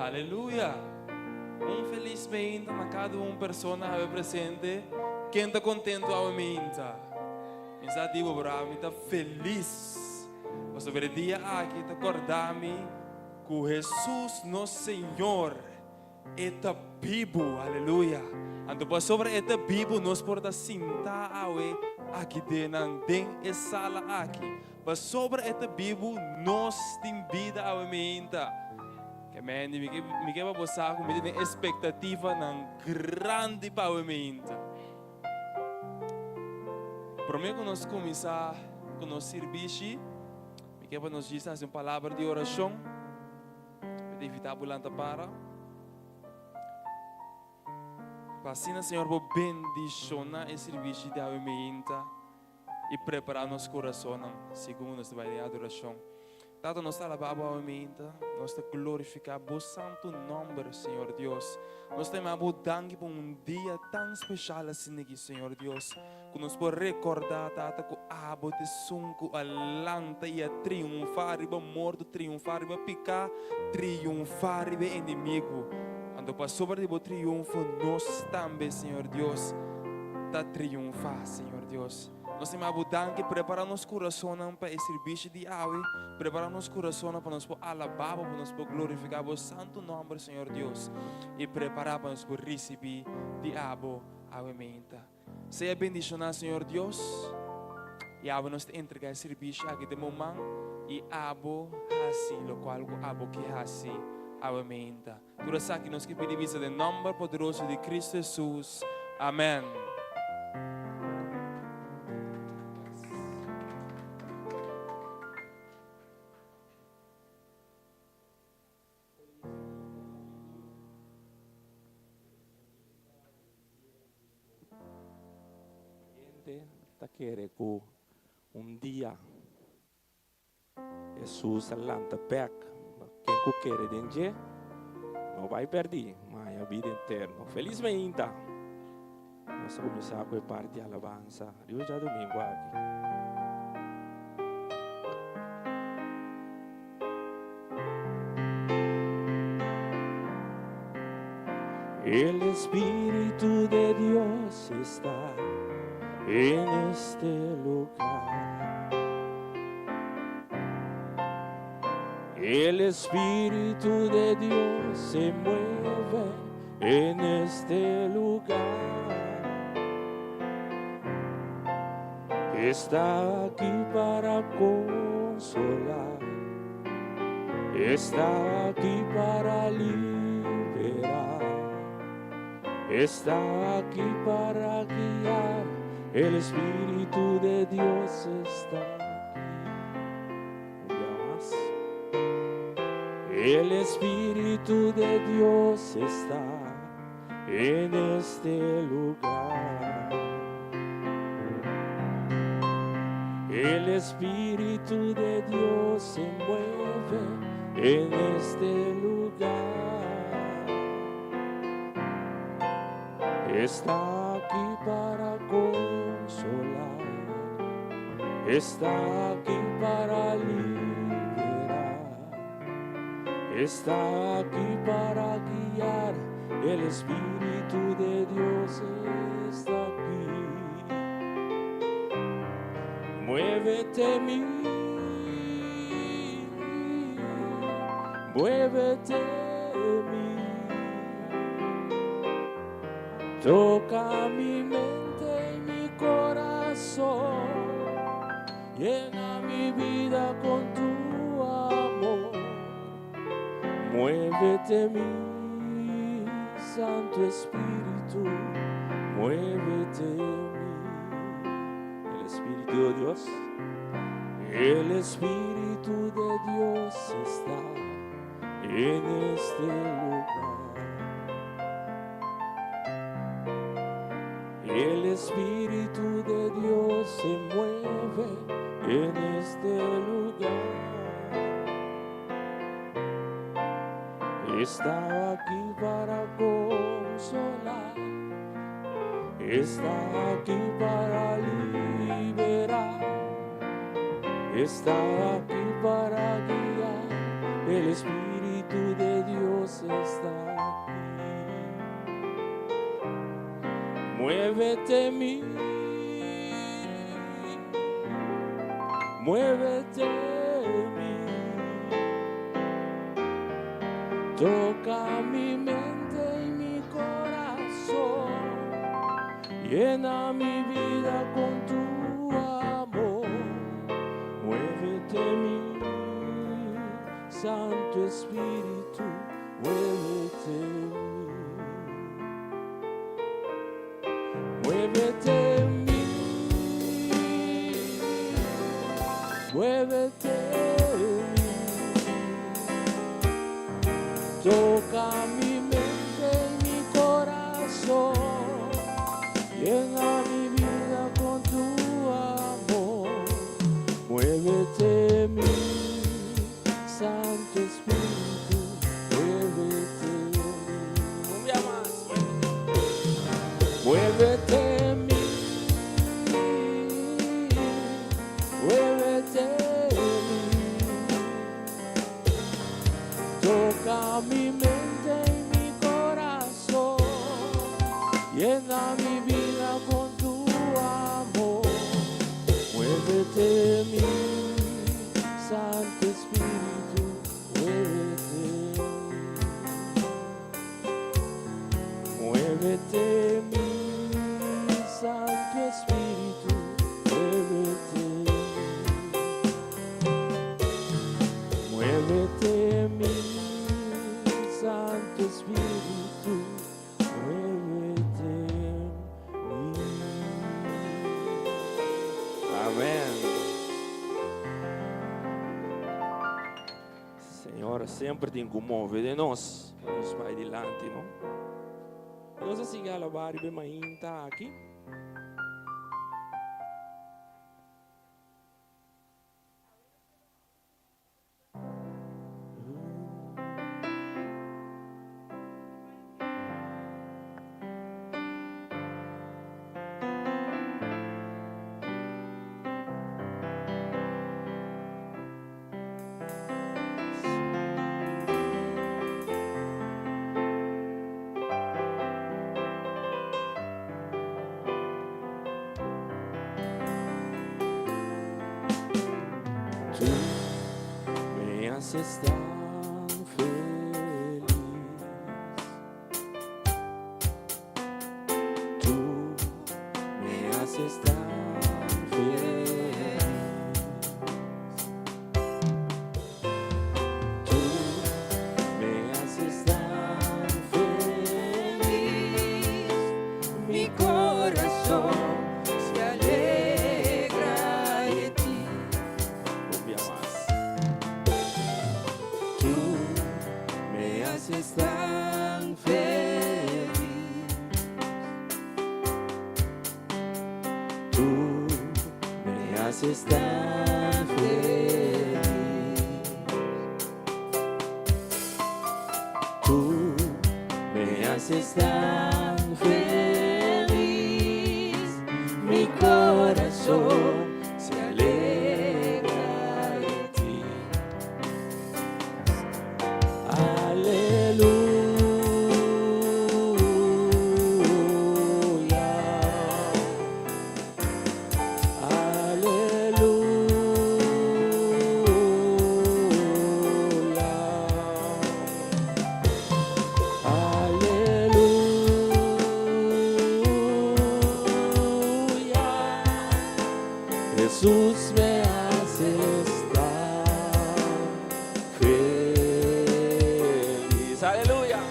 Aleluya! Un felis meinta na kada un persona awe presente. Ken ta kontentu awe meinta? Mi sa di bo, bro, mi ta felis. Pasobra e dia aki ta kòrda mi ku Hesus nos Señor e ta bibu. Aleluya! Anto pasobra e ta bibu nos por ta sintá awe aki den nan, den e sala aki. Pasobra e ta bibu, nos tin bida awe meinta. Ke mende, mi ke, mi ke pa bo sa ku mi ta den espektativanan grandi pa awe meinta. Promé ku nos kuminsá ku nos sirbishi, mi ke pa nos djis hasi un palabra di orashon. Mi ta invitá bo lanta para. Pa asina Señor bo bendishoná e sirbishi di awe meinta. I prepará nos kurasonnan segun nos ta bai den adorashon. Tata, nos ta alabá Bo awe meinta. Nos ta glorifiká Bo santu nòmber, Señor Dios. Nos ta yama Bo danki pa un dia tan speshal asina aki, Señor Dios, ku nos por rekordá, Tata, ku Abo ta esun ku a lanta i a triunfá riba morto, triunfá riba piká, triunfá riba e enemigu. Anto pasobra di Bo triunfo, nos tambe, Señor Dios, ta triunfá, Señor Dios. Nos ta yama Bo danki, prepara nos kurasonnan pa e sirbishi di awe, prepara nos kurasonnan pa nos por alabá Bo, pa nos por glorifiká Bo santu nòmber, Señor Dios, i prepara pa nos por risibí di Abo awe meinta. Sea bendishoná, Señor Dios, i abo nos ta entregá e sirbishi aki den Bo man, i Abo hasi lokual ku Abo ke hasi awe meinta. Tur esaki nos ke pidi bisa den nomber poderoso di Cristo Jesus. Amen. Hende ta kere ku un dia Hesus a lanta bek, ma ken ku kere den dje no bai pèrdí, ma haña bida eterno. Felis meinta! Nos a kuminsá ku e parti alabansa riba djadumingu aki. El Espíritu de Dios está en este lugar. El Espíritu de Dios se mueve en este lugar. Está aquí para consolar. Está aquí para liberar. Está aquí para guiar. El Espíritu de Dios está aquí. Un día más. El Espíritu de Dios está en este lugar. El Espíritu de Dios se mueve en este lugar. Está aquí para consolar. Está aquí para liberar. Está aquí para guiar. El Espíritu de Dios está aquí. Muévete mi, muévete mi. Toca mi mente y mi corazón. Llena mi vida con tu amor. Muévete mi, Santo Espíritu, muévete mi. El Espíritu de Dios, el Espíritu de Dios está en este lugar. El Espíritu de Dios se mueve en este lugar. Está aquí para consolar. Está aquí para liberar. Está aquí para guiar. El Espíritu de Dios. Dios está aquí. Muévete en mí, muévete en mí. Toca mi mente y mi corazón, llena mi vida con tu amor. Muévete en mí, Santo Espíritu, muévete en mí. Muévete en mí, muévete en mí. Toca mi mente y mi corazón, llena mi vida con tu amor. Muévete en mí, Santo Espíritu, muévete en mí. Un día más, muévete en mí, muévete en mí. Toca mi mente y mi corazón, llena mi vida con tu amor. Muévete en mí, Santo Espíritu, muévete en mí. Muévete en mí, Santo Espíritu, muévete en mí. Muévete en mí, Santo Espíritu, muévete en mí. Amèn. Señor semper tin ku move den nos, pa nos bai dilanti, no? I nos a sigui alabá riba e mainta aki. Tú me haces tan feliz. Tú me haces tan feliz. Tú me haces tan feliz. Mi corazón se alegra de ti. Un bia mas. Tú me haces tan feliz. Tú me haces tan feliz. Tú me haces tan feliz. Mi corazón se alegra de ti. Aleluya. Aleluya. Aleluya. Jesús me haces tan feliz. Aleluya.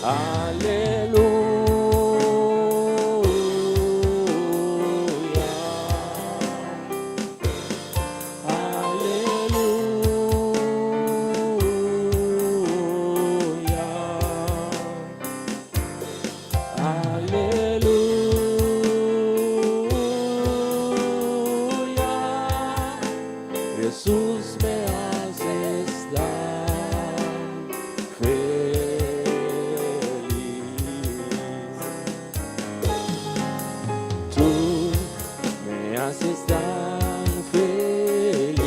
Aleluya. Aleluya. Aleluya. Jesús me haces tan feliz. Tú me haces tan feliz.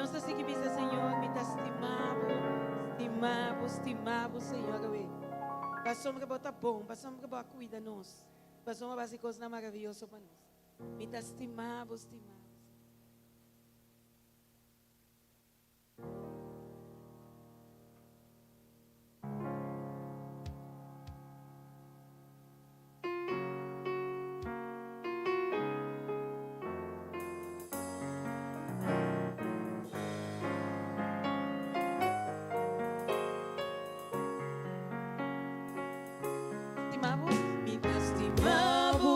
nos ta sigui bisa, Señor, mi ta stima Bo, stima Bo, stima Bo, Señor, awe. Pasobra Bo ta bon, pasobra Bo a cuida nos, pasobra Bo a haci cosnan maraviyoso pa nos. Mi ta stima Bo, stima Bo. Stima bo? Mi ta stima bo.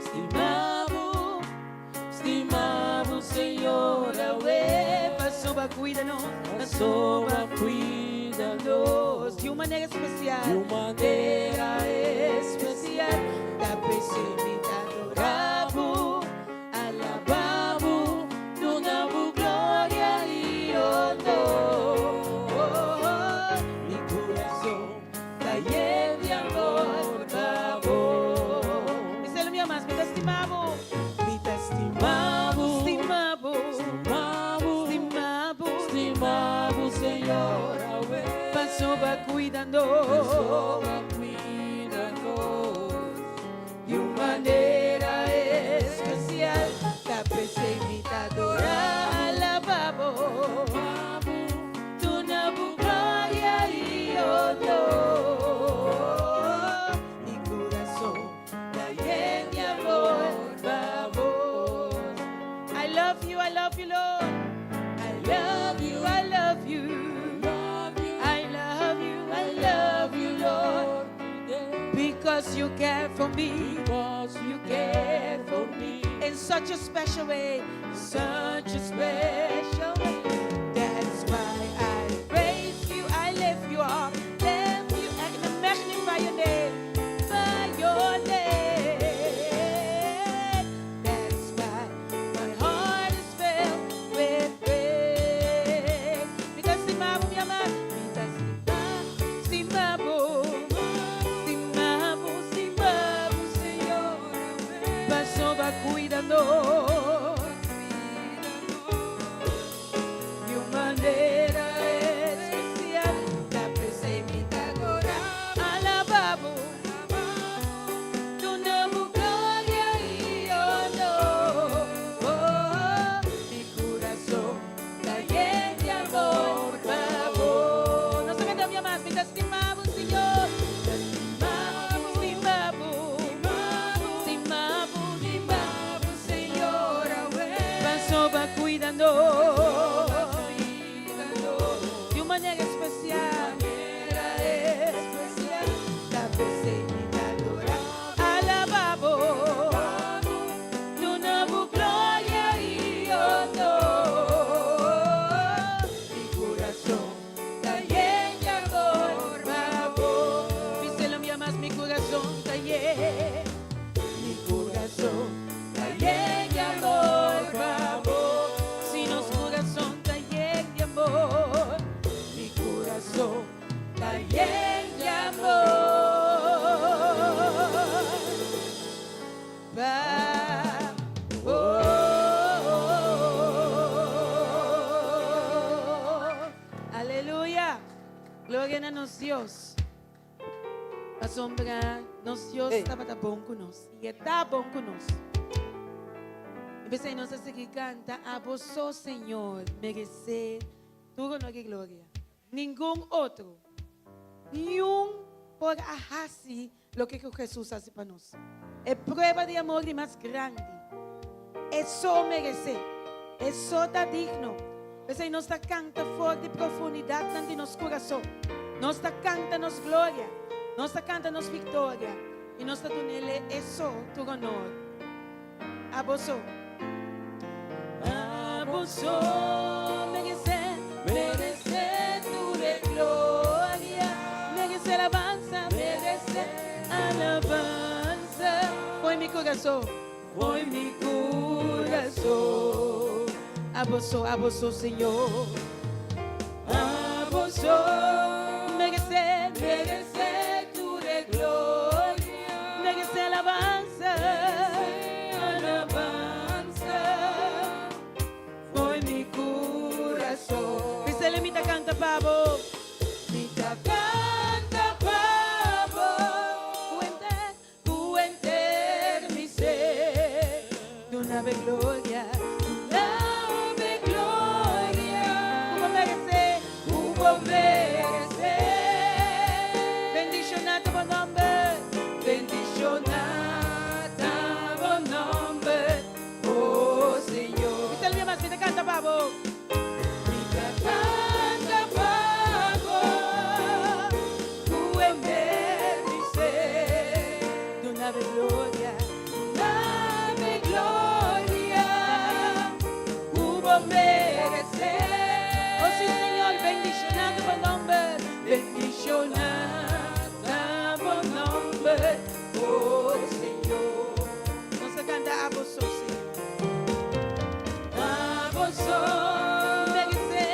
Stima bo, stima bo Señor awe pasobra cuida nos, pasobra cuida nos di un manera especial, di un manera especial. Ta p'esei mi ta adora bo, alaba bo, duna bo gloria y honor. Mi corazon Ta yen di amor pa bo. Biselo mi amas, mi ta stima bo. Mi ta stima bo. Stima bo. Stima bo. Stima bo. Stima bo, Señor, awe. Pasobra cuida nos. Pasobra cuida nos. Di un manera especial. Ta p'esei mi ta adora, alaba bo. Duna bo gloria i honor. Mi kurason ta yen di amor pa bo. I love you, I love you, Lord. I love you, I love you. I love you, I love you, Lord. Because you care for me. Because you care for me. In such a special way. Such a special way. That's why I praise you. I lift you up. Lift you and magnify your name. By your name. That's why my heart is filled with praise. Mi ta stima bo, mi ama. Mi ta stima, stima bo. Stima bo, stima bo, Señor. Pasobra bo a cuida nos. Di un manera especial. Ta p'esei mi ta adora. Alaba bo. Duna bo gloria y honor. Oh, mi curason ta yen di amor pa bo. Nos ta canta un bia mas. Mi ta stima bo, Señor. Ta stima bo, stima bo, stima bo, stima bo, Señor. Pasobra bo a cuida nos. Di un manera especial. Especial. Ta p'esei mi ta adora. Alaba bo. Duna bo gloria y honor. Mi curason ta yen di amor pa bo. Biselo mi mas, mi curason ta yen. Mi curason ta yen di amor pa bo. Si nos curason ta yen di amor. Mi curason ta yen di amor pa bo. Aleluya. Gloria na nos Dios. Pasobra nos Dios Hey. tabata bon cu nos. Y ta bon cu nos. Y p'esey nos a sigui canta, Abo so, Señor, merece tur honor y gloria. Ningun otro. Niun por a haci loke cu Jesus a haci pa nos. E prueba di amor di mas grandi. E so merece. E so ta digno. P'esey nos ta canta for di profundidadnan di nos curason. Nos ta canta nos gloria. Nos ta canta nos victoria. Y nos ta dunele e so tur honor. Abo so. Abo so merece, merece tur e gloria. Merece alabanza, merece alabanza. Fo'i mi curason, fo'i mi curason. Abo so, abo so, Señor. Abo so merece, merece tur e gloria. Merece alabanza, alabanza. Fo'i mi curason. pa bo. Mi ta canta pa bo. Cu henter mi ser. Duna bo gloria, duna bo gloria. Cu bo merece, Cu bo merece. Bendiciona ta bo nomber. Bendiciona ta bo nomber, oh Señor. Mi ta mas, mi ta canta pa bo. Mi ta canta pa bo, cu henter mi ser. Duna bo gloria, Duna bo gloria, cu bo merece. Oh si, Señor, bendiciona ta bo nomber. Bendiciona ta bo nomber, oh Señor. Nos ta canta abo so, Señor. Abo so, Merece,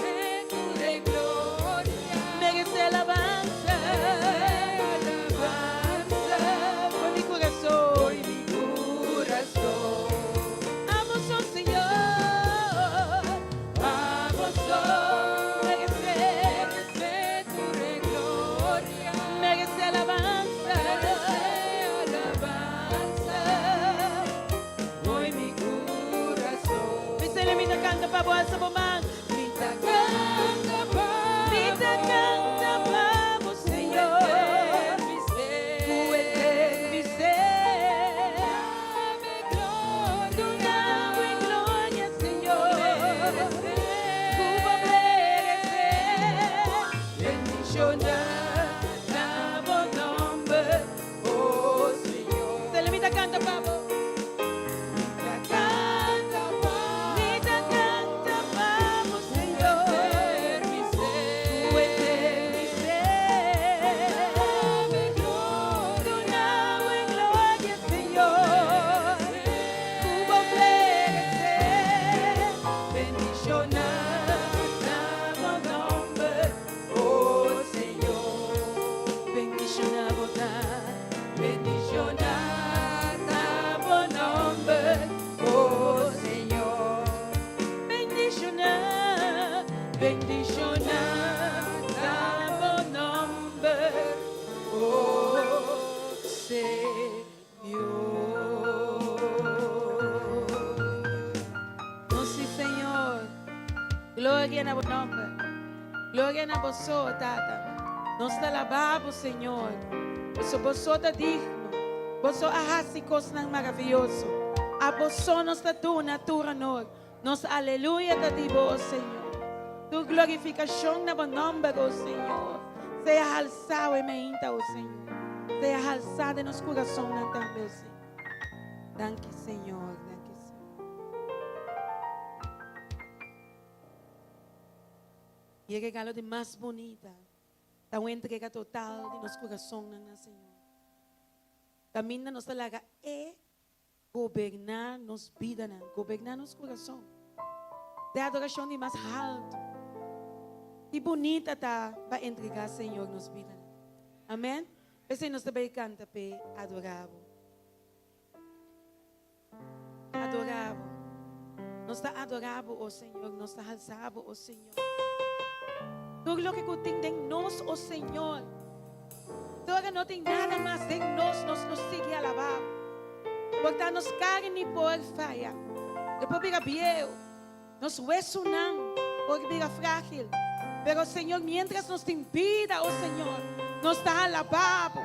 merece tur gloria. Merece alabanza. Alabanza, Con mi curason. Hoy mi curason. Abo so, Señor. Abo so, Merece, merece tur gloria. Merece alabanza. Merece alabanza. Hoy mi curason. Bisele mi ta canta pa bo, alsa bo man. Mi ta canta pa Mi ta canta pa bo, Señor. Mi ser. Cu henter mi ser. Duna Duna gloria, Señor. Cu bo merece. Bendiciona ta bo nomber, oh Señor. Bisele mi ta canta pa bo. Mi ta canta pa Mi ta canta pa bo, Señor. Mi ser. Cu henter mi ser. Duna gloria, Señor. Cu bo merece. Bendiciona ta bo nomber, oh Señor. Bendiciona bo ta. Bendiciona ta bo nomber, oh Señor. Bendiciona, Bendiciona ta bo nomber, oh Señor. Oh, si, Señor. Gloria na bo nomber. Gloria na bo so, Tata. Nos ta alaba bo, Señor. Bo bo ta digno. Bo a haci cosnan maraviyoso. Abo so nos ta duna tur honor. Nos aleluya ta di bo, Señor. Tu glorificacion na bo nomber, oh Señor. Sea halsa e mainta, oh Señor. Sea halsa den nos curason tambe, oh Señor. Danki, Señor. Danki, Señor. Y e regalo di mas bunita. Ta un entrega total di nos curason na Señor. Caminda nos laga E goberna nos bida, goberna nos curason. E adoracion di mas halto. Y bunita ta pa entrega Señor nos bida. Amen? Pesey nos tambe canta pa adora bo. Adora bo. Nos ta adora bo, oh Señor. Nos ta halsa bo, oh Señor. Tur loke tin den nos, oh Señor. Tur no tin nada mas den nos, nos lo sigui alaba. Porque nos carne por faya. Despues bira bieu. Nos wesonan por bira fragil. Pero Señor, mientras nos tin bida, oh Señor, nos ta alaba bo.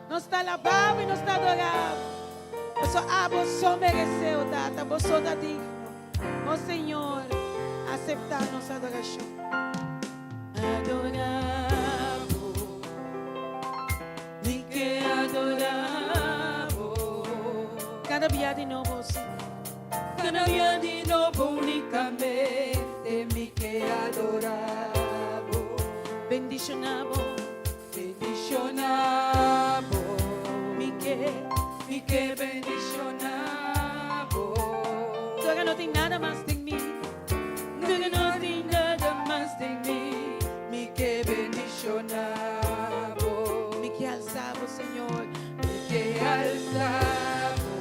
Nos ta alaba bo y nos ta adora bo. So, abo so merece, oh Tata, bo so ta digno. Oh Señor, acepta nos adoracion. Adora bo, mi ke adora bo. Cada dia di nobo, Señor. Cada dia di nobo unicamente mi ke adora bo. Bendiciona bo, Bendiciona bo, mi ke. Mi ke bendiciona bo. Tur no tin nada mas den mi. Tur no tin nada mas den mi, mi ke bendiciona bo. Mi ke halsa bo, Señor. Mi ke halsa bo.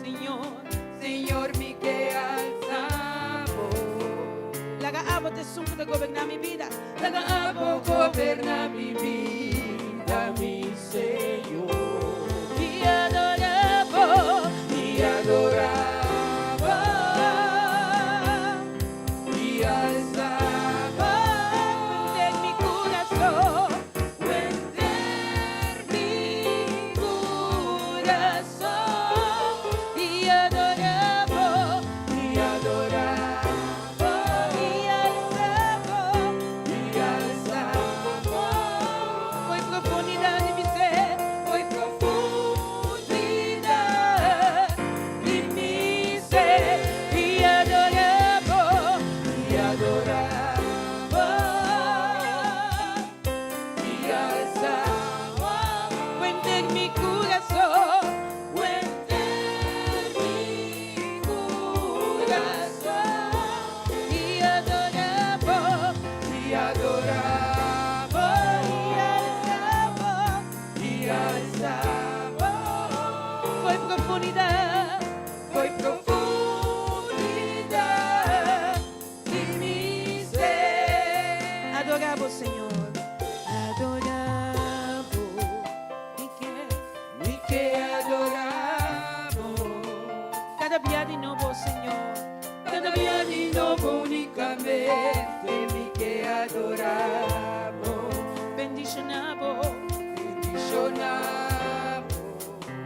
Señor, Señor, mi ke halsa bo. Laga abo abo ta esun ku ta goberná mi bida. Laga abo goberná mi bida, mi Señor. Mi adorá bo, Mi adorá bo, mi alsa bo. Henter mi kurason, Henter mi kurason. Mi adorá bo, Mi adorá bo, mi alsa bo. Mi alsa bo. Foi profundidat di mi ser, Foi profundidat di mi ser. Mi adorá bo, Mi adorá bo, mi alsa bo. Henter mi kurason, Henter mi kurason. Mi adorá bo, Mi adorá bo, mi alsa bo. Mi alsa bo. Foi profundidat, Foi profundidat di mi ser. Adorá bo, Señor. Adorá bo, mi ke. Mi ke adorá bo. Kada dia di nobo, Señor. Kada dia di nobo únikamente mi ke adorá bo. Bendishoná bo, Bendishoná bo.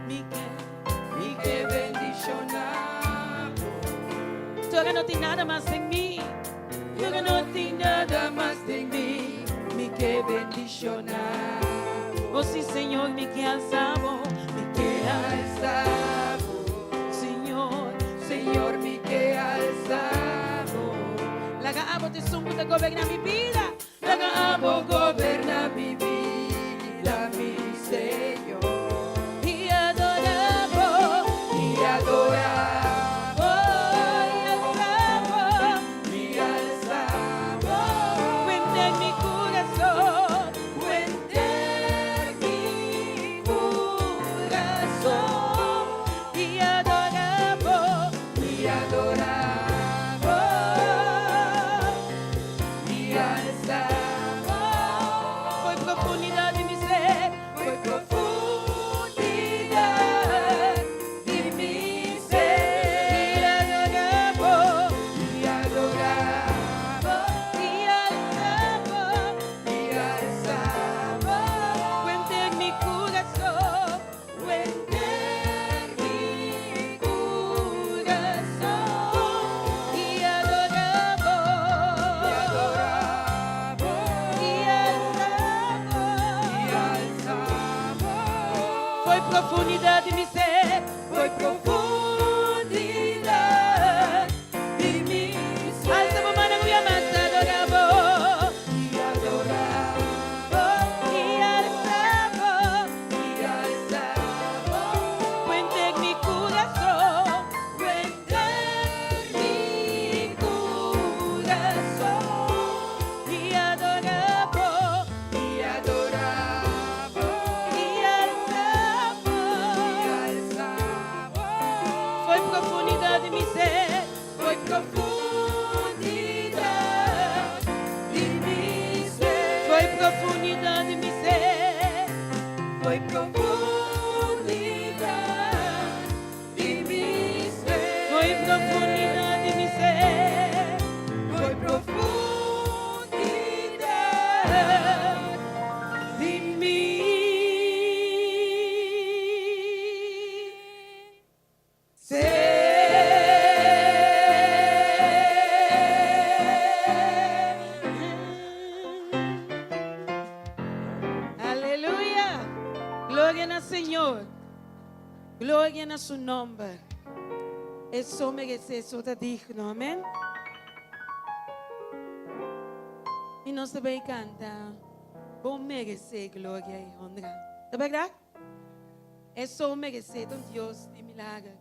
Mi ke. Mi ke bendishoná bo. Tur no tin nada mas den mi. Tur no tin nada mas den mi, mi ke bendishoná bo. Oh, sí, Señor, mi ke alsa bo. Mi ke alsa bo. Señor. Señor, mi ke alsa bo. Laga abo ta esun ku ta goberná mi bida. Laga abo goberná mi bida, mi Señor. Mi adorá bo. Mi adorá bo. Mi alsa bo. Mi alsa bo. Henter mi kurason. Henter mi kurason. Mi adorá bo. Mi adorá bo. Mi alsa bo. Foi profundidat di mi ser. Foi profundidat di mi ser. Mi adorá bo. Mi adorá bo. Mi alsa bo. Mi alsa bo. Henter mi kurason. Henter mi kurason. Mi adorá bo. Mi adorá bo. Mi alsa bo. Mi alsa bo. Foi profundidat di mi ser. Foi profundidat di mi ser. Alsa bo man ku mas adorá bo. Mi adorá bo. Mi alsa bo. Mi alsa bo. Henter mi kurason. Henter mi kurason. Mi adorá bo. Mi adorá bo. Mi alsa bo. Mi alsa bo. Foi profundidat di mi ser. Foi profundidat di mi ser. Foi profundidat di mi ser. Foi profundidat di mi ser. Foi profundidat di mi ser. Foi profundidat di mi ser. Aleluya. Gloria na Señor. Gloria na su nòmber. E so meresé, e so ta digno. Amèn. I nos tambe kanta. Bo meresé gloria i honra. Ta bèrdat? E so meresé un Dios di milager.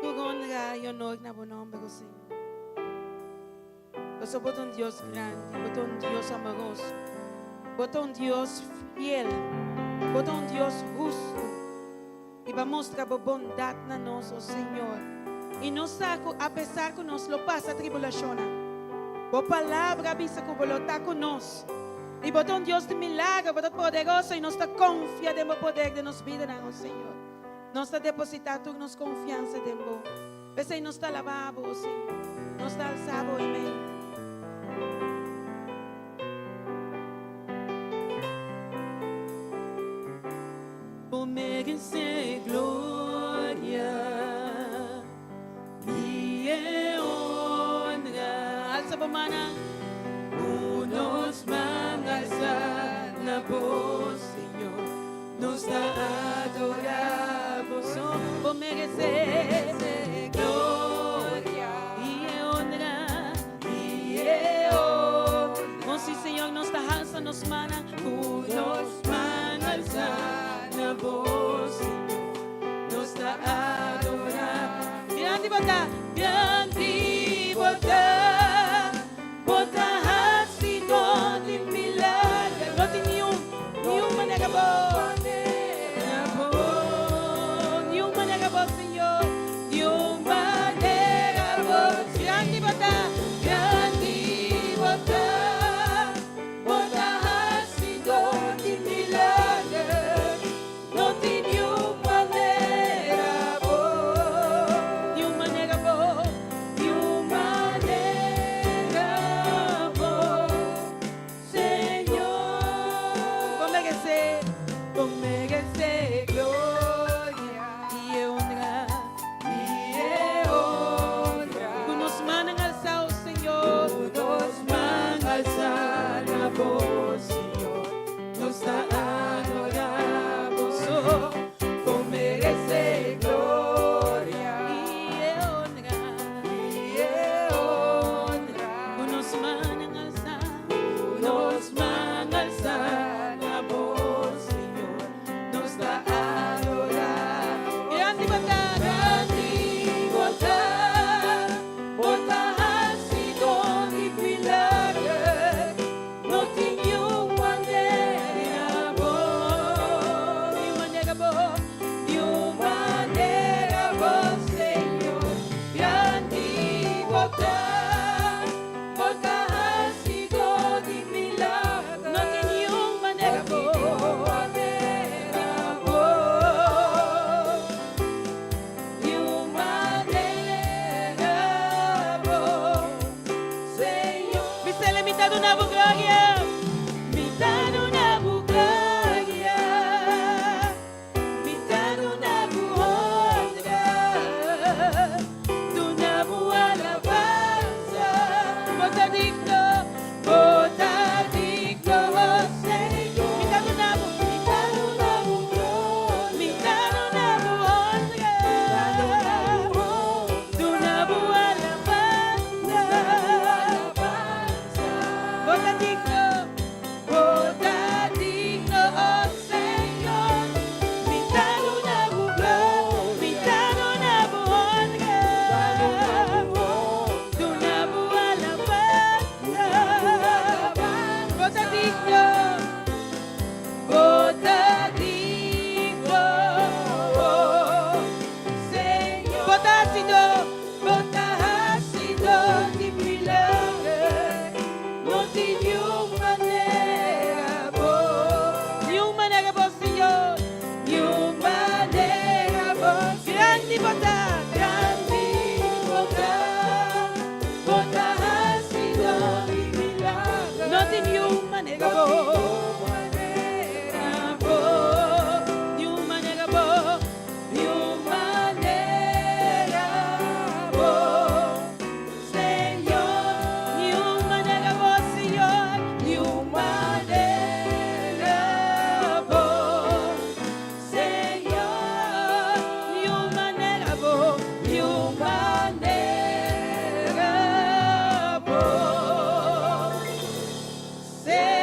Tur honra i honor na bo nòmber, oh Señor. Bo ta un Dios grandi, bo ta un Dios amoroso. Bo ta un Dios fiel, Bo ta un Dios hustu, i Bo a mustra Bo bondat na nos, o Señor. I nos sa ku apesar ku nos lo pasa tribulashonnan, Bo Palabra a bisa ku Bo lo ta ku nos. I Bo ta un Dios di milagro, Bo ta poderoso i nos ta konfia den Bo poder den nos bidanan, o Señor. Nos ta depositá tur nos konfiansa den Bo. P'esei nos ta alabá Bo, o Señor. Nos ta alsá Bo ei. Bo meresé gloria i e honra. Alsa bo mannan. Ku nos man alsá na bo, Señor, nos ta adorá bo. Bo meresé gloria i e honra. I e honra. Oh, sí, Señor, nos ta alsa nos mannan. Ku nos man alsá na bo, Señor, nos ta adorá. Grandi Bo ta, Grandi Bo ta, Bo ta hasidó di milager. No tin niun manera Bo. Manera Bo. Niun manera Bo, Señor. Niun manera Bo. Grandi Bo ta, Grandi Bo ta, Bo ta hasidó di milager. No tin niun manera Bo. Niun manera Bo. Niun manera Bo, Señor. Bo meresé, Bo meresé gloria i e honra. I e honra. Ku nos mannan alsá, Señor. Ku nos man alsá na Bo, Señor, nos ta adorá Bo so. Bo meresé gloria I e honra. I e honra. Ku nos mannan alsá. Nos man alsá na Bo, Señor, nos ta adorá. Grandi Bo ta, Grandi Bo ta, Bo ta hasidó di milager. No tin niun manera Bo, Niun manera Bo. Niun manera Bo, Señor. Grandi Bo ta, Bo ta hasidó di milager. No tin niun manera Bo. Manera Bo. Niun manera Bo, Señor. Bis'é, mi ta duna Bo gloria. Mi ta duna Bo gloria, mi ta duna Bo honra, duna Bo alabansa. Bo ta digno. Bo ta digno, Señor. Mi ta duna Bo, Mi ta duna Bo gloria, mi ta duna Bo honra. Duna Bo alabansa. Alabansa. Bo ta digno. Bo ta digno, oh Señor. Mi ta duna Bo gloria, Mi ta duna Bo honra. Duna Bo alabansa. Bo ta digno. Bo ta digno, Señor. Bo ta hasidó. Bo ta hasidó di milager. No tin niun manera Bo. Niun manera Bo, Señor. Niun manera Bo. Grandi Bo ta. Grandi Bo ta, Bo ta hasidó di milager. No tin niun manera Bo. Manera Bo. Niun manera Bo. Niun manera Bo, Señor. Niun manera Bo, Señor. Niun manera Bo, Señor. Niun manera Bo. Niun manera Bo, Señor.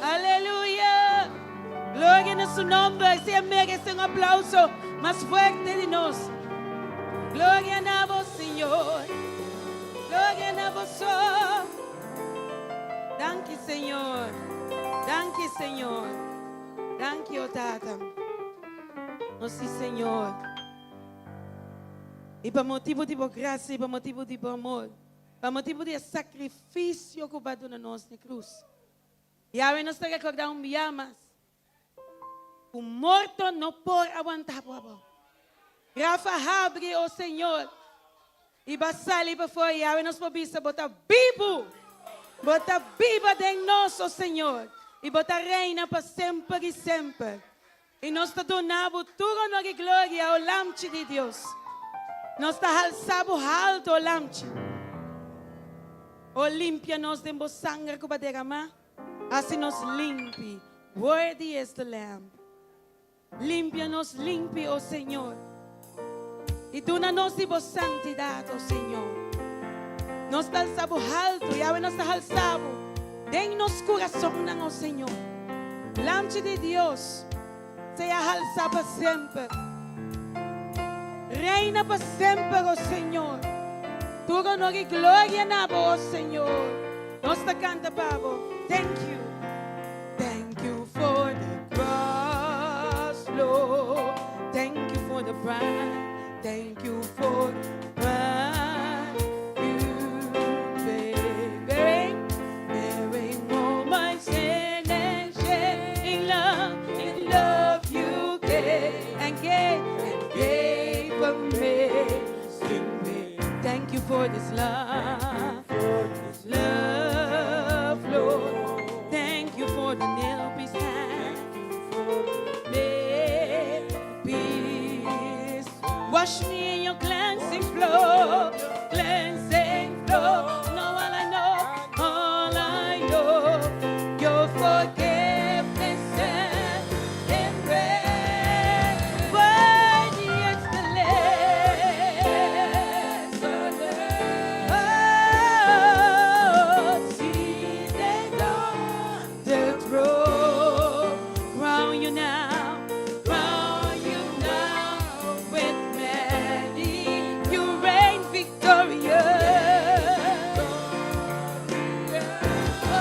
Aleluya. Gloria na su nòmber. Si merese un aplouso mas fuerte di nos. Gloria na bo, Señor. Gloria na bo. Danki, Señor. Danki, Señor. Danki, o Tata. O si, Señor. I pa motibu di bo grasia, i pa motibu di bo amor, pa motibu di sakrifisio ku bo a duna nos na krus. I awe nos ta rekordá un dia mas. E morto no por wanta bo. Graf a habri, o Señor. I b'a sali pafó, i awe nos por bisa, bo ta bibu. Bo ta biba den nos, o Señor. I bo ta reina pa semper i semper. I nos ta duna bo tur honor i gloria, o Lamchi di Dios. Nos ta halsa bo altu, o Lamchi. O limpia nos den bo sanger ku b'a deramá. Hasi nos limpi. Worthy is the Lamb. Limpia nos limpi, o Señor. I duna nos di bo santidat, o Señor. Nos ta halsa bo altu, Yahweh, nos ta halsa bo. Den nos kurason, o Señor. Lamchi di Dios, sea halsá pa semper. Reina pa semper, o Señor. Tur honor i gloria na bo, o Señor. Nos ta kanta pa bo. Thank you. Thank you for the cross, Lord. Thank you for the price. Thank you for the price you paid. Bearing, bearing all my sin and shame. In love you gave and gave amazing me. Thank you for this love, love, Lord. Thank you for the nail pierced hand. Nail pierced. Wash me in your cleansing flow, cleansing flow. Now all I know, your forgiveness and embrace. Worthy is the Lamb. Oh, seated on the throne, crown you now with many. You reign victorious. Oh,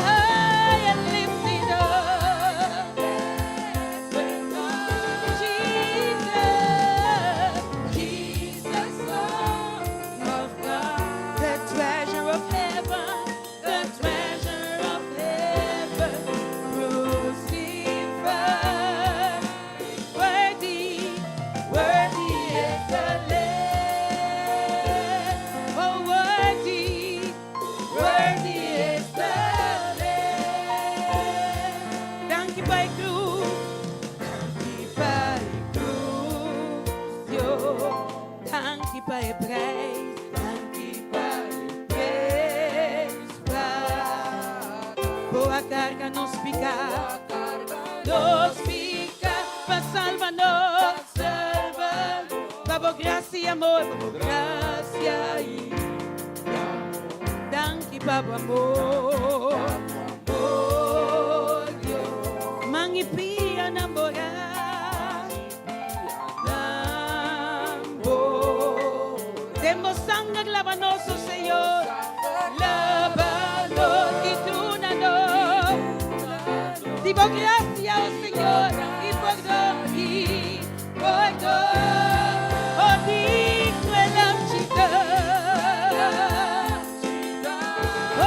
high and lifted up. Jesus, Jesus, Son of God, the treasure of heaven, the treasure of heaven, crucified. Worthy, worthy is the Lamb. Oh, worthy, worthy is the Lamb. Danki pa e krus, danki pa e krus, Dios. Danki pa e prijs, danki pa e prijs. Bo a karga nos piká, nos piká, pa salba nos, salba. Pa bo grasia i amor, pa bo grasia i danki pa bo amor, amor, Dios. Man i pia nan borá, nan borá. Den bo sanger laba nos, Señor. Laba nos i duna nos. Di bo grasia, o Señor, i pordon, i pordon. Oh, digno e Lamchi. Oh,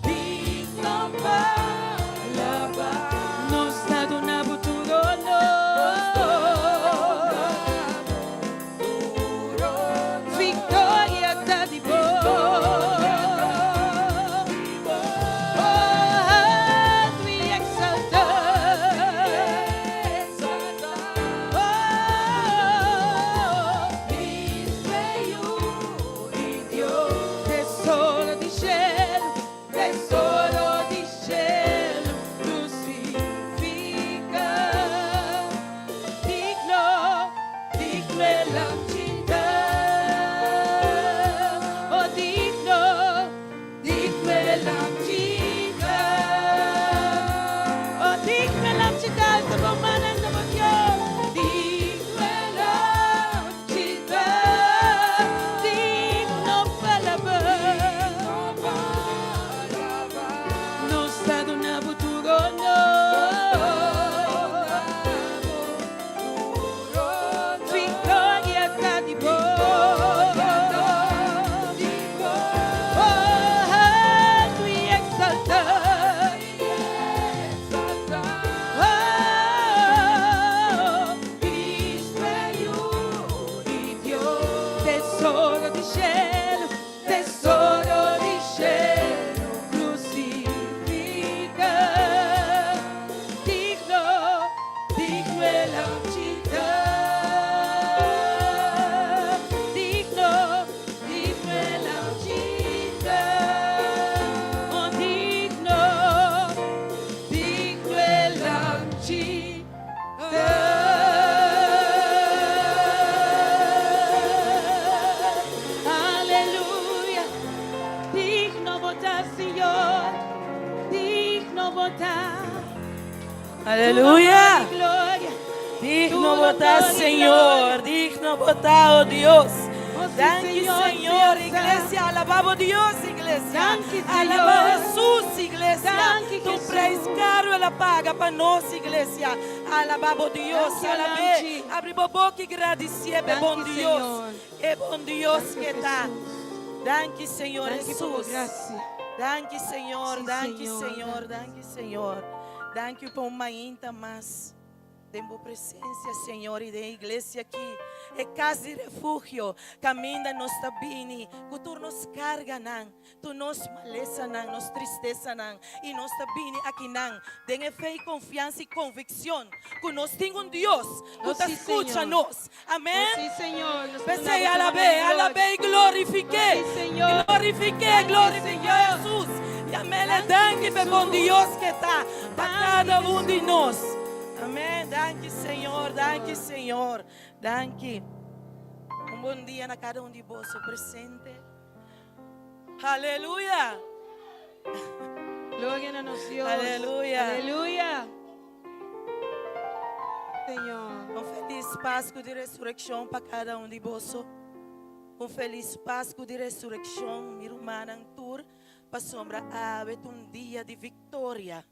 digno pa alabá. Nos ta duna bo tur honor. Viktoria ta di bo. Oh, shelu, tesoro di shelu krusifiká. Digno, digno e lamchi ta. Digno, digno e lamchi ta. Oh, digno, digno e lamchi ta. Aleluya. Digno bo ta, Señor. Digno bo ta. Aleluya. Gloria. Digno bo ta, Señor. Digno bo ta, oh Dios. Oh, sí, Danki, Señor, Señor. sí, Iglesia, alabá Dios, iglesia. Danki, Alabá Señor. Jesus, iglesia. Danki, Tu Jesus. preis karu el a paga pa nos, iglesia. Alabá Dios, Danki, alab'é. Lamchi. Habri bo boka i gradisié, Danki, bon Dios. Señor. E bon Dios Danki, ku ta. Jesus. Danki, Señor Danki pa Jesus. grasia. Danki, Señor. Sí, Danki, Señor. Señor. Danki, Señor. Danki pa un mainta mas. Den bo presensia, Señor, i den iglesia aki. E kas di refugio. Kaminda nos ta bini. Ku tur nos karganan. Tur nos malesanan, nos tristesanan. I nos ta bini akinan. Den fe, konfiansa i konvikshon. Ku nos tin un Dios. Ku Oh, ta sí, skucha Señor. nos. Amèn. Oh, sí, Señor. Nos P'esei, ta alab'é, alab'é i glorifik'é. Oh, sí, Señor. Glorifik'é, Danki, glorifiká Señor. Jesus. I amèn. Danki pa bon Dios ku ta. Pa kada un di nos. Amèn. Danki, Señor. Danki, Señor. Danki. Un bon dia na kada un di boso presente. Aleluya. Gloria na nos Dios. Aleluya. Aleluya. Señor. Un felis Pasku di Resurekshon pa kada un di boso. Un felis Pasku di Resurekshon, mi rumannan tur, pasobra awe un dia di viktoria.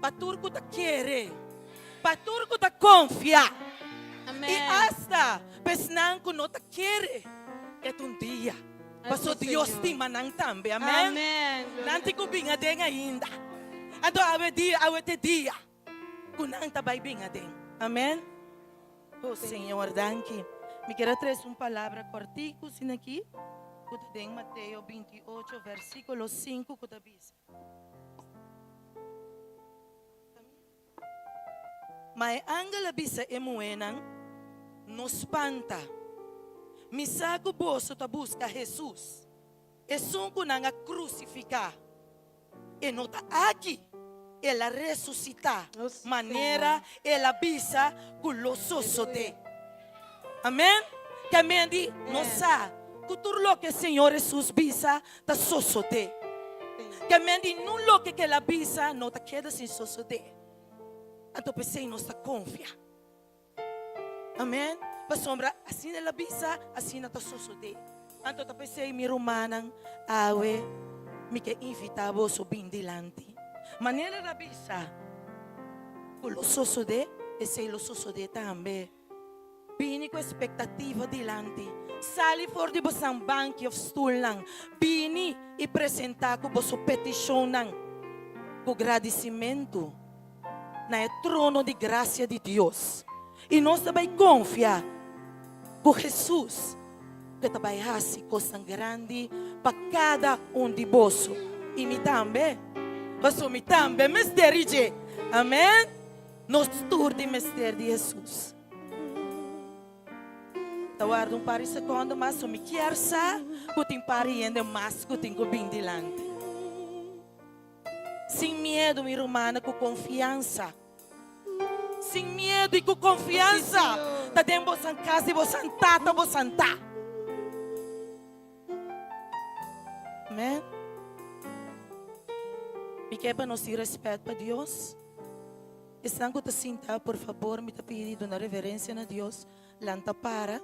Pa tur ku ta kere, pa tur ku ta konfia. Amèn. I asta p'esnan ku no ta kere, e un dia. Paso Así, Dios Señor. tin nan tambe, amèn. Amèn. Gloria Nan tin ku bin aden ainda. Anto awe dia, awe ta e dia. Ku nan ta bai bin aden. Amèn. Oh Señor, danki. Mi ke trese un palabra kòrtiku asina aki. Ku ta den Mateo 28, versíkulo 5, ku ta bisa. Ma e angel a bisa e muhénan, no spanta. Mi sa ku boso ta buska Jesus. Esun ku nan a krusifiká. E no ta aki. El a resusitá. Oh, Manera el a bisa ku lo sosodé. Amèn? Ke men di, nos sa. Ku tur loke Señor Jesus bisa, ta sosodé. Ke men di, no loke ku el a bisa, no ta keda sin sosodé. Anto p'esei nos ta konfia. Amèn? Pasobra, asina el a bisa, asina ta sosodé. Anto ta p'esei mi rumannan, awe, mi ke invitá boso bin dilanti. Manera el a bisa, ku lo sosodé, esei lo sosodé tambe. Bini ku ekspektativa dilanti. Sali for di boso banki òf stulnan. Bini i presentá ku boso petishonnan. Ku gradisimentu na e trono di grasia di Dios. I nos tambe konfia ku Jesus ku ta bai hasi kos grandi pa kada un di boso. I mi tambe. Paso mi tambe mester dje. Amèn. Nos tur tin mester di Jesus. Ta warda un par di sekonde mas mi ke sa ku tin par hende mas ku tin ku bin dilanti. Sin miedu, mi ruman, ku konfiansa. Sin miedu i ku konfiansa. Ta den boso kas i boso tata, boso ta. Amèn. Mi ke pa nos tin rèspèt pa Dios. Esnan ku ta sinta, por fabor, mi ta pidi duna reverensia na Dios. Lanta para.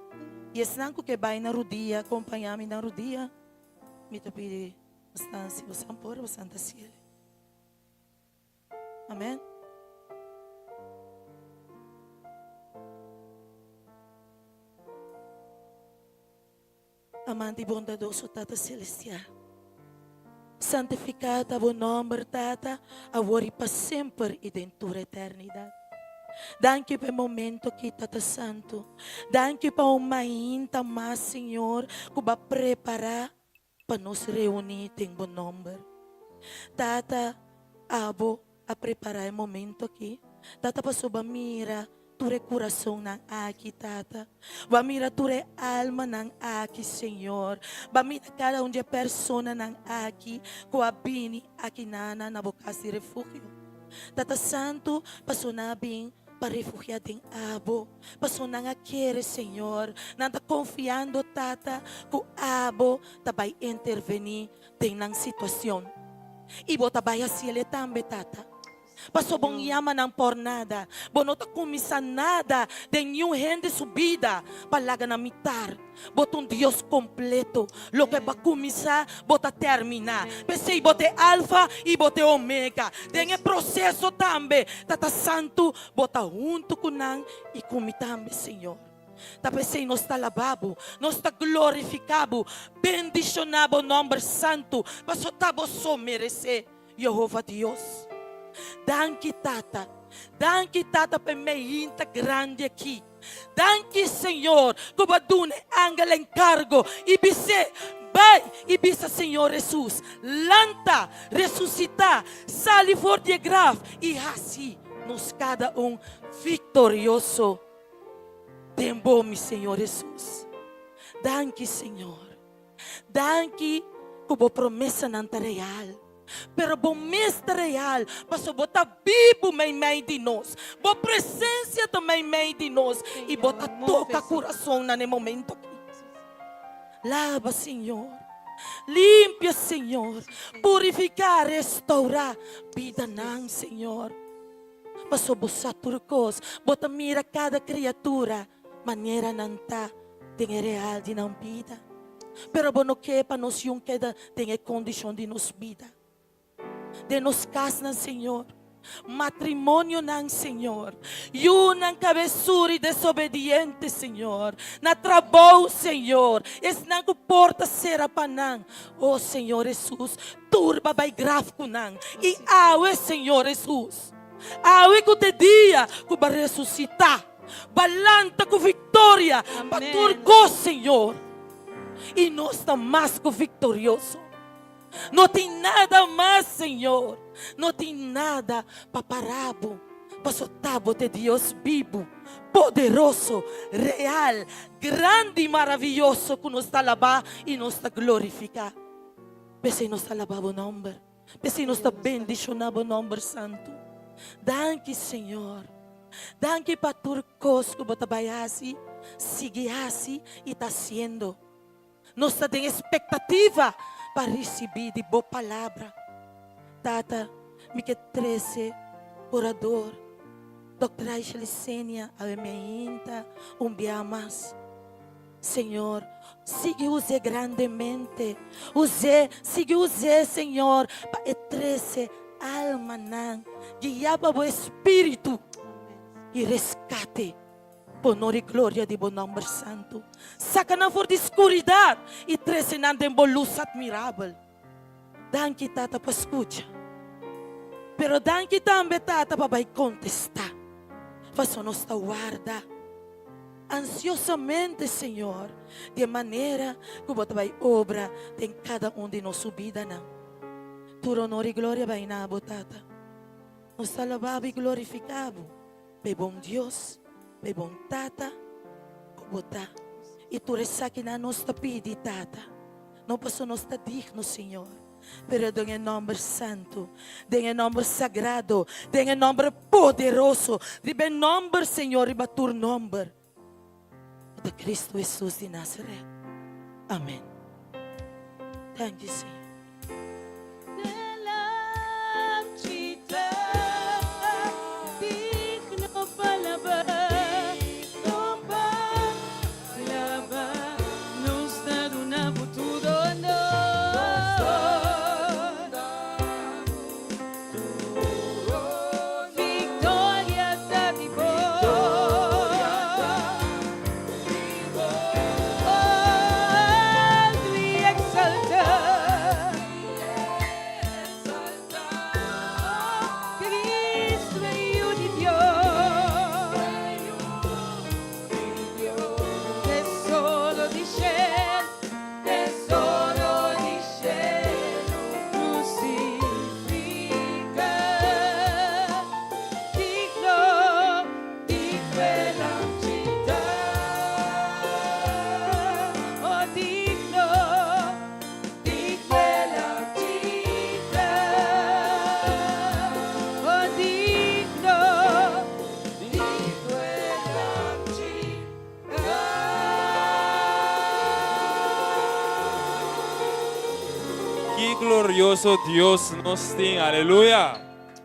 I esnan ku ke bai na rudia, kompañá mi na rudia. Mi ta pidi bastante, boso por, bastante siele. Amèn. Amante i bondadoso Tata Selestial. Santifiká ta bo nòmber, Tata, awor i pa semper i den tur eternidat. Danki pa e momento aki, Tata Santu. Danki pa un mainta mas, Señor, ku bo a prepará pa nos reuní den bo nòmber. Tata, abo a prepará e momento aki. Tata, pasobra bo a mira tur e kurasonnan aki, Tata. Bo a mira tur e almanan aki, Señor. Bo a mira kada un di e personanan aki ku a bini akinana na bo kas di refugio. Tata Santu, pasobra nan a bin pa refugiá den Abo. Pasobra nan a kere, Señor. Nan ta konfiando, Tata, ku Abo ta bai intervení den nan situashon. I Bo ta bai hasiel e tambe, Tata. Pasobra bo yama nan por nada. Bo no ta kuminsá nada den niun hende su bida pa laga nan mitar. Bo ta un Dios kompleto. Loke bo a kuminsá, bo ta terminá. P'esei bo ta e Alfa i bo ta e Omega. Den e proseso tambe, Tata Santu, bo ta huntu ku nan i ku mi tambe, Señor. Ta p'esei nos ta alabá bo, nos ta glorifiká bo, bendishoná bo nòmber santu, pasobra ta bo so meresé. Yehova Dios. Danki Tata. Danki Tata pa e meinta grandi aki. Danki Señor ku bo a duna e angel enkargo i bis'é, Bai i bisa Señor Hesus, lanta, resusitá, sali for di e graf i hasi nos kada un viktorioso den bo, mi Señor Hesus. Danki Señor. Danki ku bo promesanan ta real. Pero bo mes ta real, pasobra bo ta bibu meimei di nos. Bo presensia ta meimei di nos i bo ta toka kurasonnan na e momento aki. Laba, Señor. Limpia, Señor. Purifiká, restourá bidanan, Señor. Pasobra bo sa tur kos. Bo ta mira kada kriatura. Manera nan ta den e real di nan bida. Pero bo no ke pa nos yun keda den e kondishon di nos bida. Den nos kasnan, Señor. Matrimonionan, Señor. Yunan kabesur i desobediente, Señor. Na trabou, Señor. Esnan ku porta sera pa nan. O Señor Hesus, turba bai graf ku nan. I awe, Señor Hesus, awe ku ta e dia ku bo a resusitá. Balanta ku viktoria pa tur kos, Señor. I nos ta mas ku viktorioso. No tin nada mas, Señor. No tin nada pa para bo, pasobra ta bo ta e Dios bibu, poderoso, real, grandi i maravioso ku nos ta alabá i nos ta glorifiká. P'esei nos ta alabá bo nòmber. P'esei nos ta bendishoná bo nòmber santu. Danki, Señor. Danki pa tur kos ku bo ta bai hasi, sigui hasi i ta hasiendo. Nos ta den espektativa pa risibí di bo palabra. Tata, mi ke trese orador Dòkter Aisha Licenia awe mi ainda un bia mas. Señor, sigui us'é grandemente. Us'é, sigui us'é, Señor, pa e trese almanan guiá pa bo Espíritu i reskate pa honor i gloria di bo nòmber santu. Saka nan for di skuridat i trese nan den bo lus atmirabel. Danki, Tata, pa skucha. Pero danki tambe, Tata, pa bai kontestá. Pasobra nos ta warda ansiosamente, Señor, di e manera ku Bo ta bai obra den kada un di nos su bidanan. Tur honor i gloria bai na Bo, Tata. Nos ta alabá Bo i glorifiká Bo pa e bon Dios, pa e bon Tata ku Bo ta. I tur esakinan nos ta pidi, Tata, no pasobra nos ta digno, Señor, pero den e nòmber santu, den e nòmber sagrado, den e nòmber poderoso, riba e nòmber, Señor, riba tur nòmber, ku ta Cristo Hesus di Nazaret. Amen. Danki, Señor. Ki glorioso Dios nos tin. Aleluya.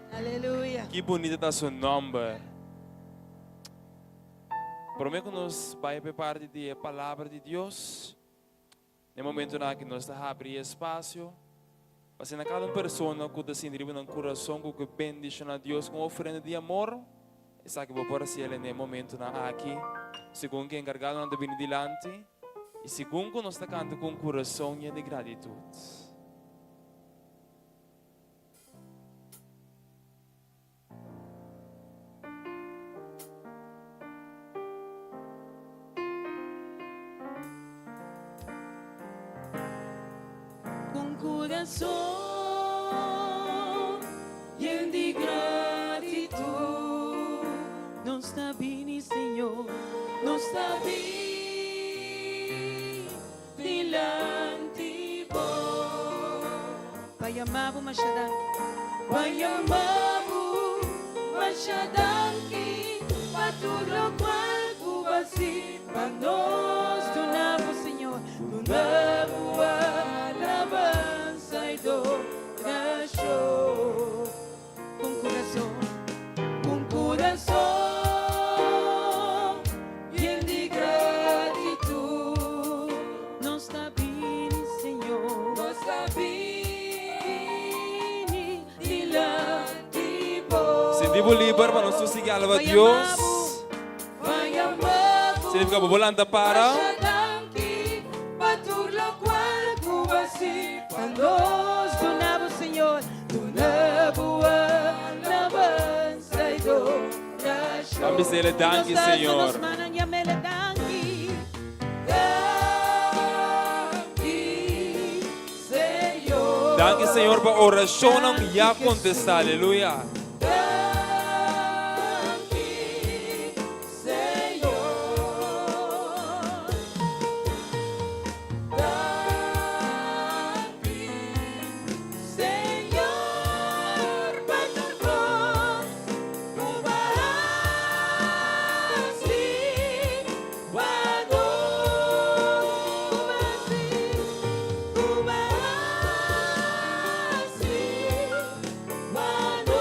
Aleluya. Ki bunita ta su nomber. Prome ku nos bai pa e parti di e palabra di Dios, na e momentonan aki nos ta habri e espasio pa asina kada un persona ku ta sinti riba nan kurason ku ke bendishoná Dios ku un ofrenda di amor, esaki bo por hasiel na e momentonan aki, segun ku e enkargadonan ta bini dilanti i segun ku nos ta kanta ku un kurason yen di gratitut. Con corazon yen di gratitud nos ta bini Señor, nos ta bini dilanti bo. Pa yama bo masha danki. Pa yama bo masha danki pa tur lokual ku bo a hasi pa nos. Duna bo, Señor. Duna bo alabansa i dorashon. Ku kurason. Ku kurason yen di gratitut. Nos ta bini, Señor. Nos ta bini dilanti bo. Sinti bo liber pa nos tur sigui alaba Dios. Pa yama bo. Significa bo bo lanta para. Masha danki pa tur lokual ku bo hasi pa nos. Duna bo, Señor. Duna bo alabansa i dorashon. Ban bis'El e danki, Nos ta alsa Señor. nos mannan yam'El e danki. Danki, Señor. Danki, Señor, pa orashonnan ya kontestá. Aleluya. Danki, Señor. Danki, Señor, pa tur kos ku bo a hasi pa nos. Ku bo a hasi, ku bo a hasi pa nos.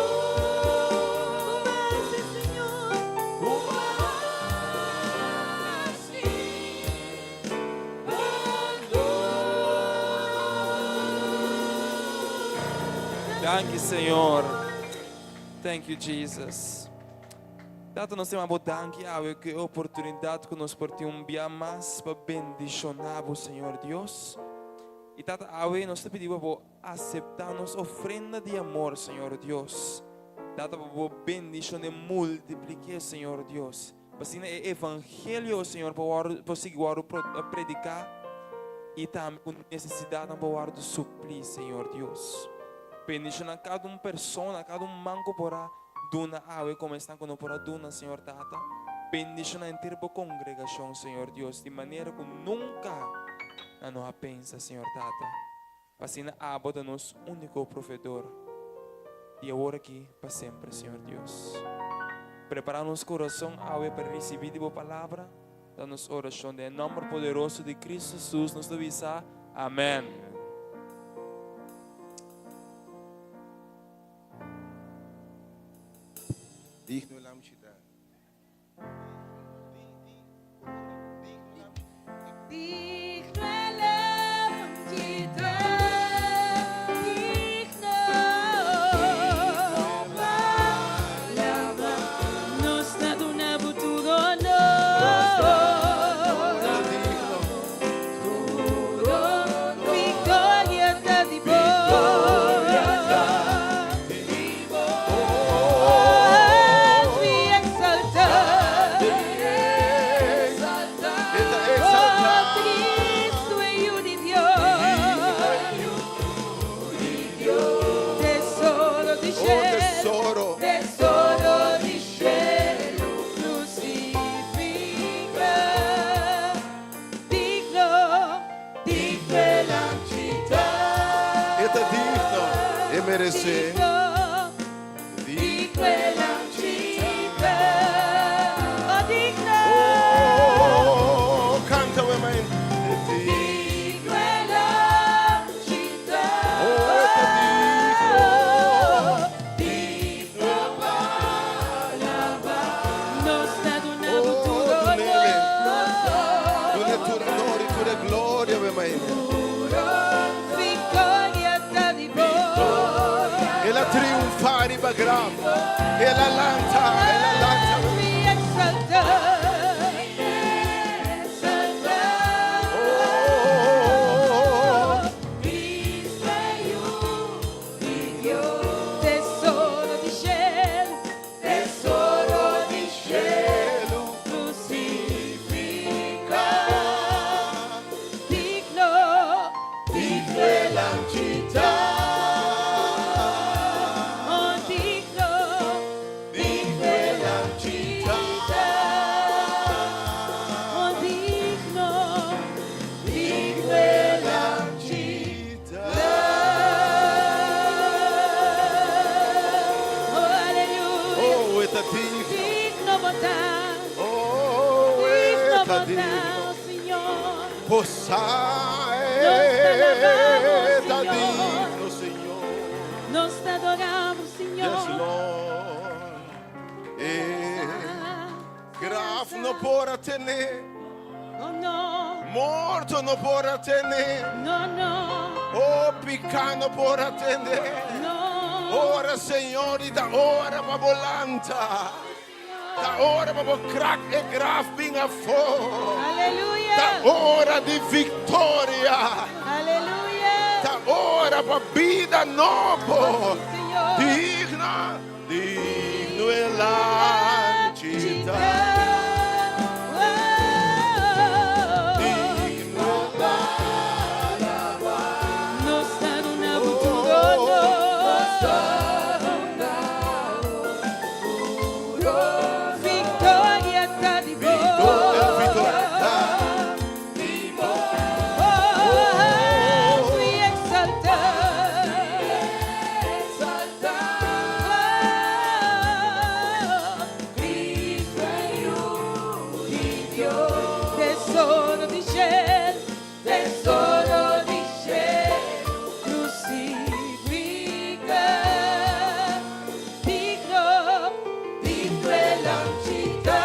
Ku bo a hasi, Señor. Ku bo a hasi pa nos. Danki, Señor. Thank you, Jesus. Tata, nos ta bo danki awe ku e oportunidat ku nos por tin un bia mas pa bendishoná bo, Señor Dios. I Tata, awe nos ta pidi bo pa bo aseptá nos ofrenda di amor, Señor Dios. Tata, pa bo bendishon'é multiplik'é, Señor Dios. Pa asina e evangelio, Señor, por wòrdu, por sigui wòrdu prediká i tambe ku nesesidatnan por wòrdu suplí, Señor Dios. Bendishoná kada un persona, kada un man ku por a duna awe komo esnan ku no por a duna, Señor Tata. Bendishoná henter bo kongregashon, Señor Dios, di manera ku nunka nan no a pensa, Señor Tata. Pa asina abo ta nos úniko proveedor, di awor aki pa semper, Señor Dios. Prepará nos kurason awe pa risibí di bo palabra, ta nos orashon den e nòmber poderoso di Kristu Hesus nos ta bisa, Amèn. Digno lamchi ta. E ta digno, e meresé. Oh, canta we mijn. Oh. mainta. Victoria ta di bo. El a triunfá riba graf. El a lanta, el a lanta. Mi exaltá. Oh, Tesoro di shelu, tesoro di shelu, crusificá. Digno, Digno e Lamchi ta. Oh digno, Digno e Lamchi ta. Oh digno, digno e Lamchi ta. Oh, aleluya. Oh, e ta digno. Digno bo ta, Oh, digno e ta bo ta, digno. Señor. Hosanna, Nos te alabamos, ta Señor. digno, Señor. Nos te adoramos, Señor. Yes, Lord. Graf no por a ten'é. Oh, no, Morto no por a ten'é. no, Oh, piká no por a ten'é. No. Ora, Señor, i ta ora pa bo lanta. Ta ora pa bo krak e graf bin afó. Aleluya. Ta ora di viktoria. Aleluya. Ta ora pa bida nobo. Señor. Digno, digno e Lamchi ta. Oh. Digno Nos ta duna bo tur honor. Viktoria ta di bo. Viktoria, viktoria ta Oh, mi exaltá. Exaltá. Cristo Dios. Tesoro di shelu, tesoro di shelu, crusificá. Digno, digno e Lamchi ta.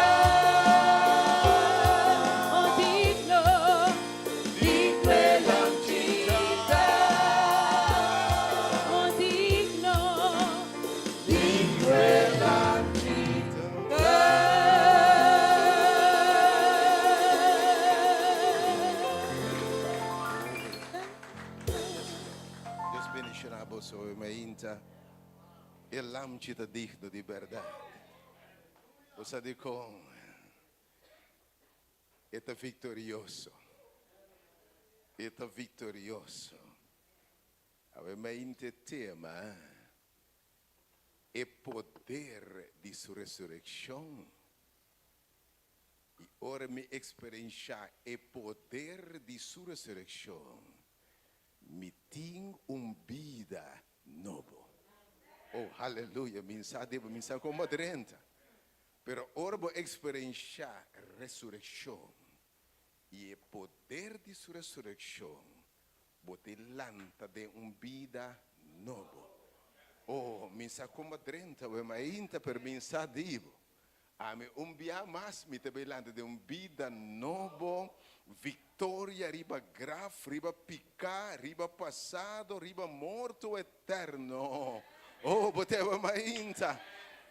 Oh, digno, digno e Lamchi ta. Oh, digno, digno e Lamchi ta. Dios bendishoná boso mainta. E Lamchi ta digno di berdat. Bo sa kon e ta viktorioso. E ta viktorioso. Awe mainta tema e poder di su resurekshon. I ora mi eksperensiá e poder di su resurekshon, mi tin un bida nobo. Oh, aleluya. Mi sa mi sa kon drenta. Pero ora bo eksperensiá resurekshon i e poder di su resurekshon, bo ta lanta den un bida nobo. Oh, mi sa kon drenta, we mainta pero mi sa dibo. Ami un bia mas mi ta lanta den un bida nobo, viktoria riba graf, riba piká, riba pasado, riba morto eterno. Oh, bo ta mainta.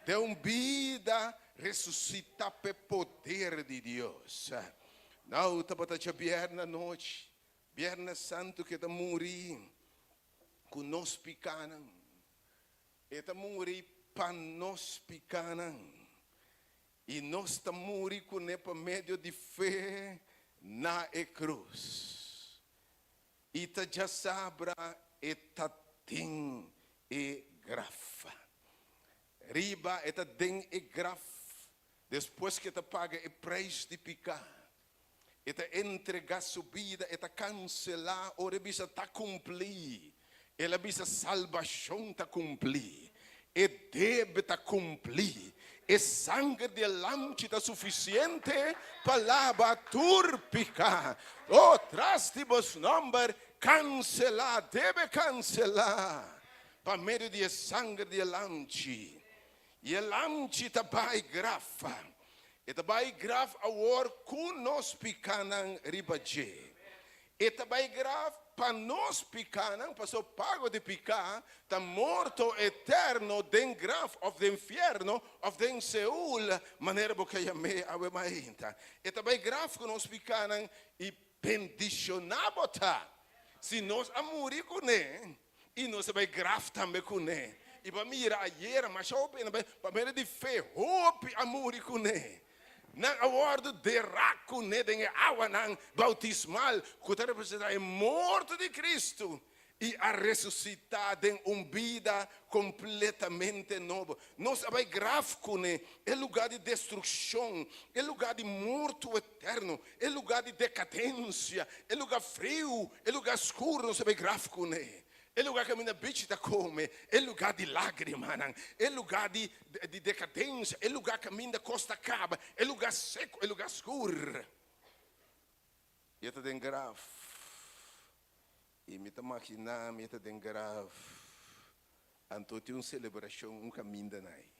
Den un bida resusitá pa poder di Dios. No, tabata djabièrnè anochi, Bièrnè Santu ku e ta muri ku nos pikánan. E ta muri pa nos pikánan. I nos ta muri kuné pa medio di fe na e krus. I ta djasabra e ta den e graf. Riba e ta den e graf. Despues ku e ta paga e preis di piká. E ta entregá su bida, e ta kanselá, ora e bisa ta kumplí. El a bisa salbashon ta kumplí. E debe ta kumplí. E sanger di lamchi ta sufisiente pa laba tur piká. Oh, tras di bo nòmber, kanselá, debe kanselá. Pa medio di sanger di lamchi. I e lamchi ta bai graf. E ta bai graf awor ku nos pikánan riba dje. E ta bai graf pa nos pikánan, pasobra pago di piká ta morto eterno den graf òf den fièrnu òf den Seol, manera bo ke yam'é awe mainta. E ta bai graf ku nos pikánan i bendishoná bo ta si nos a muri kuné i nos a bai graf tambe kuné. I bo a mira ayera masha hopi hende pa medio di fe hopi a muri kuné. Nan a wòrdu derá kuné den e awanan boutismal ku ta representá e morto di Kristu i a resusitá den un bida kompletamente nobo. Nos a bai graf kuné, e lugá di destrukshon, e lugá di morto eterno, e lugá di dekadensia, e lugá friu, e lugá skur, nos a bai graf kuné. E lugá kaminda bichi ta kome, e lugá di lágrimanan, e lugá di di dekadensia, e lugá kaminda kos ta kaba, e lugá seku, e lugá skur. I e ta den graf. I mi ta maginá mi e ta den graf. Anto tin un selebrashon un kaminda na ei.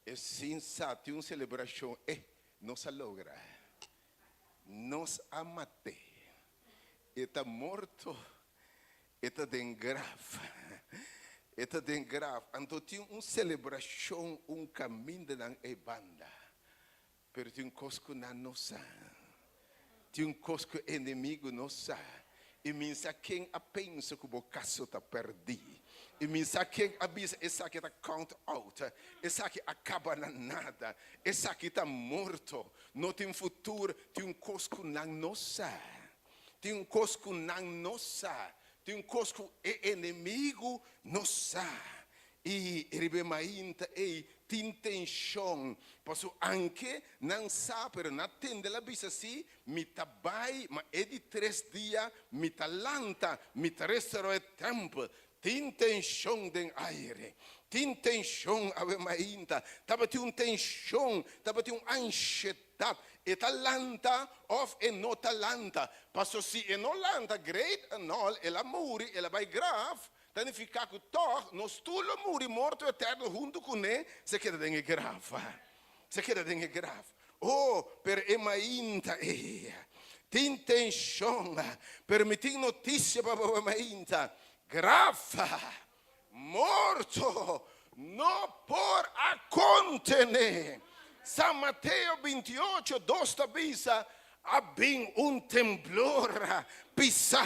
E sin sa tin un selebrashon, eh, nos a logra. Nos a mat'é. E ta morto, e ta den graf. E ta den graf. Anto tin un selebrashon un kaminda nan ei banda. Pero tin un kos ku nan no sa. Tin un kos ku enemigu no sa. I mi sa ken a pensa ku bo kaso ta pèrdí. I mi sa ken a bisa esaki ta count out, esaki a kaba na nada, esaki ta morto, no tin futuro. Tin un kos ku nan no sa. Tin un kos ku nan no sa. Tin un kos ku e enemigu no sa. I riba e mainta ei tin tenshon, pasobra anke nan sa, pero nan a tende el a bisa si, Mi ta bai, ma e di tres dia mi ta lanta, mi ta restaurá e tèmpel. Tin tenshon den aire. Tin tenshon awe mainta. Tabatin un tenshon, tabatin un anshedat. E ta lanta òf e no ta lanta? Pasobra si e no lanta, great and all, el a muri, el a bai graf, Ta nifiká ku tòg nos tur lo muri morto eterno huntu kuné si e keda den e graf. Si e keda den e graf. Oh, pero e mainta ei tin tenshon. Pero mi tin notisia pa bo mainta. Graf, morto, no por a kontené. San Mateo 28, dos ta bisa, A bin un temblor pisá.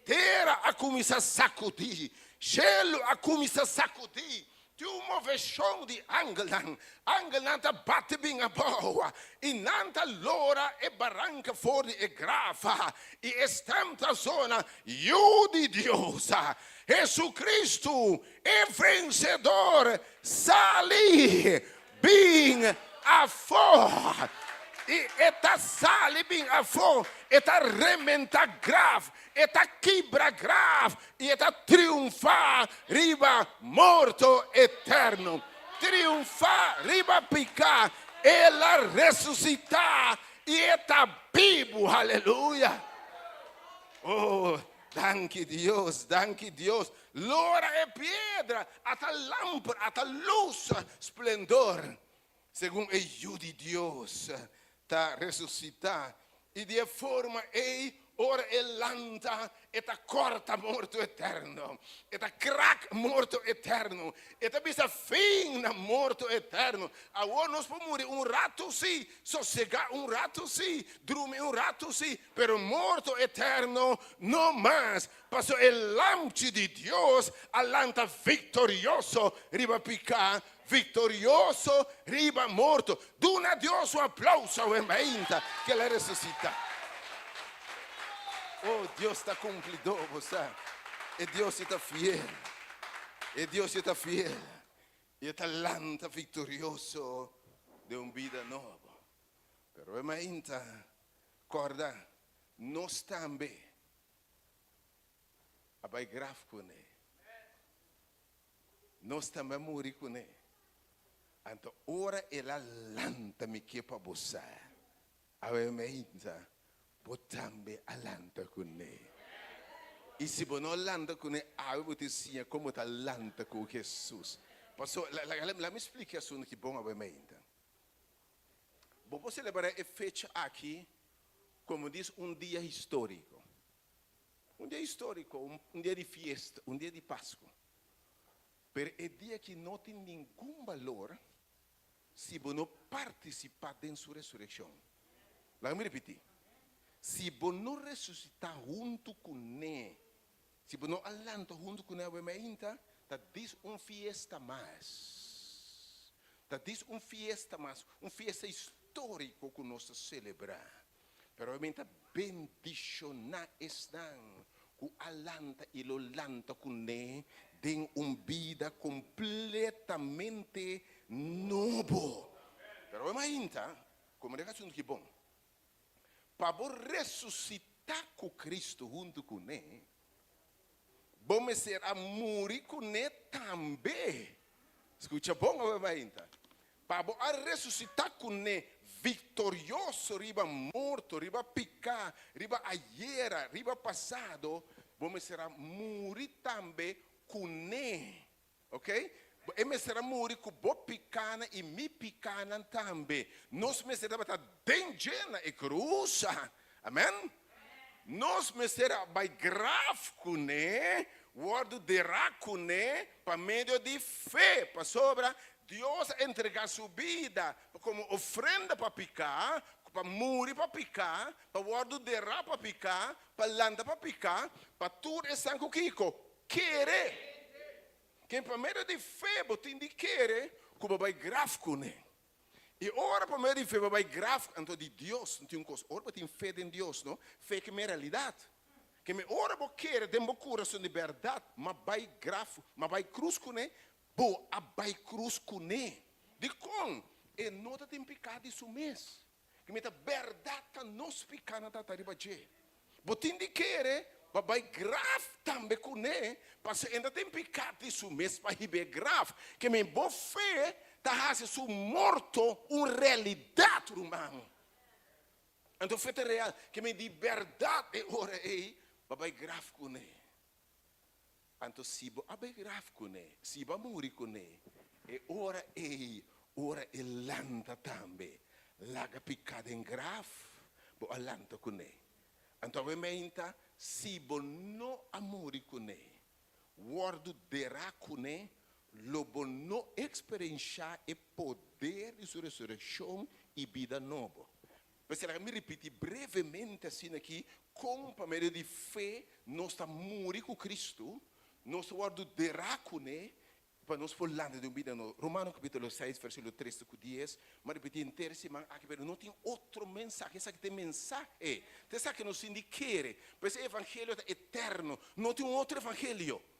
Tera a kuminsá sakudí, shelu a kuminsá sakudí, tin un moveshon di angelnan. Angelnan ta bati bin abou i nan ta lora e baranka for di e graf, i e stèm ta zona, Yu di Dios, Hesukristu, e vensedor, sali bin afó. I e ta sali bin afó, e ta rementá graf, e ta kibra graf i e ta triunfá riba morto eterno. Triunfá riba piká, el a resusitá i e ta bibu. Aleluya! Oh, danki Dios, danki Dios. Lora e piedra, ata lamper, ata lus, splendor. Segun e Yu di Dios ta resusitá, i di e forma ei ora e lanta e ta kòrta morto eterno, e ta krak morto eterno, e ta bisa fin na morto eterno. Awor nos por muri un ratu sí, sosegá un ratu sí, drumi un ratu sí, pero morto eterno no mas, pasobra e Lamchi di Dios a lanta viktorioso riba piká, Victorioso riba morto. Duna Dios un aplauso awe mainta ke el a resucita. Oh, Dios ta cumplidor, bo sa. E Dios e ta fiel. E Dios e ta fiel. I e ta lanta victorioso den un bida nobo. Pero awe mainta, corda, nos tambe a bai graf cune. Nos tambe a muri kuné. Anto ora el a lanta mi ke pa bo sa, awe meinta bo tambe a lanta kuné. I si bo no lanta kuné, awe bo tin siña kon bo ta lanta ku Hesus. Pasobra, laga mi splika e asuntu aki bon awe meinta. Bo por selebrá e fecha aki. Komo dis un dia históriko. Un dia históriko, un dia di fiesta, un dia di Pasku. Pero e dia aki no tin ningun balor si bo no partisipá den su resurekshon. Laga mi ripití, Si bo no resusitá huntu kuné, si bo no a lanta huntu kuné awe mainta, ta dis un fiesta mas. Ta dis un fiesta mas, un fiesta históriko ku nos ta selebrá. Pero awe mainta bendishoná esnan ku a lanta i lo lanta kuné den un bida kompletamente nobo. Pero awe mainta, komo den asuntu ki bon, pa bo resusitá ku Kristu huntu kuné, bo mester a muri kuné tambe. Skucha bon awe mainta. Pa bo a resusitá kuné viktorioso riba morto, riba piká, riba ayera, riba pasado, bo mester a muri tambe kuné. Ok? E mester a muri ku bo pikánan i mi pikánan tambe. Nos mester tabata den dje na e krus. Amèn? Nos mester a bai graf kuné, wòrdu derá kuné pa medio di fe, pasobra Dios a entregá su bida komo ofrenda pa piká, pa muri pa piká, pa wòrdu derá pa piká, pa lanta pa piká, pa tur esnan ku kiko? Kere. Ken pa medio di fe bo tin di kere ku bo bai graf kuné. I ora pa medio di fe bo bai graf, anto di Dios no tin un kos. Ora bo tin fe den Dios, no, fe ke mi realidat. Ke mi ora bo kere den bo kurason di bèrdat, ma bai graf, ma bai krus kuné, bo a bai krus kuné. Dikon? E no ta tin piká di su mes. Ke mi ta bèrdat ta nos pikánan ta ta riba dje. Bo tin di kere pa bai graf tambe kuné, pasobra e ta tin piká di su mes pa hib'é graf. Ke mi bo fe ta hasi su morto un realidat, ruman. Anto fe ta real. Ke mi di bèrdat e ora ei pa bai graf kuné. Anto si bo a bai graf kuné, si bo a muri kuné, e ora ei, ora e lanta tambe, laga piká den graf, bo a lanta kuné. Anto awe meinta, si bo no a muri kuné, wòrdu derá kuné, lo bo no eksperenshá e poder di su resurekshon i bida nobo. P'esei laga mi ripiti brevemente asina aki kon pa medio di fe nos ta muri ku Kristu, nos ta wòrdu derá kuné pa nos por lanta den un bida nobo. Romano kapítulo seis versíkulo tres te ku dies, mi a ripiti henter siman aki pero no tin otro mensahe, esaki ta e mensahe, ta esaki nos tin di kere. P'esei e evangelio ta eterno, no tin un otro evangelio.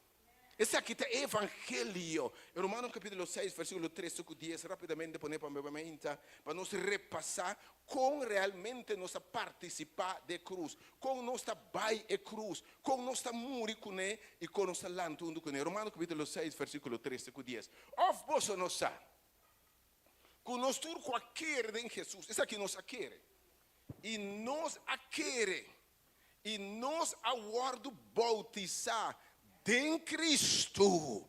Esaki ta e evangelio. Romano capítulo 6, versículo 3 te ku 10, rápidamente pone pa mi mainta, pa nos repasá kon realmente nos ta partisipá den e krus, kon nos ta bai e krus, kon nos ta muri kuné i kon nos ta lanta huntu kuné. Romano capítulo 6, versículo 3 te ku 10. Òf boso no sa ku nos tur ku a kere den Hesus, esaki nos a kere, i nos a kere I nos a wòrdu boutisá den Kristu.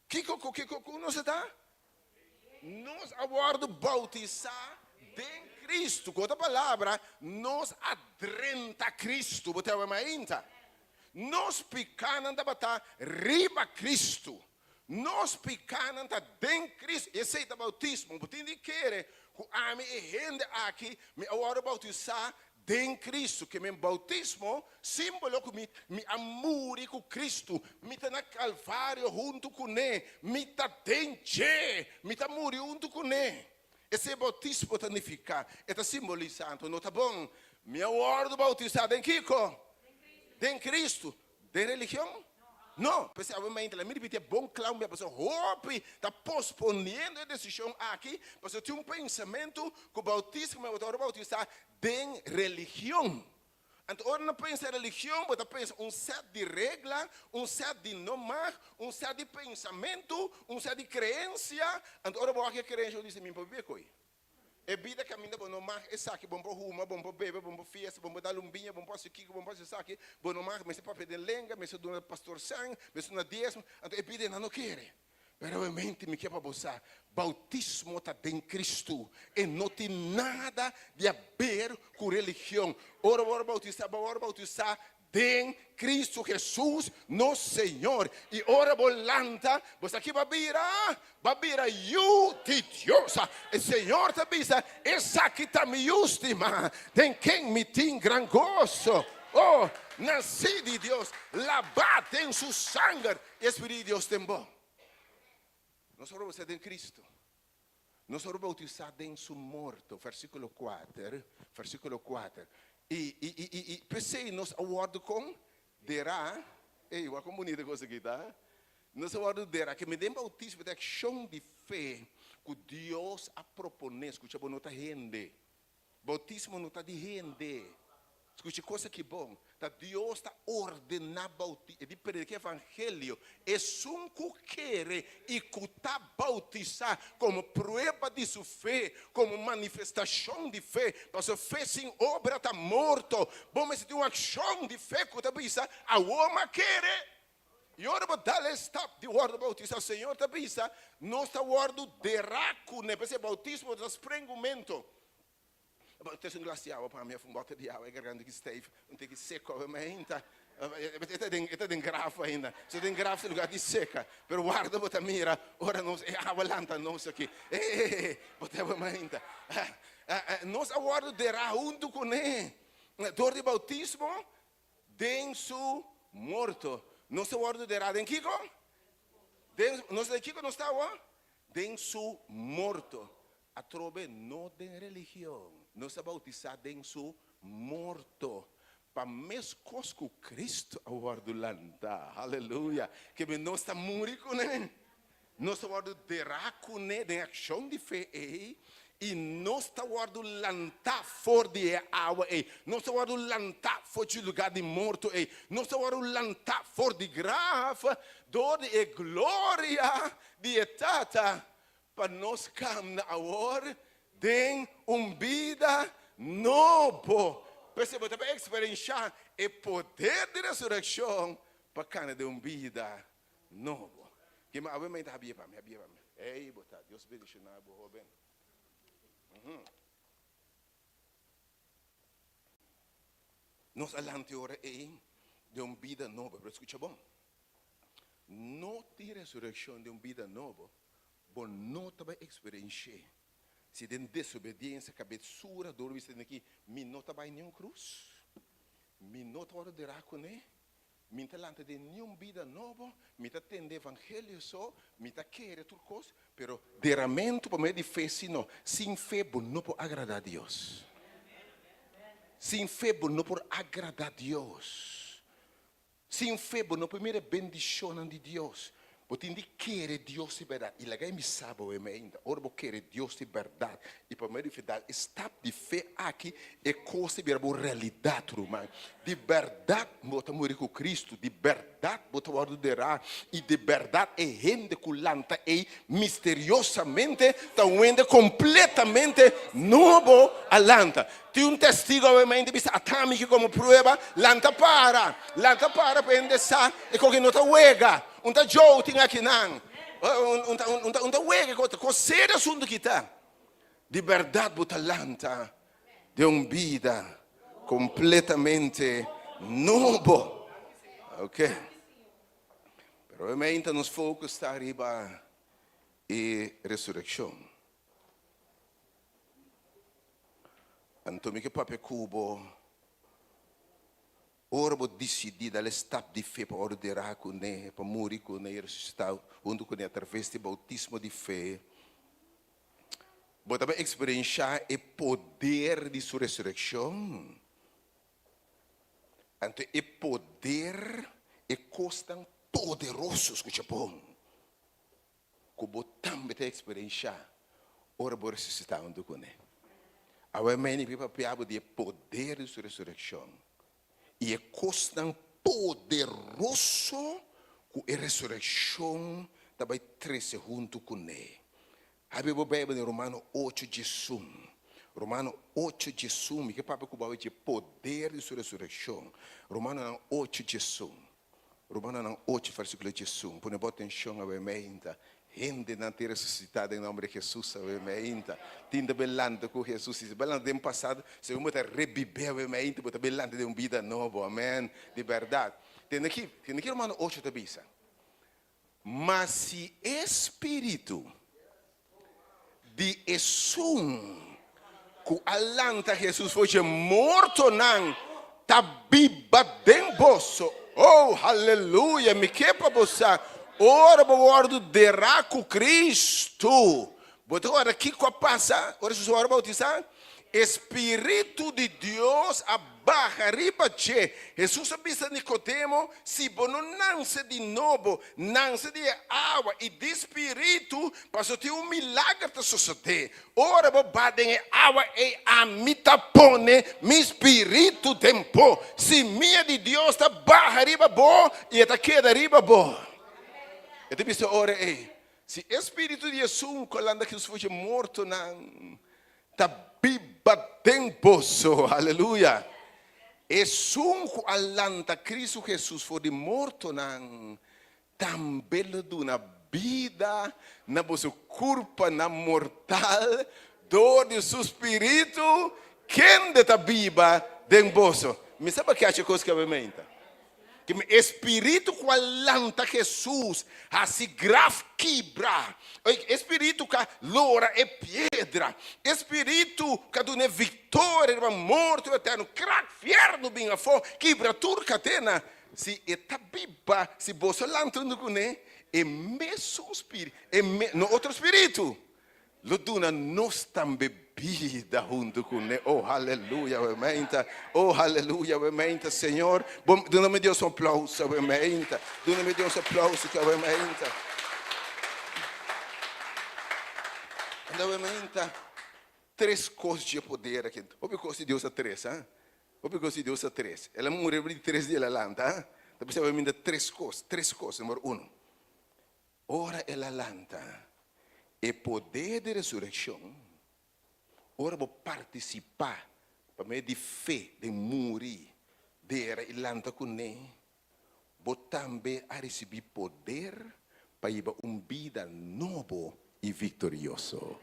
Kiko ku kiko ku nos a ta? Nos a wòrdu boutisá den Kristu. Ku otro palabra, nos a drenta Kristu. Bo ta wak mainta? Nos pikánan tabata riba Kristu. Nos pikánan ta den Kristu. Esei ta boutismo. Bo tin di kere ku ami e hende aki mi a wòrdu boutisá den Kristu. Ke men boutismo símbolo ku mi mi a muri ku Kristu. Mi ta na Kalvario huntu kuné. Mi ta den dje. Mi ta muri huntu kuné. Esei boutismo ta nifiká. E ta simbolisá. Anto no ta bon. Mi a wòrdu boutisá den kiko? Den Kristu. Den religion? No. P'esei awe mainta la mi ripiti e bon kla un bia pasobra hopi ta posponiendo e desishon aki pasobra tin un pensamentu ku boutismo bo ta wòrdu boutisá den religion. Anto ora nan pensa religion bo ta pensa un sèt di regla, un sèt di no mag, un sèt di pensamentu, un sèt di kreensia. Anto ora bo wak e kreensia bo bisa mi no por biba ku ei. E bida kaminda bo no mag esaki, bo no por huma, bo no por bebe, bo no por fiesta, bo no por dal un biña, bo no por hasi kiko, bo no por hasi esaki, bo no mag, mester papia den lenga, mester duna pastor sèn, mester duna diesmo, anto e bida nan no kere. Pero obviamente mi ke pa bo sa, bautismo ta den Cristo e no tin nada di haber cu religion. Ora bo worde bautisa, bo worde bautisa den Cristo Jesus nos Señor. Y ora bo lanta, bo sa ki bo a bira? Bo a bira yu di Dios. E Señor ta bisa, Esaki ta mi yu stima, den ken mi tin gran goso. Oh, nací di Dios, labá den su sanger. E Spiritu di Dios den bo. Nos a bautisa den Cristo. Nos a bautisa den su morto. Versiculo kuater, versiculo kuater. I, i, i, i, i p'esei nos a wordo kon derá. Ey, wak kon bunito e kos aki ta. Nos a wordo derá. Ke den bautismo ta e akshon di fe ku Dios a proponé. Skucha bo, no ta hende. Bautismo no ta di hende. Skucha e kos aki bon. Ta Dios ta ordená bautismo. E di prediká evangelio. Esun ku kere i ku ta bautisá komo prueba di su fe, komo manifestashon di fe, pasobra fe sin obra ta morto. Bo mester tin un akshon di fe ku ta bisa, Awor mi a kere. I ora bo dal e stap di wòrdu bautisá, Señor ta bisa, nos ta wòrdu derá kuné. P'esei bautismo ta sprengumentu. Bo trese un glas di awa pa mi òf un bòter di awa, e garganta ki stijf, un tiki seko awe mainta. E ta den, e ta den graf ainda. Si ta den graf ta lugar di seka. Pero warda bo ta mira ora nos e awa lanta nos aki. E, bo ta awe mainta. Nos a wòrdu derá huntu kuné dor di bautismo Den su morto. Nos ta wòrdu derá den kiko? Den, nos den kiko nos ta awor? Den su morto. Atrobe no den religion. Nos ta boutisá den su morto. Pa meskos ku Kristu a wòrdu lantá. Haleluya! Kebe nos ta muri kuné. Nos ta wòrdu derá kuné den akshon di fe ei, i nos ta wòrdu lantá for di e awa ei. Nos ta wòrdu lantá for dje lugá di morto ei. Nos ta wòrdu lantá for di graf dor di e gloria di e Tata, pa nos kamna awor den un bida nobo. P'esei bo ta por eksperenshá e poder di resurekshon pa kana den un bida Nobo. Kima awe mei ta habie pa mi, habie pa mi. Ey bo ta, Dios bendiciona bo hoben. Uhum. Nos a lanta e ora ey den un bida nobo, pero escucha bon. No tin resurreccion den un bida nobo, bo no ta bay experienci'e. Si den desobediencia cabezura dor bisa den aki, mi no ta bay ni un cruz, mi no ta worde dera cune, Mi ta lanta den niun bida nobo, mi ta tende evangelio so, mi ta kere tur kos, pero deramentu pa medio di fe si no. Sin fe bo no por agrada Dios. Sin fe bo no por agrada Dios. Sin fe bo no por mira e bendishonnan di Dios. Bo tin di kere Dios di bèrdat. I laga e mi sa bo e ainda. Ora bo kere Dios di bèrdat i pa medio di fe dal e stap di fe aki, e kos ta bira bo realidat, ruman. Di bèrdat bo ta muri ku Kristu, di bèrdat bo ta wòrdu derá, i di bèrdat e hende ku lanta ei misteriosamente ta un hende kompletamente nobo a lanta. Tin un testigo awe mainta bisa ata mi ki komo prueba, lanta para, lanta para pa hende sa e koke no ta wega, un ta joting akinan, un ta un ta un ta wega e kos, kos serio asuntu ki ta. Di bèrdat bo ta lanta den un bida kompletamente nobo. Ok. Pero awe mainta nos focus ta riba e resurekshon. Anto mi ke papia ku bo ora bo disidí dal e stap di fe pa wòrdu derá kuné, pa muri kuné i resusitá huntu kuné atraves di boutismo di fe. Bo ta bai eksperenshá e poder di su resurekshon. Anto e poder, e kosnan poderoso, skucha bon, ku bo tambe ta eksperenshá ora bo resusitá huntu kuné. Awe mei mi papia bo di e poder di su resurekshon i e kosnan poderoso ku e resurekshon ta bai trese huntu kuné. Habri bo Beibel den Romano ocho diesun. Romano ocho diesun, mi ke papia ku bo awe di e poder di su resurekshon. Romanonan ocho diesun. Romanonan ocho versíkulo diesun. Pone bo atenshon awe meinta. Hendenan tin resusitá den nòmber di Hesus awe meinta. Tin ta bin lanta ku Hesus. Si bo a lanta den pasado, segun bo ta rebibé awe meinta, bo ta bin lanta den un bida nobo. Amèn. Di bèrdat. Tende aki, tende ki Romano ocho ta bisa. Ma si e Spiritu di esun ku a lanta Hesus for dje mortonan ta biba den boso. Oh, haleluya! Mi ke pa bo sa, ora bo wòrdu derá ku Kristu, bo ta wòrdu kiko a pasa ora Hesus a wòrdu boutisá? E Spiritu di Dios a baha riba dje. Hesus a bisa Nikodemo, Si bo no nanse di nobo, nanse di e awa i di Spiritu, pasobra tin un milager ta sosodé. Ora bo ba den e awa ei, ami ta pone mi Spiritu den bo. Simia di Dios ta baha riba bo i e ta keda riba bo. E ta bisa ora ei, Si e Spiritu di esun ku a lanta Hesus for dje mortonan ta biba den boso. Aleluya! Esun ku a lanta Kristu Hesus for di mortonan tambe lo duna bida na boso kurpanan mortal dor di su spiritu kende ta biba den boso. Mi sa pa ke haci kos ku awe meinta. Ki mi e spiritu ku a lanta Hesus hasi graf kibra. E spiritu ku a lora e piedra. E spiritu ku a duna e viktoria riba morto eterno. Krak fiernu bin afó, kibra tur kadena. Si e ta biba, si boso lanta huntu kuné, e mesun spiritu, e me, no otro spiritu, Lo duna nos tambe bida huntu ku ne. Oh, haleluya, we meinta. Oh, haleluya, we meinta. Señor, bo, duna mi Dios un aplauso, we meinta. Duna mi Dios un aplauso, que we meinta. Anda we meinta. Tres kos dje poder aki. Hopi kos di Dios a tres, ha? Hopi kos di Dios a tres. El a muri di tres dia el a lanta, ha? Ta bisa we meinta tres kos, tres kos. Number uno. Ora el a lanta, e poder di resurekshon, ora bo partisipá pa medio di fe den muri, dera i lanta kuné, bo tambe a risibí poder pa hiba un bida nobo i viktorioso.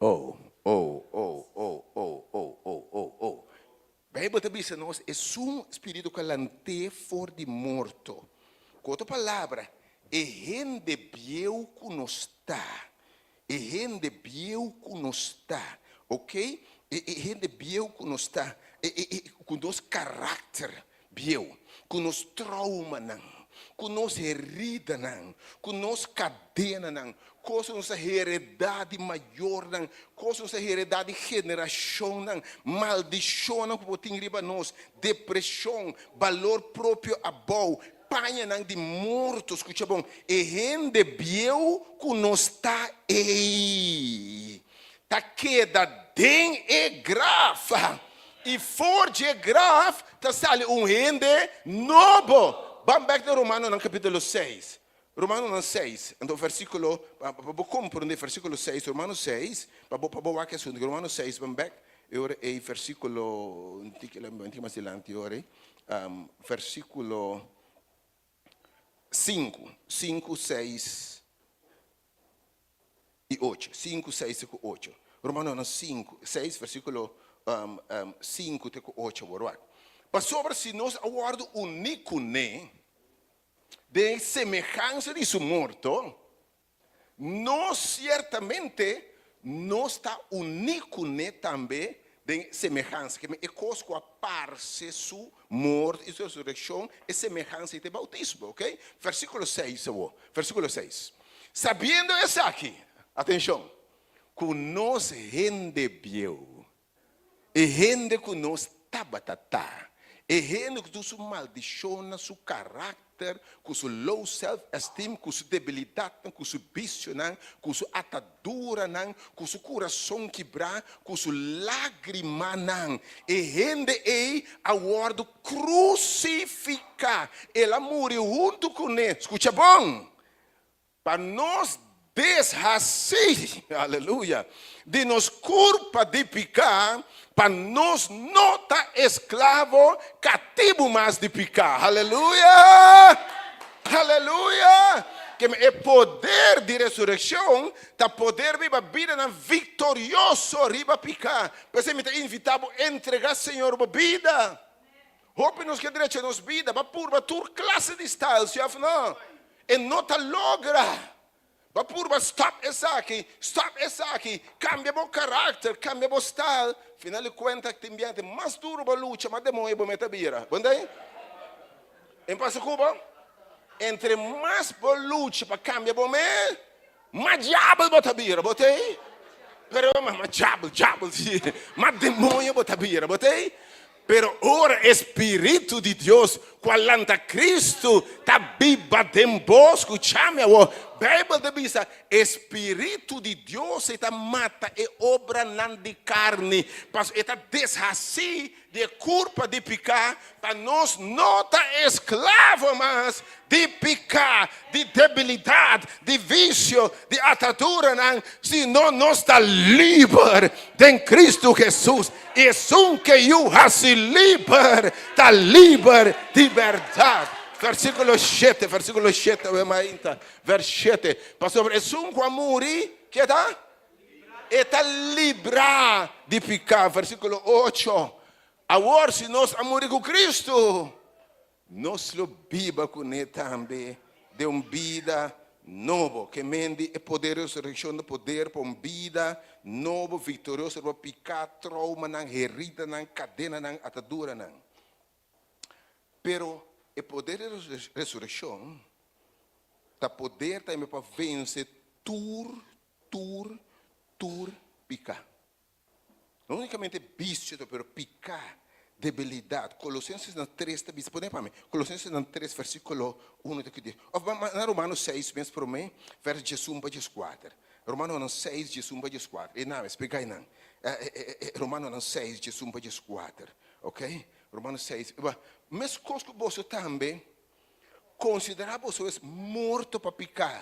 Oh, oh, oh, oh, oh, oh, oh, oh, oh. Bijbel ta bisa nos esun spiritu ku a lant'é for di morto. Ku otro palabra, e hende bieu ku nos ta, e hende bieu ku nos ta, ok, e e hende bieu ku nos ta, e e e ku nos karakter bieu, ku nos troumanan, ku nos heridanan, ku nos kadenanan, kos ku nos a heredá di mayornan, kos ku nos a heredá di generashonnan, maldishonnan ku por tin riba nos, depreshon, balor propio abou, pañanan di morto, skucha bon, e hende bieu ku nos ta ei, ta keda den e graf, i for dje graf ta sali un hende nobo. Ban bèk na Romanonan kapítulo seis. Romanonan seis, anto versíkulo, pa bo komprondé versíkulo seis, Romano seis, pa bo pa bo wak e asuntu, Romano seis, ban bèk e ora ei versíkulo, un tiki un tiki mas dilanti e ora ei, versíkulo sinku, sinku, seis i ocho, sinku, seis te ku ocho. Romanonan sinku, seis, versíkulo sinku te ku ocho, bo wak. Pasobra si nos a wòrdu uní kuné, Den semehansa di su morto, nos siertamente nos ta uní kuné tambe den semehansa. Ke men e kos ku a parse su morto i su resurekshon, e semehansa ei ta e boutismo, ok? Versíkulo seis awor, versíkulo seis. Sabiendo esaki, atenshon, ku nos hende bieu E hende ku nos tabata ta. E hende ku tur su maldishonnan, su karakter, ku su low self esteem, ku su debilidatnan, ku su bisionan, ku su ataduranan, ku su kurason kibrá, ku su lágrimanan. E hende ei a wòrdu krusifiká. El a muri huntu kuné. Skucha bon! Pa nos deshasí, aleluya, di nos kurpa di piká, pa nos no ta esklavo katibu mas di piká. Aleluya! Aleluya! Ke e poder di resurekshon ta poder biba bidanan viktorioso riba piká. P'esei mi ta invitá bo entregá Señor bo bida. Hopi nos ke drecha nos bida, bo a purba tur klase di style, si òf no? E no ta logra. Bo a purba stòp esaki, stòp esaki, kambia bo karakter, kambia bo style. Final di kuenta tin biaha mas duru bo lucha, mas demoño bo meta bira. Bo ntende? E pasa ku bo? Entre mas bo lucha pa kambia bo mes, mas diabel bo ta bira. Bo tei? Pero mas diabel, diabel, si. Mas demoño bo ta bira. Bo tei? Pero ora e Spiritu di Dios ku a lanta Kristu ta biba den bo, skucha mi awor, Beibel ta bisa, e Spiritu di Dios ei ta mata e obranan di karni, pasobra e ta deshasí di e kurpa di piká, pa nos no ta esklavo mas di piká, di debilidat, di visio, di ataduranan, sino nos ta liber den Kristu Hesus. I esun ke yu hasi liber ta liber di bèrdat. Versíkulo shete, versíkulo shete, awe mainta, vers shete, Pasobra esun ku a muri, ke ta? E ta librá di piká. Versíkulo ocho, Awor si nos a muri ku Kristu, nos lo biba kuné tambe den un bida nobo. Ke men di e poder di resurekshon ta poder pa un bida nobo, viktorioso riba piká, troumanan, heridanan, kadenanan, ataduranan. Pero e poder di resurekshon ta poder tambe pa vense tur, tur, tur piká. No únikamente bisio ta pero piká, debilidat. Kolosensesnan tres ta bisa, pone pa mi, Kolosensesnan tres versíkulo uno te ku dies. Òf ban na Romano seis mes promé, vèrs diesun pa dieskuater. Romanonan seis, diesun pa dieskuater. E nan, splika einan. Romanonan seis, diesun pa dieskuater. Oké? Romano seis. Meskos ku boso tambe, konsiderá boso es morto pa piká.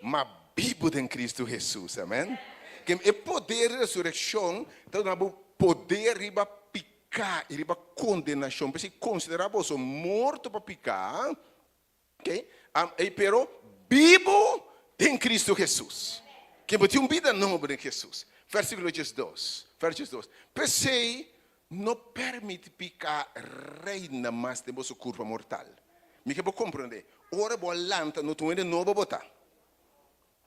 Ma bibu den Cristo Jesus. Amen. Ken e poder di resureccion ta duna bo poder riba pica y riba condenacion. P'esei considera boso morto pa pica, okay, pero bibu den Cristo Jesus. Ken bo tin un bida nobo den Jesus. Versiculo diesdos, verso diesdos. P'esei no permiti pica reina mas den boso curpa mortal. Mi ke bo komprondé, ora bo a lanta no ta un hende nobo bo ta.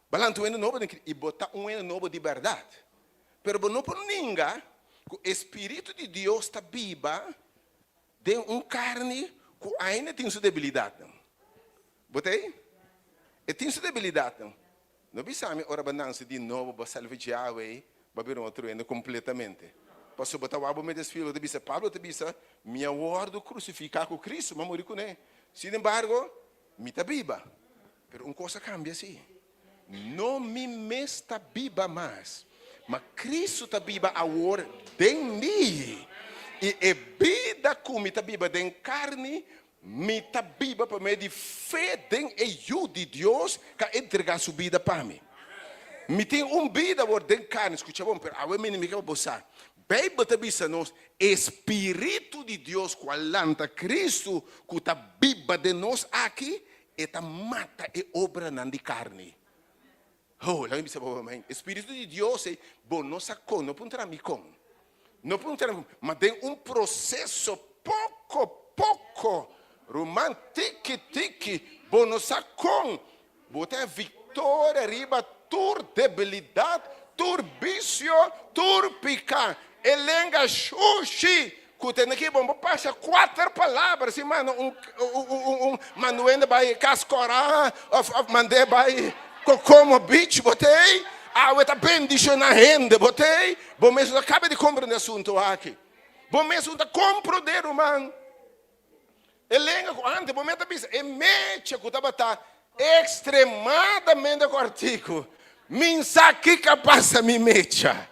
Bo a lanta un hende nobo den Cristo i bo ta un hende nobo di bèrdat. Pero bo no por ninga ku e Spiritu di Dios ta biba den un karni ku ainda tin su debilidatnan. Bo ta ei? E tin su debilidatnan. No bisa mi ora bo nanse di nobo, bo a salva djawe, bo a bira un otro hende kompletamente. Pasobra bo ta wak bo mes desfile, bo ta bisa, Pablo ta bisa, Mi a wòrdu krusifiká ku Kristu, mi a muri kuné. Sin embargo, mi ta biba. Pero un kos a kambia sí. No mi mes ta biba mas, ma Kristu ta biba awor den mi. I e bida ku mi ta biba den karni, Mi ta biba pa medio di fe den e Yu di Dios ku a entregá su bida pa mi. Mi tin un bida awor den karni, skucha bon, pero awe mi ke pa bo sa. Beibel ta bisa nos, e spiritu di Dios ku a lanta Kristu ku ta biba den nos aki, e ta mata e obranan di karni. Ho, laga mi bisa bo e spiritu di Dios ei, bo no sa kon, no puntra mi kon. No puntra mi kon, ma den un proseso poko poko, ruman, tiki tiki, bo no sa kon, bo ta viktoria riba tur debilidat, tur bisio, tur piká. E lenga shushi ku tene ki bon bo pasa kuater palabra sin manda un un manuende bai kas kora of of mand'é bai Kokomo beach bo t'ei awe ta bendishoná hende bo t'ei bo mes no ta kaba di komprendé asuntu aki bo mes no ta komprendé ruman e lenga ku ante bo mes ta bisa e mecha ku tabata Ekstremadamente kòrtiku. Mi sa kiko a pasa mi mecha.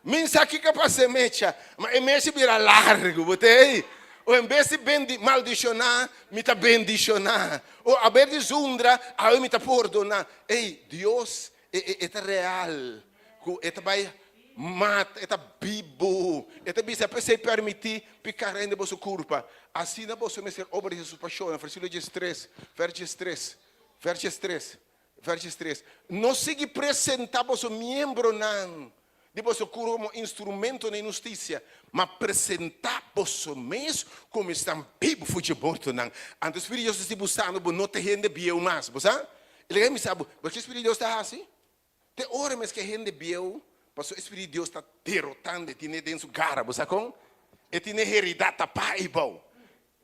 Mi sa kiko a pasa e mecha. Ma e mecha bira largu, bo ta ei? O en bes di bendi maldishoná, mi ta bendishoná. O a bes di zundra, awe mi ta pordoná. Ei, Dios e e ta real ku e ta bai mata, e ta bibu. E ta bisa, P'esei permití piká rende boso kurpa. Asina boso mester obedesé su pashonnan. Versíkulo diestres, vèrs diestres. Verses 3. Verses 3. No sigui presentá boso miembronan di boso kurpa komo instrumento na inhustisia, ma presentá boso mes komo esnan bibu for dje mortonan. Anto Spiritu di Dios ta si busando bo no ta hende bieu mas. Bo sa? E laga mi sa bo, bo ke Spiritu di Dios ta hasi? Te ora mes ke hende bieu, pasobra e Spiritu di Dios ta derotando, e tine den su gara, bo sa kon? E tine herida tapá eibou.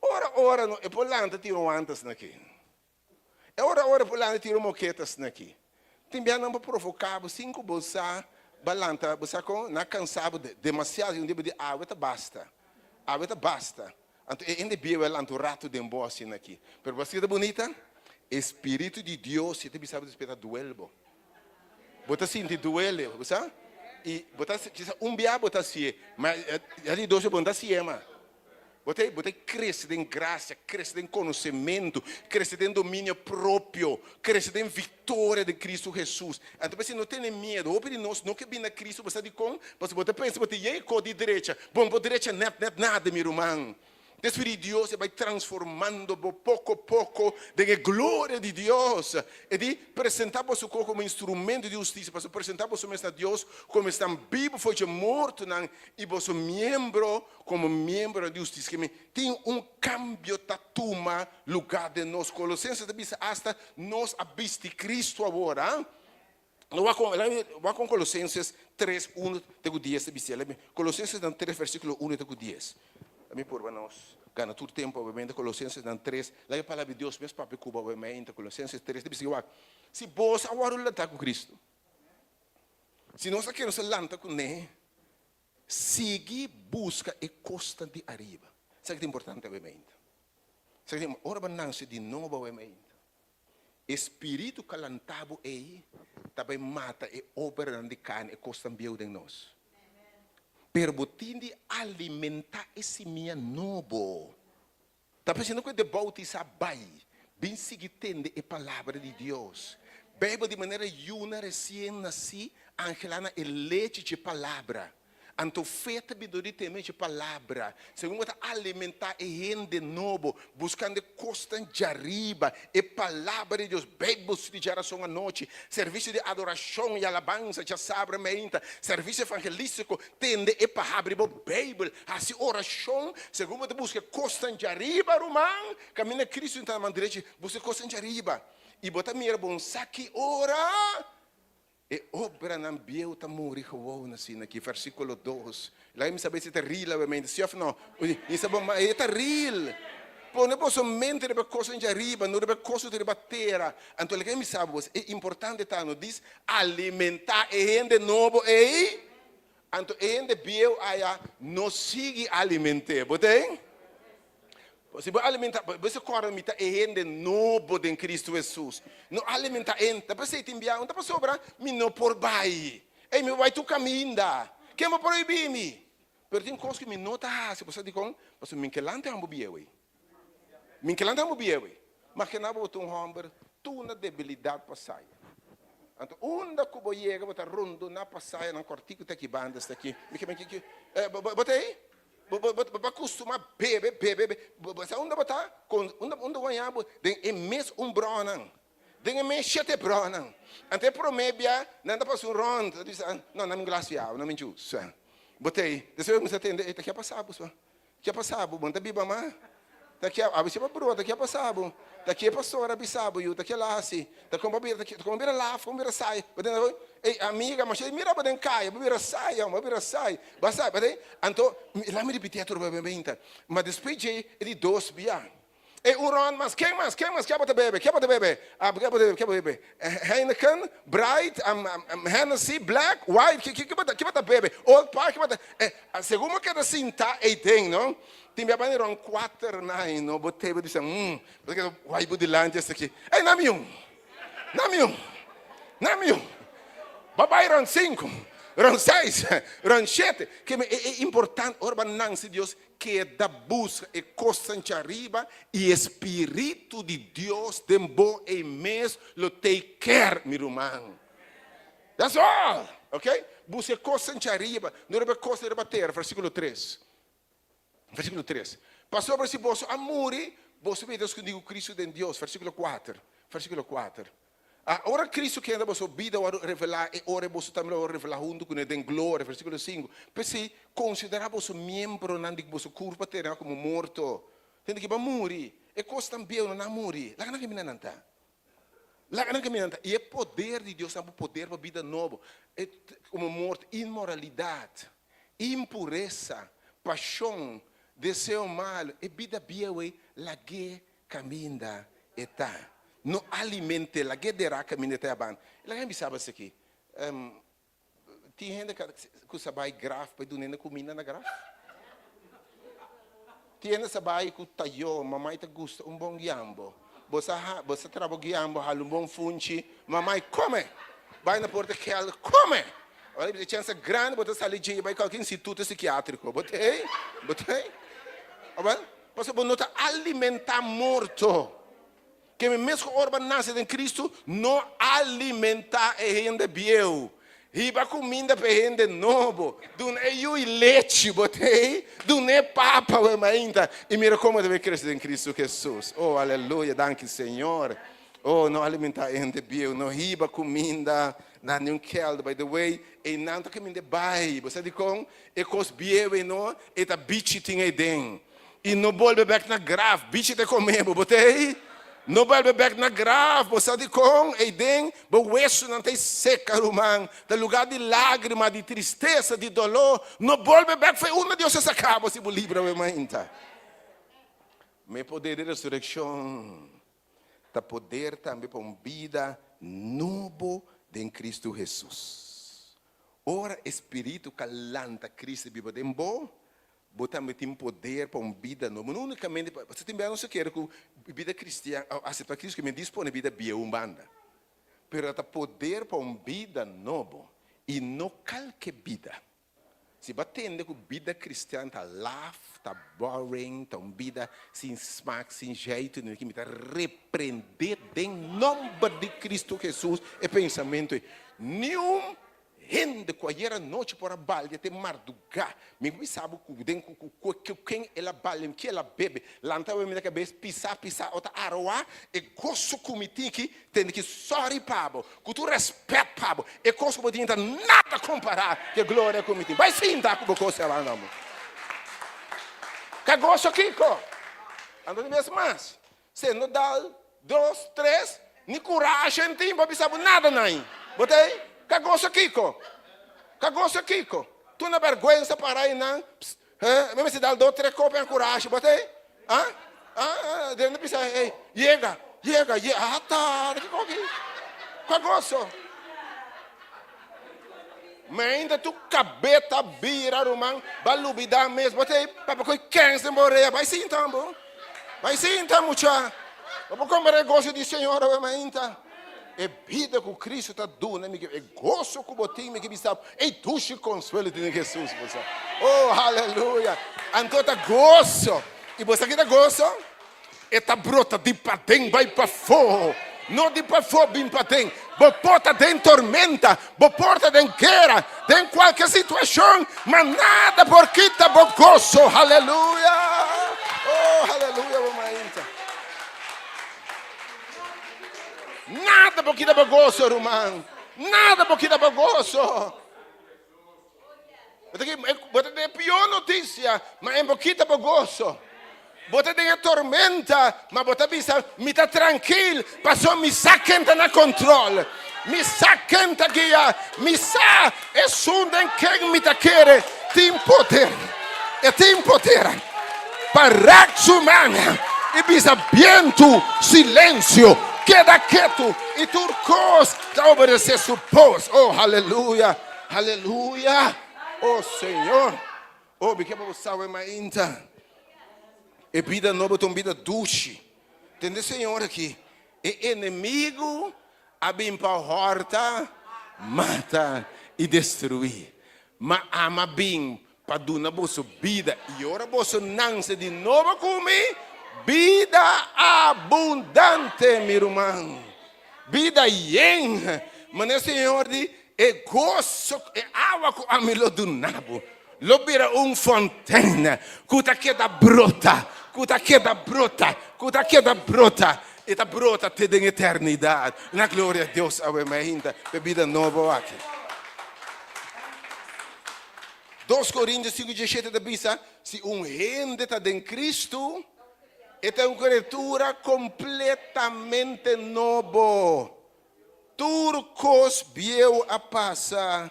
Ora ora no, e por lanta tira un wantas na ki. E ora ora por lanta tira un moketas na ki. Tin bia nan por provoká bo sin ku bo sa ba lanta, bo sa kon? Nan a kansa bo demasiado i un dia bo di awe ta basta, awe ta basta. Anto e hende bieu a lanta un ratu den bo asina aki. Pero bo a sinti ta bunita? E Spiritu di Dios si ta bisa bo despues ta duel bo. Bo ta sinti duele, bo sa? I bo ta kisa un bia bo ta hasié, ma ya di dos bia bo no ta hasié mas. Bo ta bo ta krese den grasia, krese den konosementu, krese den dominio propio, krese den viktoria den Kristu Hesus. Anto p'esei no tene miedu. Hopi di nos no ke bini na Kristu, bo sa dikon? Pasobra bo ta pensa bo ta yega kos di drecha. Bon, bo drecha nèt nèt nada, mi ruman. E Spiritu di Dios e bai transformando bo poko poko den e gloria di Dios. E di, Presentá boso kor komo instrumento di hustisia, pasobra presentá boso mes na Dios komo esnan bibu for dje mortonan i boso miembro komo miembronan di hustisia. Ke mi tin un kambio ta tuma lugá den nos. Kolosenses ta bisa asta nos a bisti Kristu awor. A Wak kon, wak kon Kolosenses 3, 1 te ku 10 ta bistia. Kolosenses nan 3 versíkulo 1 te ku 10. Mi purba nos gana tur tempu obviamente. Kolosenses nan 3, laga e palabra di Dios mes papia ku bo obviamente. Kolosenses 3 ta bisa wak, si boso a wòrdu lantá ku Kristu, si nos a kere nos a lanta kuné, sigui buska e kosnan di ariba. Esaki ta importante obviamente. Esaki ta, ora bo nanse di nobo obviamente. E spiritu ku a lanta bo ei ta bai mata e obranan di karni, e kosnan bieu den nos. Pero bo tin di alimentá e simia nobo. Ta pensando ku e de boutisá bai, bin sigui tende e palabra di Dios. Beibel di manera yuna resien nasí, angelá na e lechi dje palabra. Anto fe ta bini dor di teme dje palabra. Segun bo ta alimentá e hende nobo, buskando e kosnan djariba, e palabra di Dios, Beibel studi djarason anochi, servisio di adorashon i alabansa djasabra meinta, servisio evangelístiko, tende e pa habri bo Beibel, hasi orashon, segun bo ta buska e kosnan djariba, ruman, kaminda Kristu ta na man drechi, buska e kosnan djariba, i bo ta mira bon sa ki ora. E obranan bieu ta muri gewoon asina aki, versikulo dos. Laga mi sabe si ta real awemente, si of no? Mi sa bon, ma e ta real. Pone boso mente riba e kosnan djariba, no riba e kosnan riba tera. Anto laga mi sa bos, e importante ta no dis alimentá e hende nobo ei, anto e hende bieu aya no sigui aliment'é. Bo ten? Si bo alimenta, bo mester kòrda mi ta e hende nobo den Kristu Hesus. No alimenta e, ta p'esei tin bia un ta pasobra mi no por bai. Ei, mi por bai tur kaminda. Ken por prohibí mi? Pero tin kos ku mi no ta hasi. Bo sa dikon? Pasobra mi ke lanta hòmber bieu ei. Mi ke lanta hòmber bieu ei. Maginá bo ta un hòmber tur na debilidat pasaya. Anto unda ku bo yega bo ta rondoná pasayanan kòrtiku te aki banda esta aki. Mi ke, mi ke, bo ta ei? Bo bo bo acostuma bebe bebe bebe bo sa unda bo ta con unda unda bo haña bo den e mes un bronnan den e mes shete bronnan anto e prome bia nan ta pasa un rond ta bisa no nan mi glas di awa nan mi juice bo ta ei despues bo cuminsa tende ey ta kia pasa bo so kia pasa bo bo no ta biba mas ta kia abisi bo brota kia pasa bo ta kia pastor a bisa bo yu ta kia la hasi ta con bo bira ta con bo bira laf con bo bira sai bo tende hoy ey amiga masha mira bo den caya bo bira sai bo bira sai bo a sai bo tende anto la mi ripiti atrobe bo beinta ma despues dje e di dos bia ey un rond mas ken mas ken mas kia bo ta bebe kia bo ta bebe ah kia bo ta bebe kia bo ta bebe Heineken Bright Hennessy Black White ki ki ki bo ta bebe Old Park ki bo ta segun bo keda sinta ey den no. Tin bia bani rond kuater nai no bo tebe bisa mm bo ta keda wai bo dilanti esaki ey na mi un na mi un na mi un bo bai rond sinku rond seis rond shete ke e e importante ora bo a nansi Dios keda buska e kosnan djariba i e spiritu di Dios den bo ey mes lo take care mi ruman that's all ok buska e kosnan djariba no riba e kosnan riba tera versikulo tres. Versíkulo tres, Pasobra si boso a muri, boso bida skundí ku Kristu den Dios. Versíkulo kuater. Versíkulo kuater. A Ora Kristu kende boso bida wòrdu revelá, e ora ei boso tambe lo wòrdu revelá huntu kuné den gloria. Versíkulo sinku. P'esei, konsiderá boso miembronan di boso kurpa terena komo morto. Tende ki bo a muri, e kosnan bieu no nan a muri. Laga nan kaminda nan ta. Laga nan kaminda nan ta. I e poder di Dios ta bo poder pa bida nobo. E komo morto, inmoralidat, impuresa, pashon, deseo malu, e bida bieu ei, lag'é Kaminda e ta. No aliment'é, lag'é derá kaminda e ta yaban. E laga mi bisa bo esaki, tin hende ku sa bai graf pa e duna hende kuminda na graf? Tin hende sa bai ku tayó, mamai ta gusta un bon guiambo. Bo sa bo sa traha bo guiambo, hala un bon funchi, mamai kome! Bai na porta kèlder, kome! Ora e chèns ta grandi bo ta sali dje i bai kualke instituto sikiátriko. Bo ta ei? Bo ta ei? Awèl. Pasobra bo no ta alimentá morto. Ke mi mes ku ora bo a nase den Kristu, no alimentá e hende bieu. Hiba kuminda pa e hende nobo. Duna e yui lechi, bo ta ei? Dun'é papa wei mainta. I mira komo e ta bai krese den Kristu Hesus. Oh, aleluya! Danki, Señor. Oh, no alimentá e hende bieu. No hiba kuminda na niun kèlder. By the way, einan ta kaminda e bai. Bo sa dikon? E kos bieu ei no, e ta bichi tin ei den. I no bolbe bek na graf, bichi ta kome bo, bo ta ei? No bolbe bek na graf, bo sa dikon? Ei den bo wesunan ta ei seka, ruman, ta luga di lagrima, di tristesa, di doló. No bolbe bek for unda Dios a saka bo si bo libra bo e mainta. Ma e poder di resurekshon ta poder tambe pa un bida nobo den Kristu Hesus. Ora e Spiritu ka lanta Kristu biba den bo, bo tambe tin poder pa un bida nobo. No unikamente pa, pasobra tin bia nos ta kere ku bida kristian, aseptá Kristu ke men dispone bida bieu un banda. Pero ta poder pa un bida nobo i no kalke bida. Si bo a tende ku bida kristian ta laf, ta boring, ta un bida sin smak, sin zjeitu, mi ta reprendé den nòmber di Kristu Hesus e pensamentu ei. Niun Hende ku ayer anochi por a balia te mardugá. Mi ku bisa bo ku den ku ku ku ken el a balia, ku el a bebe. Lanta awe mi na kabes pisá pisá o ta aroá e goso ku mi tin ki tende ki sòri pa bo, ku tur rèspèt pa bo. E kos ku bo tin ta nada kompará ku e gloria ku mi tin. Bai sinta ku bo kos ya banda bo. Ka goso kiko? Anto di bes mas, Se no dal dos, tres, ni kurashi en tin pa bisa bo nada nai. Bo ta ei? Ka goso kiko? Ka goso kiko? Tur na bèrgwensa para einan, pss, he, mi mester dal dos, tres kopi en kurashi, bo ta ei? Ha? Ha? Den ta bisa, ei, yega, yega, ye, ata, kiko aki? Ka goso? Ma ainda tu kabeta bira, ruman, ba lubida mes, bo ta ei? Papia ku e kens den bo orea, bai sinta bo. Bai sinta mucha. Bo por compara e goso di Señor awe mainta. E bida cu Cristo ta duna mi, e goso cu bo tin mi ke bisa, e dushi consuelo tin den Jesus bo sa. Oh, haleluya. Anto ta goso. Y bo sa ki ta goso? E ta brota di paden bai pafó. No di pafó bin paden. Bo por ta den tormenta, bo por ta den guera, den kualke situashon, ma nada por kita bo goso. Haleluya! Oh, haleluya, bo mainta. Nada por kita bo goso, ruman. Nada por kita bo goso. Bo ta den e pió notisia, ma e bo kita bo goso. Bo ta den e tormenta, ma bo ta bisa, Mi ta trankil, pasobra mi sa ken ta na kontrol. Mi sa ken ta guia. Mi sa esun den ken mi ta kere tin poder. E tin poder pa rèk su man i bisa bientu, Silensio, keda ketu, i tur kos ta obedesé su bos. Oh, haleluya! Aleluya! Oh Señor! Oh, mi ke pa bo sawe mainta. E bida nobo ta un bida dushi. Tende Señor aki, e enemigu a bin pa hòrta, mata i destruí. Ma ama bin pa duna boso bida, i ora boso nanse di nobo ku mi, bida abundante, mi ruman. Bida yen. Manera Señor di, E goso, e awa ku ami lo duna bo, lo bira un fontein ku ta keda brota, ku ta keda brota, ku ta keda brota. E ta brota te den eternidat. Na gloria a Dios awe mainta p'e bida nobo aki. Dos Korintios sinku diesshete ta bisa, Si un hende ta den Kristu, e ta un kriatura kompletamente nobo. Tur kos bieu a pasa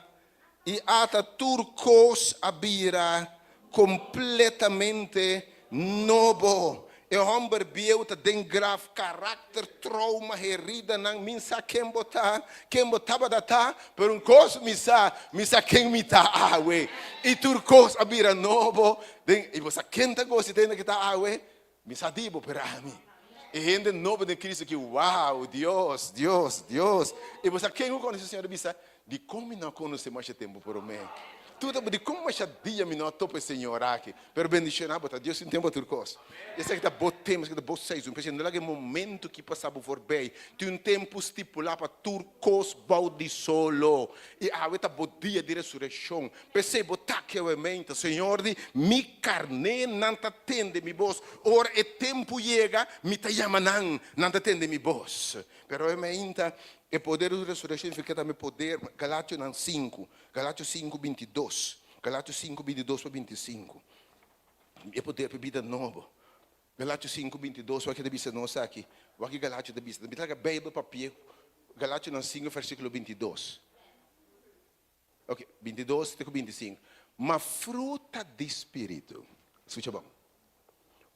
i ata tur kos a bira kompletamente nobo. E hòmber bieu ta den graf, karakter, trouma, heridanan, mi sa ken bo ta, ken bo tabata ta, pero un kos mi sa, mi sa ken mi ta awe. I tur kos a bira nobo den, i bo sa ken ta gosi den ki ta awe? Mi sa di bo, pero ami, e hende nobo den Cristo ki, wow, Dios, Dios, Dios. I bo sa ken ku konosé Señor a bisa, Dikon mi no a konosé masha tempu promé? Tur ta bo, dikon masha dia mi no a topa e Señor aki? Pero bendishoná bo ta, Dios tin tempu pa tur kos. Esaki ta bo tempu, esaki ta bo season. P'esei no laga e momentu ki pasa bo forbei. Tin un tempu stipulá pa tur kos bou di solo. I awe ta bo dia di resurekshon. P'esei bo ta kewemente, Señor di, mi karnénan ta tende mi bos. Ora e tempu yega, mi ta yama nan, nan ta tende mi bos. Pero e mainta, e poder di resurekshon significa tambe poder, Galationan sinku, Galatio sinku bintidos, Galatio sinku bintidos pa bintisinku. E poder pa bida nobo. Galatio sinku bintidos, wak e ta bisa nos aki? Wak e Galatio ta bisa? Mi ta laga Beibel papia Galationan sinku versíkulo bintidos. Ok, bintidos te ku bintisinku. Ma fruta di Spiritu, skucha bon.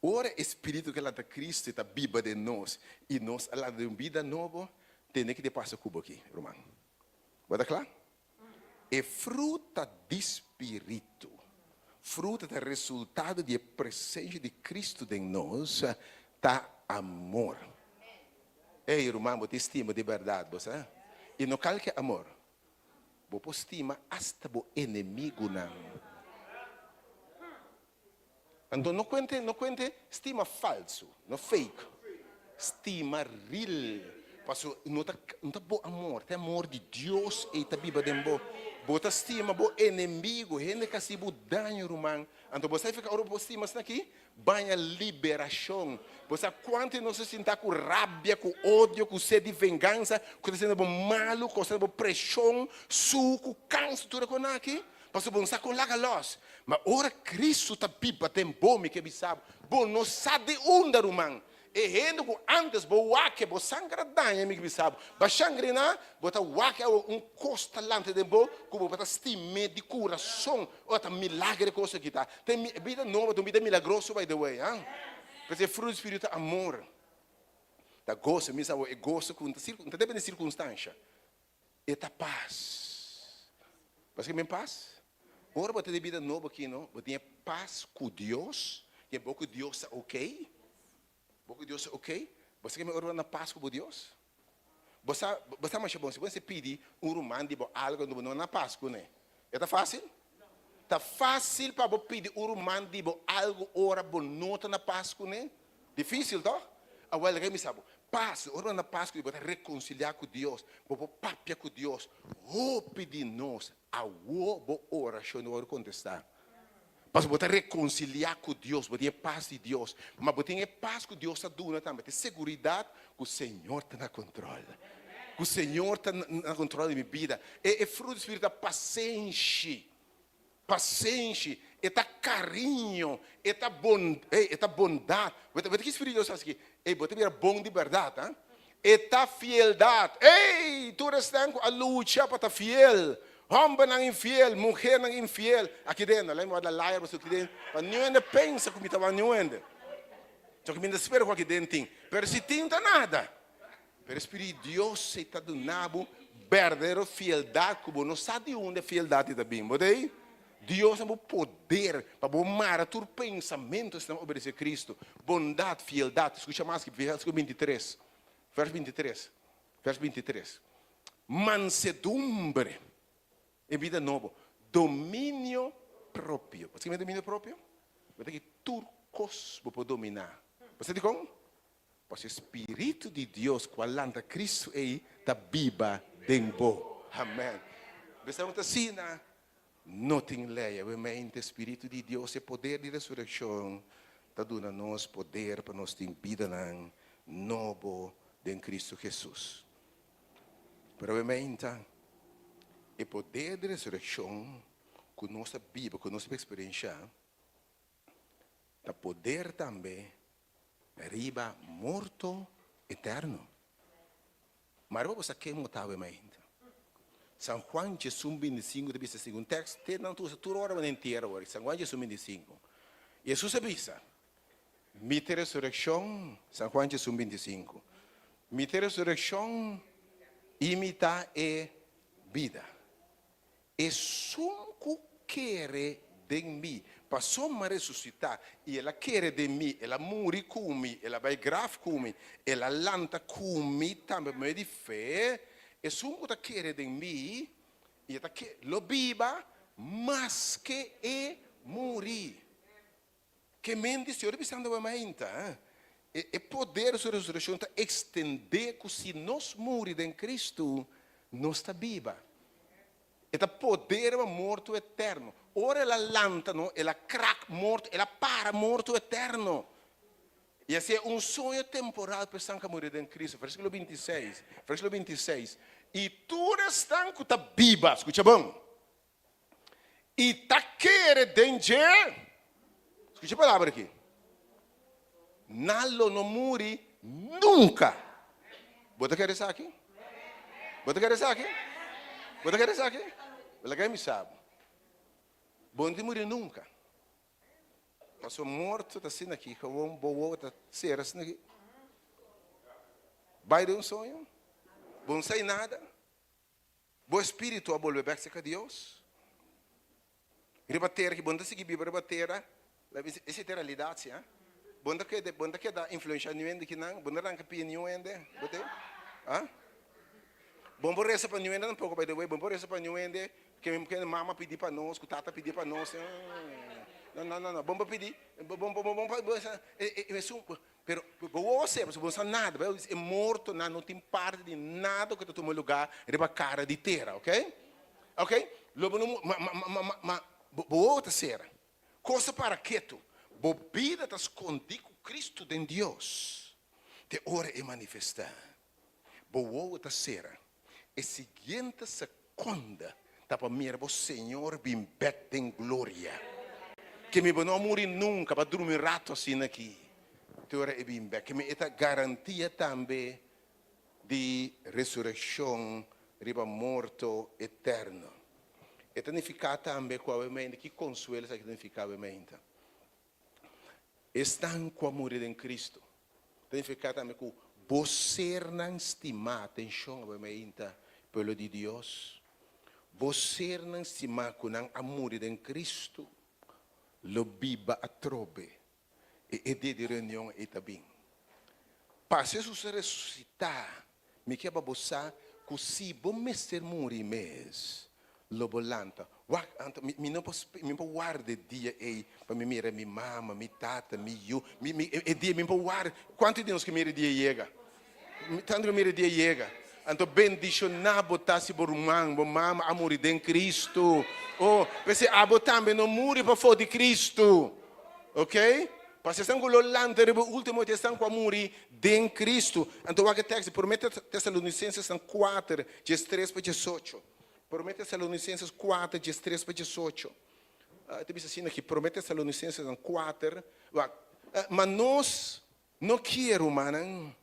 Ora e Spiritu ke lanta Kristu ta biba den nos i nos a lanta den un bida nobo, tende ke ta pasa ku bo aki, ruman. Bo ta kla? E fruta di Spiritu, fruta ta resultado di e presensia di Kristu den nos, ta amor. Ey, ruman, bo tin stima di bèrdat, bo sa? I no kalke amor. Bo por stima asta bo enemigunan. Anto no kuente, no kuente stima falsu, no fake. Stima real. Paso no ta, no ta bo amor, ta e amor di Dios ei ta biba den bo. Bo ta stima bo enemigu, hende ku hasi bo daño ruman. Anto bo sa fika ora bo stima asina aki? Baña liberashon. Bo sa kuantu di nos a sinta ku rabia, ku odio, ku sed di vengansa, ku ta sinta bo malu, ku ta sinta bo preshon, suku, kansa, tur e konan aki? Pasobra bo no sa kon laga lòs. Ma ora Kristu ta biba den bo, mi ke bisa bo, bo no sa di unda, ruman. E hende ku ántes bo wak-e, bo sangra daña, mi ke bisa bo, ba shangriná, bo ta wak-e awe un kos ta lanta den bo ku bo ta stim'é di kurason. Oh, ta milagre e kos aki ta. Ta e bida nobo ta un bida milagroso by the way, ha. Pasobra e fruto di spiritu ta amor, ta goso. Mi sa bo e goso ku no ta ta depende di sirkunstansha. E ta pas. Paske men pas? Ora bo ta den bida nobo aki no, bo tin e pas ku Dios, ke bo ku Dios ta ok. Bo ku Dios ta ok. Bo sa ke men ora bo na pas ku bo Dios? Bo sa, bo sa masha bon, si bo mester pidi un ruman di bo algu anto bo no na pas kuné, e ta fásil? Ta fásil pa bo pidi un ruman di bo algu ora bo no ta na pas kuné? Difísil, tòg? Awèl, laga mi sa bo, pas, ora bo na pas ku Dios, bo ta rekonsiliá ku Dios, bo por papia ku Dios. Hopi di nos, awor bo orashon no wòrdu kontestá. Pasobra bo ta rekonsiliá ku Dios, bo tin e pas di Dios. Ma bo tin e pas ku Dios ta duna tambe, ta e seguridat ku Señor ta na kontròl, ku Señor ta na kontròl di mi bida. E fruto di spiritu ta pasenshi. Pasenshi, e ta kariño, e ta bon, ey, e ta bondat. Bo ta, bo ta ki Spiritu Dios hasi aki? Ey, bo ta bira bon di bèrdat, ha? E ta fieldat. Ey, tur esnan ku a lucha pa ta fiel, hòmbernan infiel, muhernan infiel, aki den, no lei mi wòrdu liar pasobra aki den, pa niun hende pensa ku mi ta wak niun hende. Soki mi ta spera ku aki den tin, pero si tin ta nada. Pero e Spiritu di Dios ei ta duna bo berdadero fieldat ku bo no sa di unda e fieldat ei ta bin. Bo ta ei? Dios na bo poder pa bo mara tur pensamentu esnan obedesé Kristu. Bondat, fieldat. Skucha mas aki, versíkulo bintitres. Vers bintitres. Vers bintitres. Mansedumbre. E bida nobo. Dominio propio. Bo sa kimen dominio propio? Bo ta ki tur kos bo por dominá. Bo sa dikon? Pasobra e Spiritu di Dios ku a lanta Kristu ei ta biba den bo. Amèn. Bes aun ta asina, no tin lei. Awemente e Spiritu di Dios, e poder di resurekshon, ta duna nos poder pa nos tin bidanan. nobo den Kristu Hesus. Pero obviamente, e poder di resurekshon ku nos ta biba, ku nos ta eksperenshá, ta poder tambe riba morto eterno. Ma riba bo sa ken bo ta awe mainta. San Juan 11 25 ta bisa segun tekst, te nan ta usa tur ora manera entiero awor, San Juan 11 25. Jesus a bisa, Mi ta e resurekshon, San Juan 11 25, Mi ta e resurekshon i mi ta e bida. Esun ku kere den mi, pasobra mi a resusitá i el a kere den mi, el a muri ku mi, el a bai graf ku mi, el a lanta ku mi tambe pa medio di fe, esun ku ta kere den mi i e ta kere, lo biba maske e muri. Ke men di Señor bisando bo mainta, e poder di su resurekshon ta ekstendé ku si nos muri den Kristu, nos ta biba. E ta poder riba morto eterno. Ora el a lanta no, el a krak morto, el a para morto eterno. I asina un soño temporal pa esnan ku a muri den Kristu, versíkulo 26, versíkulo 26, I tur esnan ku ta biba, skucha bon, i ta kere den dje, skucha e palabra aki, nan lo no muri nunka. Bo ta kere esaki? Bo ta kere esaki? Bo ta kere esaki? Laga mi sa bo. Bo no tin muri nunka. Pasobra morto ta asina aki, gewoon bo wowo ta sera asina aki. Bai den un soño, bo no sai nada. Bo espíritu a bolbe bèk serka Dios? Riba tera ki bo no ta sigui biba riba tera, esei ta e realidat si, ha? Bo no ta keda, bo no ta keda influenshá niun hende kinan, bo no ranka pia niun hende, bo te? Ha? Bo no por resa pa niun hende tampoko, by the way, bo no por resa pa niun hende ke ke mama pidi pa nos, ku tata pidi pa nos, no, no, no, no, bo no por pidi, bo bo bo no por, esun. Pero bo wowo seba, pasobra bo no sa nada. Bijbel bisa e mortonan no tin parti di nada ku ta tuma lugá riba kara di tera, ok? Ok? Lo bo no ma ma ma ma ma bo wowo ta sera. Kos ta para ketu. Bo bida ta skondí ku Kristu den Dios te ora e manifestá. Bo wowo ta sera. E siguiente sekonda ta pa mira bo Señor bin bek den gloria. Ke mi bo no a muri nunka, bo a drumi un rato asina aki te ora e bin bek. Ke mi e ta garantia tambe di resurekshon riba morto eterno. E ta nifiká tambe ku awe mainta, ki konsuelo esaki ta nifiká awe mainta? Esnan ku a muri den Kristu. Ta nifiká tambe ku bo sernan stimá, atenshon awe mainta, pueblo di Dios, bo sernan stimá ku nan a muri den Kristu lo biba atrobe e e dia di reunion ei ta bin. Pas Hesus a resusitá, Mi ke pa bo sa ku si bo mester muri mes, lo bo lanta. Wak, anto mi, mi no por mi no por warda e dia ei pa mi mira mi mama, mi tata, mi yu. Mi, mi, e dia mi no por warda. Kuantu di nos ke mira e dia yega? Tantu ke mira e dia yega. Anto bendishoná bo ta si bo ruman, bo mama a muri den Kristu. Oh, p'esei abo tambe no muri pafó di Kristu. Ok? Pasobra esnan ku lo lanta riba e último dia esnan ku a muri den Kristu. Anto wak e tekst di Promé Tesalonisenses kuater, diestres pa diesocho. Promé Tesalonisenses kuater, diestres pa diesocho. E ta bisa asina aki, Promé Tesalonisenses kuater, wak, Ma nos no kier, rumannan,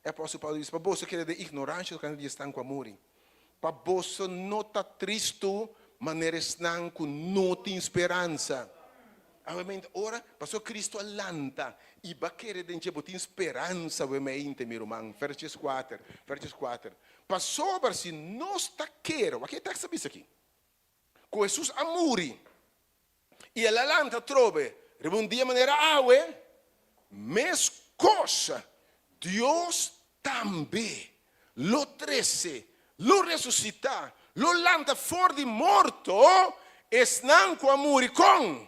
e apòstel Pablo bisa, pa boso keda den ignoransha tokante di esnan ku a muri, pa boso no ta tristu manera esnan ku no tin speransa. Awemente ora pasobra Cristo a lanta i bo a kere den dje, bo tin speransa awemente, mi ruman. Vers dieskuater, vers dieskuater. Pasobra si nos ta kere, wak e tekst ta bisa aki, ku Hesus a muri i el a lanta atrobe riba un dia manera awe, meskos Dios tambe lo trese, lo resusitá, lo lanta for di morto esnan ku a muri kon?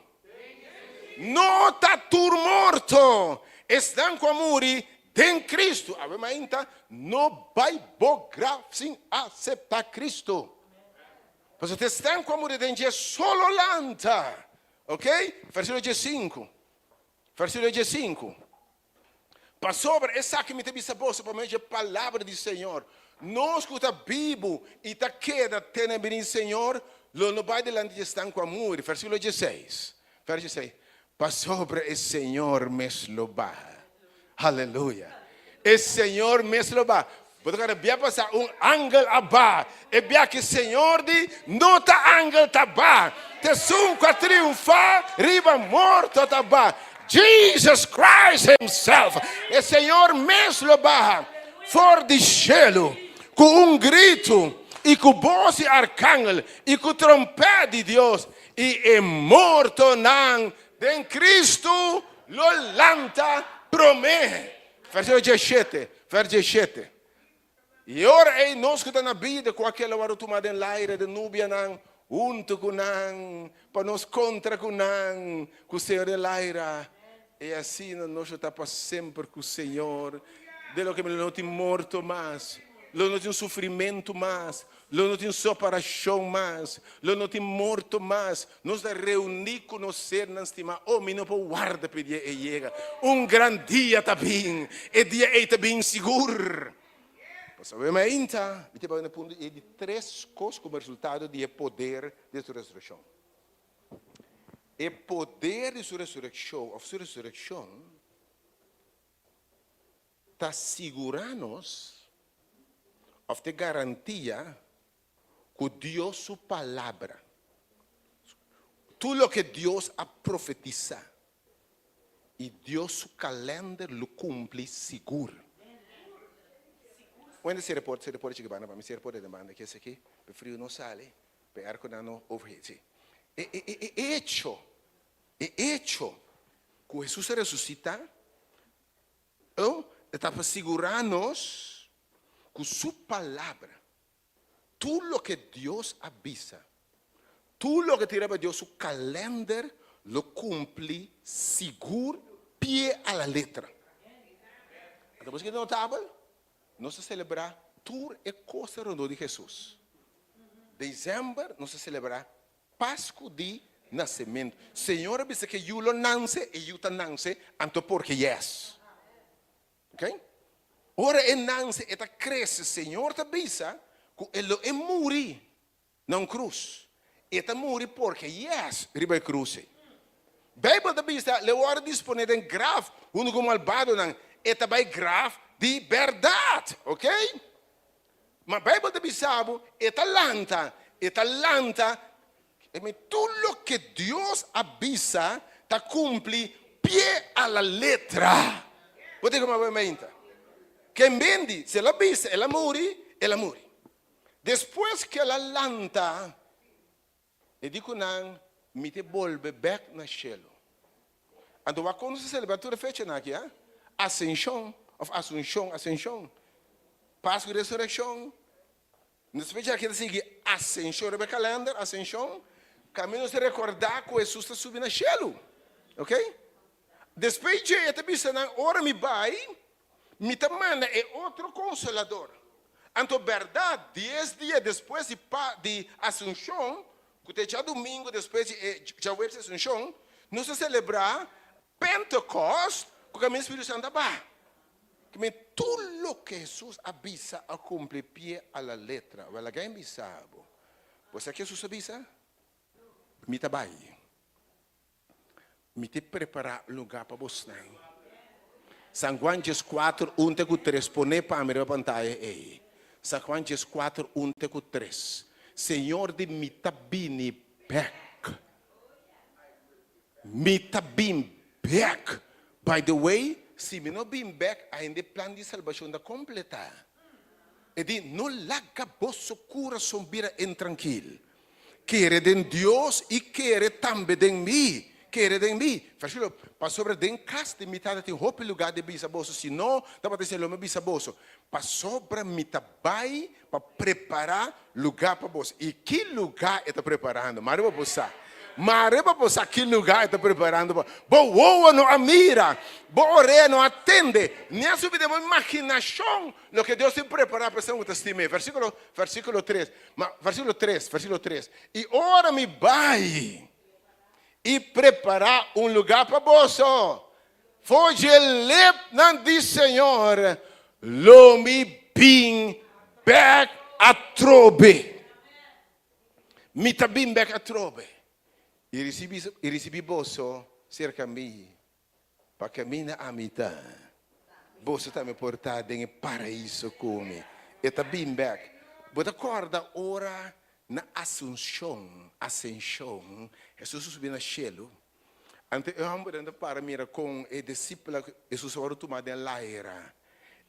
No ta tur morto, esnan ku a muri den Kristu. Awe mainta, no bai bo graf sin aseptá Kristu. Pasobra esnan ku a muri den dje so lo lanta. Ok? Versíkulo diesinku. Versíkulo diesinku. Pasobra esaki mi ta bisa boso pa medio dje palabra di Señor, nos ku ta bibu i ta keda te na bini Señor, lo no bai dilanti di esnan ku a muri. Versíkulo dieseis, verso dieseis, Pasobra e Señor mes lo baha. Aleluya! E Señor mes lo baha. Bo ta kòrda bia pasá un angel a baha. E bia ki Señor di, no ta angel ta baha, ta esun ku a triunfá riba morto ta baha. Jesus Christ himself. E Señor mes lo baha for di shelu ku un gritu i ku bos di arkangel i ku trompèt di Dios, i e mortonan den Cristo lo lanta promé. Versíkulo diesshete, vers diesshete. I e ora ei nos ku ta na bida ku a keda wòrdu tumá den laire den nubianan huntu ku nan, pa nos kontra ku nan ku Señor den laira, i asina nos lo ta pa semper ku Señor. Den loke lo no tin morto mas, lo no tin sufrimentu mas, Lo no tin separashon mas, lo no tin morto mas. Nos ta reuní ku nos sernan stimá. Oh, mi no por warda pa e dia ei yega. Un gran dia ta bin. E dia ei ta bin sigur. Pasobra mi ainda mi ta bai na punto ei di tres kos komo resultado di e poder di su resurekshon. E poder di su resurekshon òf su resurekshon ta sigurá nos òf ta e garantia ku Dios su Palabra, tur loke Dios a profetisá i Dios su kalènder lo kumpli sigur. Wende sera e porta, sera e porta chiki banda pa mi, sera e porta den banda aki esaki, pa e friu no sali, pa e airco no overheat, si. E e e echo, e echo ku Hesus a resusitá O e ta pa sigurá nos ku su Palabra, tur loke Dios a bisa, tur loke tin riba Dios su kalènder lo kumpli sigur pie a la letra. Anto boso ke ta notabel? Nos ta selebrá tur e kosnan rondó di Hesus. Desèmber nos ta selebrá Pasku di nasementu. Señor a bisa ke yu lo nanse, e yu ta nanse, anto porque yes. Ok? Ora e nanse, e ta krese. Señor ta bisa ku e lo e muri na un krus. E ta muri porque yes riba e krus ei. Beibel ta bisa, Lo e wòrdu disponé den graf huntu ku malbadonan. E ta bai graf di bèrdat. Ok? Ma Bijbel ta bisa bo, e ta lanta, e ta lanta, I mean, tur loke Dios a bisa ta cumpli pie a la letra. Bo tin como bai meinta? Ken bendi, si el a bisa, el a muri, el a muri. Despues cu el a lanta, E di ku nan, Mi te bolbe bèk na shelu. Anto wak kon nos ta selebrá tur e fechanan aki, ha? Asenshon, òf Asunshon, Asenshon, Pasku di Resurekshon. Nos fecha aki ta sigui Asenshon riba e kalènder, Asenshon, kaminda nos ta rekordá ku Hesus ta subi na shelu. Oke? Despues dje e ta bisa nan, Ora mi bai, mi ta manda e otro Konsolador. Anto bèrdat, dies dia despues di pa di Asunshon, ku ta e djadumingu despues di e djaweps di Asunshon, nos ta selebrá Pentekòst ku kaminda Spiritu Santu a baha. Ke men tur loke Hesus a bisa a kumpli pie a la letra. Wèl, laga mi bisa bo. Bo sa ke Hesus a bisa? Mi ta bai. Mi te prepará lugá pa bosnan. San Juan 14, un te ku tres, Poné pa mi riba pantaya ei. San Juan 14, un te ku tres. Señor di mi ta bini bèk. Mi ta bin bèk. By the way, si mi no bin bèk, ainda e plan di salbashon ta kompletá. E di, No laga boso kurason bira intrankil. Kere den Dios i kere tambe den mi. Kere den mi. Versíkulo, Pasobra den kas di mi Tata tin hopi lugá di bisa boso, si no tabata esei lo mi bisa boso, pasobra mi ta bai pa prepará lugá pa boso. I ki lugá e ta preparando? Mare bo por sa. Mare bo por sa ki lugá e ta preparando pa bo. Wowo no a mira, bo orea no a tende, ni a subi den bo imaginashon loke Dios tin prepará pa esnan ku ta stim'é. Versíkulo, versíkulo tres. Ma, versíkulo tres, versíkulo tres, I ora mi bai i prepará un lugá pa boso. For dje lepnan di Señor, lo mi bin bek atrobe. Mi ta bin bek atrobe i risibi i risibi boso serka mi, pa kaminda ami ta, boso tambe por ta den e paraiso ku mi. E ta bin bek. Bo ta kòrda ora na Asunshon, Asenshon, Hesus a subi na shelu? Anto e hòmbernan ta para mira kon e disipelnan ku Hesus a wòrdu tumá den laira,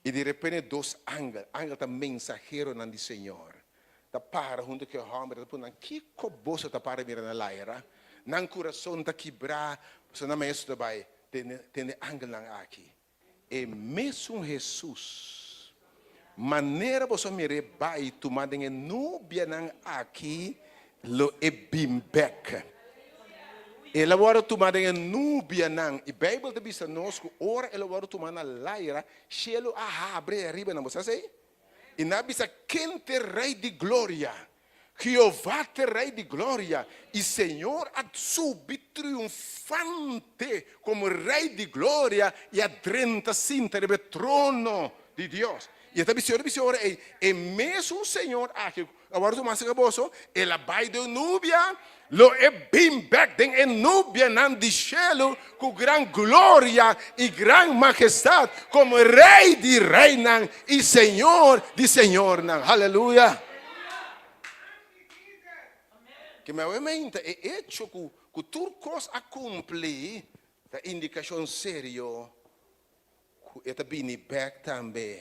i di repente dos angel, angel ta mensaheronan di Señor, ta para huntu ku e hòmber i ta puntra nan, Kiko boso ta para mira na laira? Nan kurason ta kibrá, pasobra nan maestro ta bai. Tende, tende angelnan aki. E mesun Hesus, manera boso a mir'é bai tumá den e nubianan aki, lo e bin bèk. El a wòrdu tumá den e nubianan, i Beibel ta bisa nos ku ora el a wòrdu tumá na laira, shelu a habri ariba nan. Bo sa esei? I nan a bisa, Ken ta e Rei di gloria? Jehová ta e Rei di gloria, i Señor a subi triunfante komo Rei di gloria i a drenta sinta riba e trono di Dios. I e ta bisa, ora bisa ora ei, e mesun Señor aki ku a wòrdu tumá serka boso, el a bai den nubia, lo e bin bèk den e nubianan di shelu ku gran gloria i gran mahestat komo Rei di reinan i Señor di señornan. Haleluya! Ke mi awe meinta e echo ku ku tur kos a kumpli ta indikashon serio ku e ta bini bèk tambe,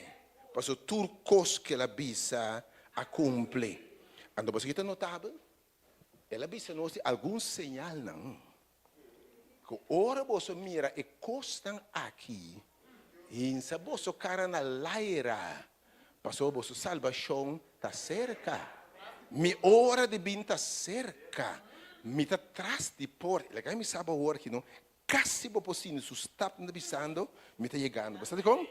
pasobra tur kos ku el a bisa a kumpli. Anto boso ki ta notabel? El a bisa nos di algun señalnan ku ora boso mira e kosnan aki, hinsa boso kara na laira, pasobra boso salbashon ta serka. Mi ora di bin ta serka, mi ta tras di porta. Laga mi sa bo awor aki no, kasi bo por sinti su stapnan ta bisando, Mi ta yegando. Bo sa dikon?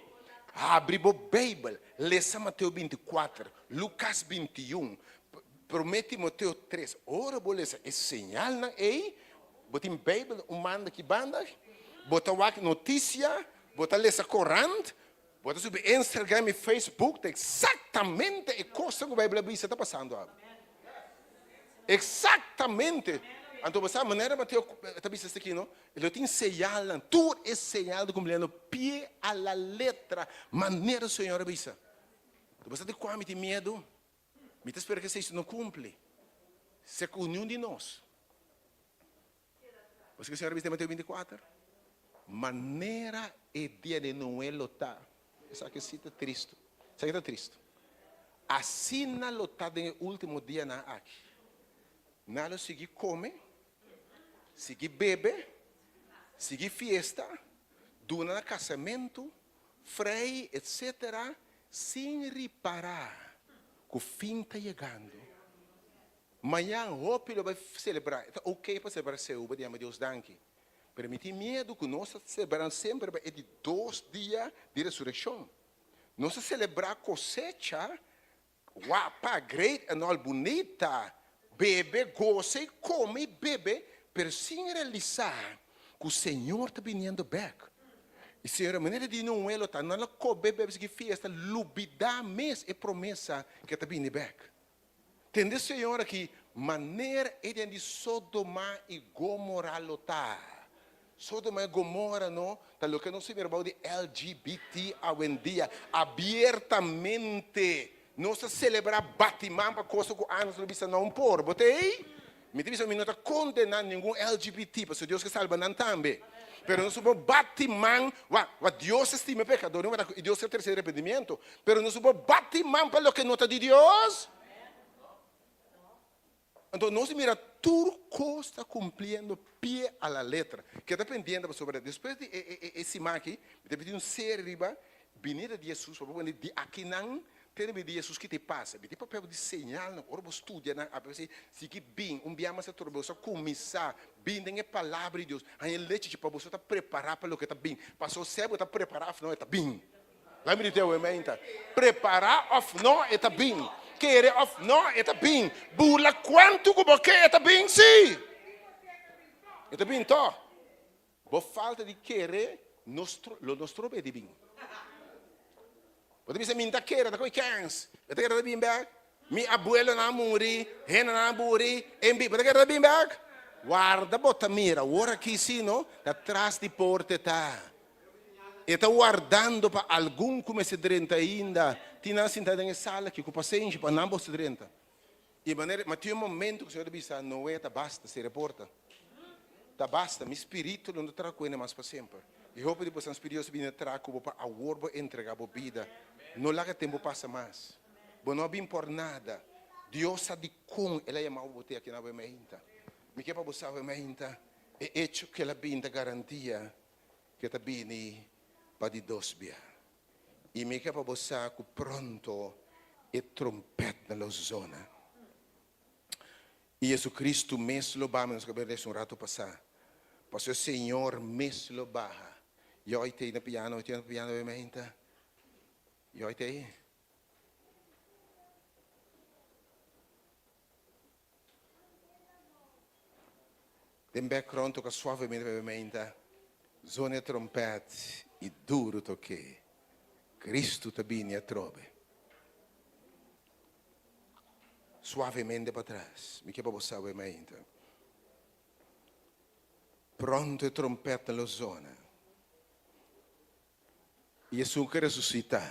Habri bo Beibel, lesa Mateo 24, Lukas 21, Promé Timoteo 3. Ora bo lesa e señalnan ei, bo tin Beibel un manda ki banda, bo ta wak notisia, bo ta lesa korant, bo ta subi Instagram i Facebook, ta eksaktamente e kosnan ku Beibel a bisa ta pasando awe. Eksaktamente! Anto bo sa manera Mateo ta bisa esaki no, lo tin señalnan, tur e señal ta kumpliendo pie a la letra manera Señor a bisa. Bo sa di kua mi tin miedu? Mi ta spera ku esei no kumpli. Se ku niun di nos. Bo sa ke Señor a bisa den Mateo 24? Manera e dia di Noe lo ta. Esaki si ta tristu. Esaki ta tristu. Asina lo ta den e ultimo dianan aki. Nan lo sigui kome, sigui bebe, sigui fiesta, duna na kasamentu, frei, etsetera, sin ripará ku fin ta yegando. Mañan hopi lo bai selebrá. E ta oké pa selebrá Seuba di yama Dios danki. Pero mi tin miedu ku nos ta selebrá semper riba e di dos dia di resurekshon. Nos ta selebrá kosecha wapa, great and all, bunita, bebe, gosa i kome i bebe, pero sin realisá ku Señor ta biniendo bèk. I Señor, manera di Noe lo ta, nan lo kobe, bebe, sigui fiesta, lubidá mes e promesa ku e ta bini bèk. Tende Señor aki, manera e den di Sodoma i Gomora lo ta. Sodoma i Gomora no ta loke nos ta mira bou di LGBT awendia. Abiertamente nos ta selebrá batiman pa cosa ku anos lo bisa no por. Bo ta ei? Mi ta bisa mi no ta kondená ningun LGBT pasobra Dios ke salba nan tambe. Pero nos no por bati man, wak, wak Dios ta stima e pekador, no i Dios ta trese arepentimiento. Pero nos no por bati man pa loke no ta di Dios. Anto nos mira tur kos ta kumpliendo pie a la letra. Keda pendiente pasobra despues di e e e siman aki mi ta pidi un serie riba binida di Jesus pa bo pone di akinan Te na bida di Jesus ki ta e pasa? Bida e papel di señalnan ora bo studia nan a pesey sigui bin un bia mas atrobe boso a cuminsa bin den e palabra di Dios haña lechi pa boso ta prepara pa loke ta bin paso sea bo ta prepara of no e ta bin laga mi di awe meinta prepara of no e ta bin kere of no e ta bin burla cuanto cu bo ke e ta bin si e ta bin toch bo falta di kere. Nos lo no strobe di bin. Bo ta bisa mi ta kere ta koe kens. Bo ta kere ta bin bek? Mi abuelonan a muri, hendenan a buri, en bi. Bo ta kere ta bin bek? Warda bo ta mira, awor aki si no, ta tras di porta e ta. E ta wardando pa algun ku mester drenta ainda. Tin nan sinta den e sala aki ku pasenshi pa nan boso drenta. I manera, ma tin un momento ku Señor ta bisa, Noe, ta basta, sera e porta. Ta basta, mi spiritu lo no traha ku hende mas pa semper. I hopi di bosan spiritu Dios a bini a traha ku bo pa awor bo entrega bo bida. No laga tempu pasa mas. Bo no a bin por nada. Dios sa dikon El a yama bo bo te aki na bo meinta. Mi ke pa bo sa bo meinta, e echo ku El a bin ta garantia ku e ta bini pa di dos bia. I mi ke pa bo sa ku pronto e trompèt na lo zona. I JesuCristu mes lo baha, mi nos a lesa un ratu pasá, pasobra e Señor mes lo baha. Yòi t'ei na piano, tin na piano e meinta? Yòi t'ei? Den background toka suavemente pa e meinta, zona e trompèt i duru tok'é. Cristo ta bini atrobe. Suavemente patras. Mi ke pa bo sa e meinta. Pronto e trompètnan lo zona. I esun ku resusitá.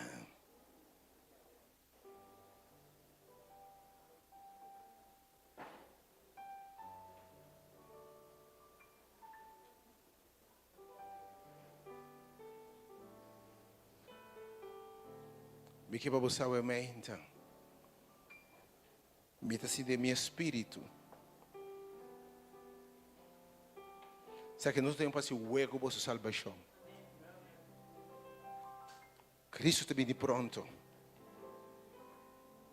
Mi ke pa bo sa awe mainta. Mi ta sinti den mi espíritu. Sa ke nos ten pa hasi wego boso salbashon. Cristo ta bini pronto.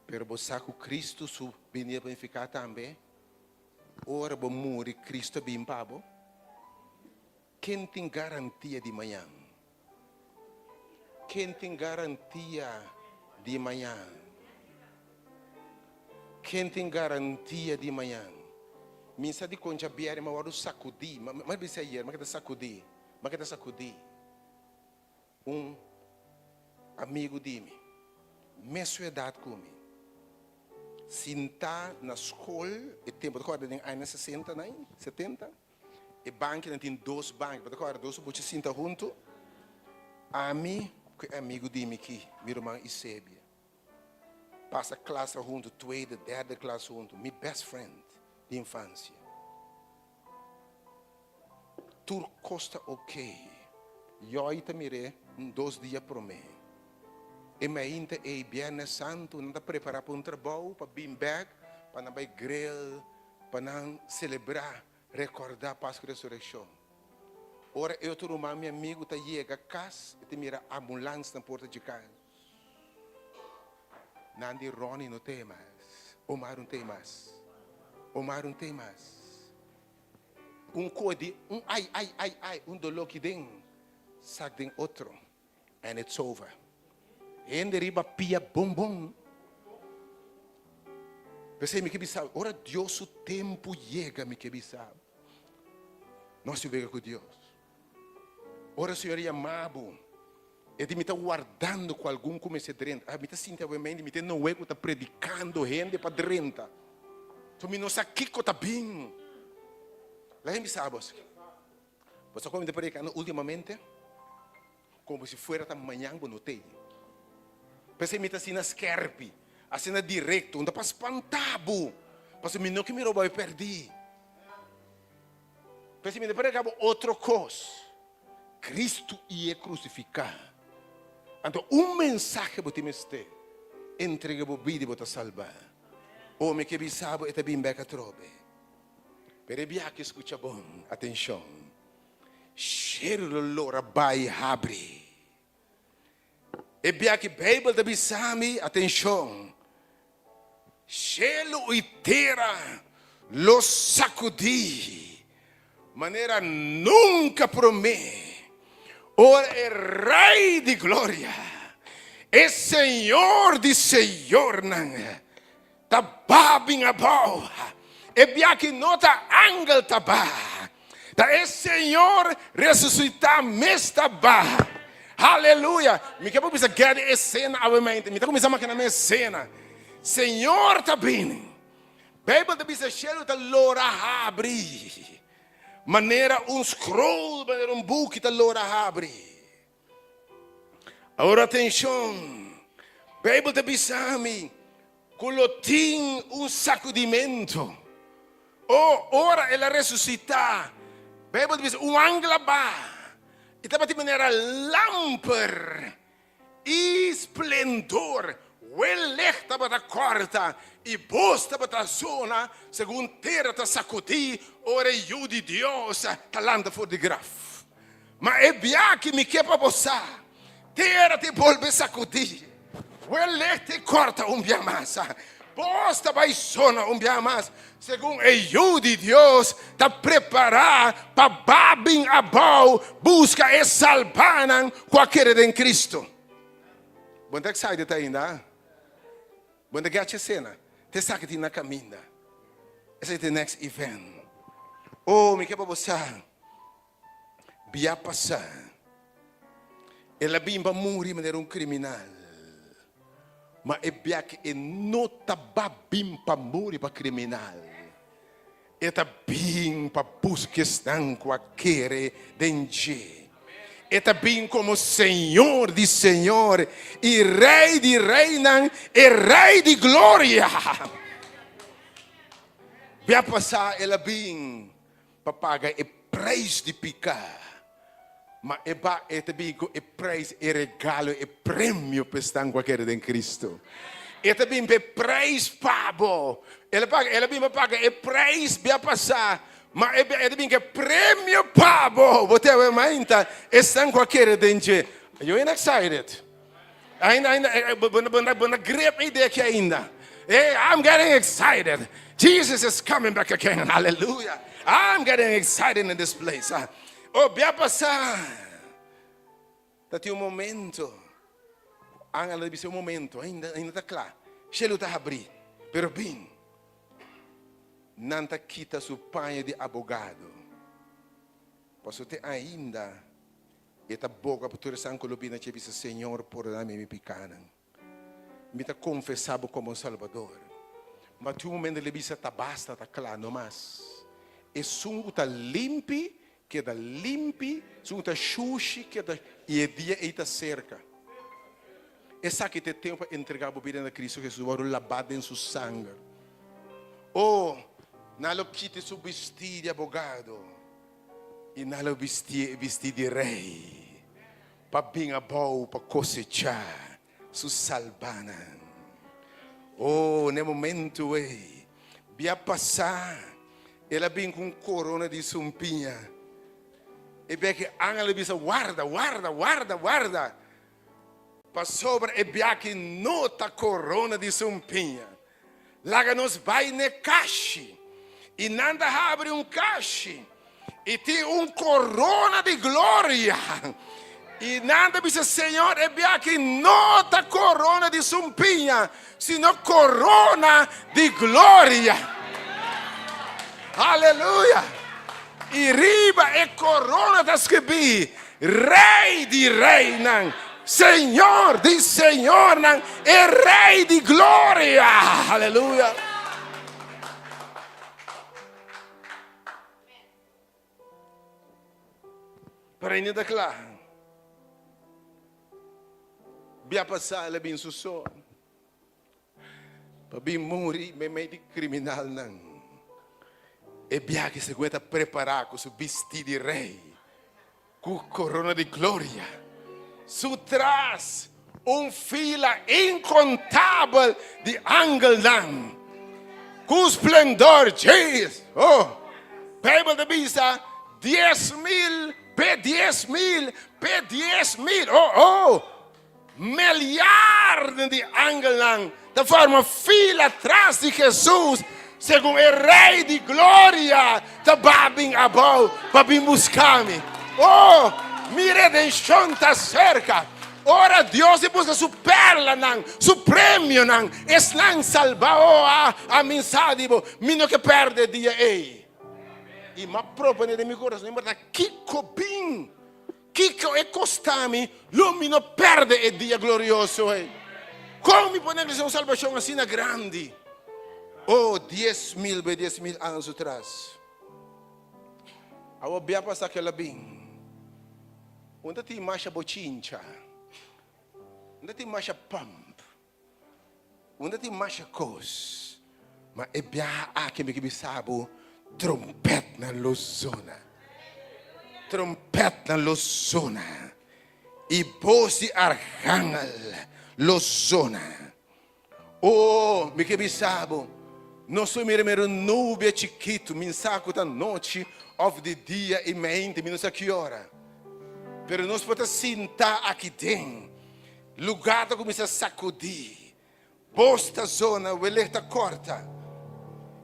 Pero bo sa cu Cristo su binida por nifica tambe ora bo muri Cristo a bin pa bo? Ken tin garantia di mañan? Ken tin garantia di mañan? Ken tin garantia di mañan? Mi sa di con djabièrnè mi a wòrdu sacudi, mi a bisa ayer, mi a keda sacudi, mi a keda sacudi. Un amigu di mi, mesun edat ku mi, sintá na skol e tempu, bo ta kòrda den añanan sesenta nan, setenta, e bankinan tin dos banki, bo ta kòrda dos buchi sinta huntu? Ami ku e amigu di mi ki, mi ruman Isebia, pasa klasa huntu, tweede, derde klas huntu, mi best friend di infansia. Tur kos ta ok. Yòi ta mir'é un dos dia promé. E mainta ei, Bièrnè Santu, nan ta prepará pa un trabou, pa bin bèk, pa nan bai grill, pa nan selebrá, rekòrdá Pasku Resurekshon. Ora e otro ruman, mi amigu, ta yega kas, e ta mira ambulans na porta dje kas. Nan di Ronnie no t'ei mas, Omar no t'ei mas, Omar no t'ei mas. Un koe di un ai ai ai ai un doló ki den sak den otro and it's over. Hende riba pia bon bon. P'esei mi ke bisa ora Dios su tempu yega mi ke bisa no hasi wega ku Dios. Ora Señor yama bo e di mi ta wardando ku algun ku mester drenta. Ah mi ta sinti awe mente mi ta Noe ku ta predikando hende pa drenta. So mi no sa kiko ta bin. Laga mi bisa bos. Bo sa kon mi ta predikando ultimamente? Komo si fuera ta mañan bo no tei. P'esei mi ta asina skerpi, asina direkto, no ta pa spanta bo, pasobra mi no ke mira bo bai pèrdí. P'esei mi ta prediká bo otro kos, Kristu i e krusifiká. Anto un mensahe bo tin mester, entrega bo bida i bo ta salbá. O mi ke bisa bo e ta bin bèk atrobe. Pero e biaha ke skucha bon, atenshon, shelu lo lora bai habri. E bia ki Beibel ta bisa mi, atenshon, shelu i tera lo sakudí manera nunka promé, ora e Rei di gloria, e Señor di señornan, ta ba bin abou. E bia ki no ta angel ta ba. Ta e Señor resusitá mes ta baha. Haleluya! Mi ke por bisa gèt e esena awe mente. Mi ta kuminsá makina mi esena. Señor ta bini. Beibel ta bisa shelu ta lora habri. Manera un scroll, manera un buki ta lora habri. Awor atenshon, Beibel ta bisa mi ku lo tin un sakudimentu. O, ora el a resusitá, Beibel ta bisa un angel a baha i tabatin manera lamper i splendor. Welek tabata kòrta i bos tabata zona segun tera ta sakudí ora e Yu di Dios ta lanta for di graf. Ma e bia ki mi ke pa bo sa, tera te bolbe sakudí, welek te kòrta un bia mas, bos ta bai sona un bia mas, segun e Yu di Dios ta prepará pa ba bin abou buska e salbánan ku a kere den Kristu. Bo no ta excited ainda? Bo no ta get esena? Ta esaki tin na kaminda. Esaki ta e next event. Oh, mi ke pa bo sa. Bia pasá, el a bin pa muri manera un kriminal, ma e bia ku e no ta ba bin pa muri pa kriminal, e ta bin pa buska esnan ku a kere den dje. E ta bin komo Señor di señor i Rei di reinan, e Rei di gloria. Bia pasá el a bin pa paga e prijs di piká, ma e ba e ta bin ku e prijs, e regalo, e premio pa esnan ku a kere den Kristu. E ta bin pa e prijs pa bo. El a paga, el a bin pa paga e prijs bia pasá, ma e e ta bin ku e premio pa bo. Bo ta mainta esnan ku a kere den dje. You ain't excited? Ainda, ainda, eh, eh, bo, bo, bo, bo grip e idea aki ainda. Hey, I'm getting excited. Jesus is coming back again. Hallelujah. I'm getting excited in this place. Ah, oh, bia pasá. Ta tin un momento. Angel a bisa un momento. Ainda, ainda ta kla. Shelu ta habrí. Pero bin. Nan ta kita su paña di abogado. Paso te ainda E ta boga pa tur esnan ku lo bini dje bisa, Señor, pordona mi mi pikanan. Mi ta konfesá bo komo Salbador. Ma tin un momento el a bisa, Ta basta, ta kla, no mas. Esun ku ta limpi, keda limpi, esun ku ta shushi, keda, i e dia ei ta serka. Esaki ta e tempu pa entregá bo bida na Kristu Hesus, wòrdu labá den su sanger. O, nan lo kita su bistí di abogado. I nan lo bistié e bistí di rei pa bin abou pa kosechá su salbanan. O, na e momentu ei, bia pasá, el a bin ku un korona di sumpiña. E bia ki angel a bisa, Warda, warda, warda, warda, pasobra e bia ki no ta korona di sumpiña. Laga nos bai n'e kashi. I nan ta habri un kashi, i tin un korona di gloria. I nan ta bisa, Señor, e biaha no ta korona di sumpiña, sino korona di gloria. Aleluya! I riba e korona ta skibí, Rei di reinan, Señor di señornan, e Rei di gloria. Aleluya. Pero ainda ta kla. Bia pasá el a bin su so. Pa bin muri meimei di kriminalnan. E biaha segun e ta prepará ku su bistí di rei, ku korona di gloria. Su tras un fila inkontabel di angelnan ku splendor djis. Oh, Beibel ta bisa 10,000 pe 10,000 pe 10,000. Oh, oh! Miliarden di angelnan ta forma fila tras di Hesus segun e Rei di Gloria ta ba bin abou pa bin buska mi. Oh, mi redenshon ta serka! Ora Dios di buska su perlanan, su premionan, esnan salba. Oh, a, ami sa di bo, mi no ke perde e dia ei. I m'a proponé den mi kurason, no importá kiko bin, kiko e kosta mi, lo mi no pèrdè e dia glorioso ei. Kon mi por neglisá un salbashon asina grandi? Oh, 10,000 be 10,000 aña su tras. Awor bia pasá kel a bin. Unda tin masha bochincha? Unda tin masha pump? Unda tin masha kos? Ma e biaha aki mi ke bisa bo, trompetnan lo zona. Trompetnan lo zona. I bos di argangel lo zona. Oh, mi ke bisa bo, nos lo mira mira un nubia chikitu, mi sa ku ta nochi òf di dia i meinti, mi no sa ki ora. Pero nos por ta sinta aki den. Lugá ta kuminsá sakudí. Bos ta zona, welek ta kòrta.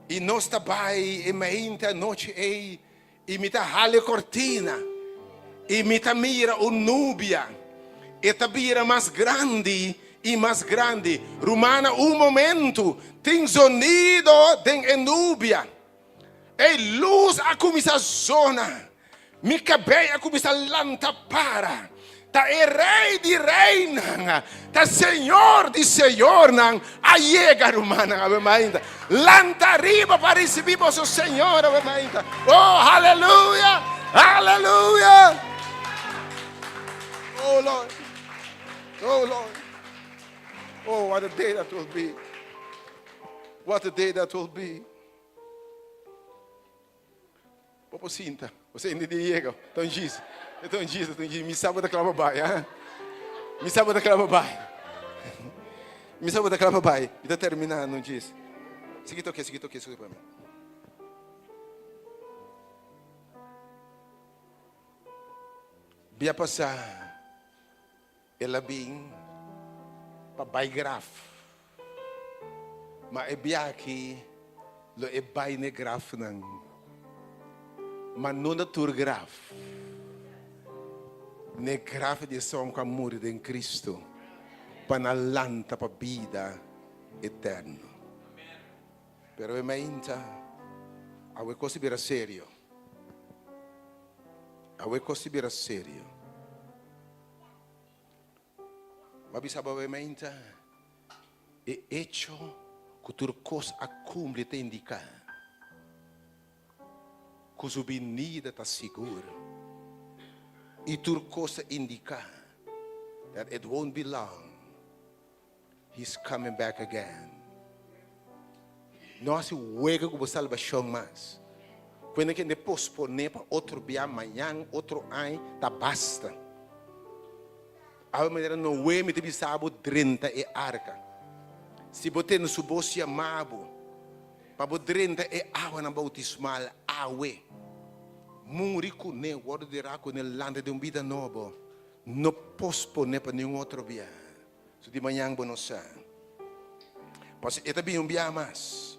I nos ta bai e mainta anochi ei, i mi ta hala e kortina, i mi ta mira un nubia. E ta bira mas grandi i mas grandi. Rumannan, un momentu, tin zonido den e nubia. E lus a kuminsá zona. Mi kabei a kuminsá lanta para. Ta e Rei di reinan, ta Señor di señornan a yega, rumannan, awe mainta. Lanta ariba pa risibí boso Señor awe mainta. Oh, haleluya! Haleluya! Oh, Lord. Oh, Lord. Oh, what a day that will be. What a day that will be. Bo por sinta. Bo senti di yega. Ta un djis. Ta un djis, ta un djis. Mi sa bo ta kla pa bai, ha? Mi sa bo ta kla pa bai. Mi sa bo ta kla pa bai. Mi ta terminando un djis. Sigui toke, sigui toke, sigui pa mi. Bia pasá el a bin pa bai graf. Ma e biaha lo e bai n'e grafnan, ma no na tur graf, n'e graf di esun ku a muri den Kristu, pa nan lanta pa bida eterno. Pero e mainta, awe kos a bira serio. Awe kos a bira serio. Bo a bisa bo mainta, e echo ku tur kos a kumpli ta indiká ku su binida ta sigur. I tur kos ta indiká that it won't be long, he's coming back again. No hasi wega ku bo salbashon mas. Kuende kende posponé pa otro bia, mañan, otro aña, ta basta. Awe manera Noé mi ta bisa bo drenta e arka. Si bo tende su bos yama bo pa bo drenta e awanan boutismal awe, muri kuné, wòrdu derá kuné, lanta den un bida nobo. No posponé pa niun otro bia. Su di mañan bo no sa. Pasobra e ta bini un bia mas.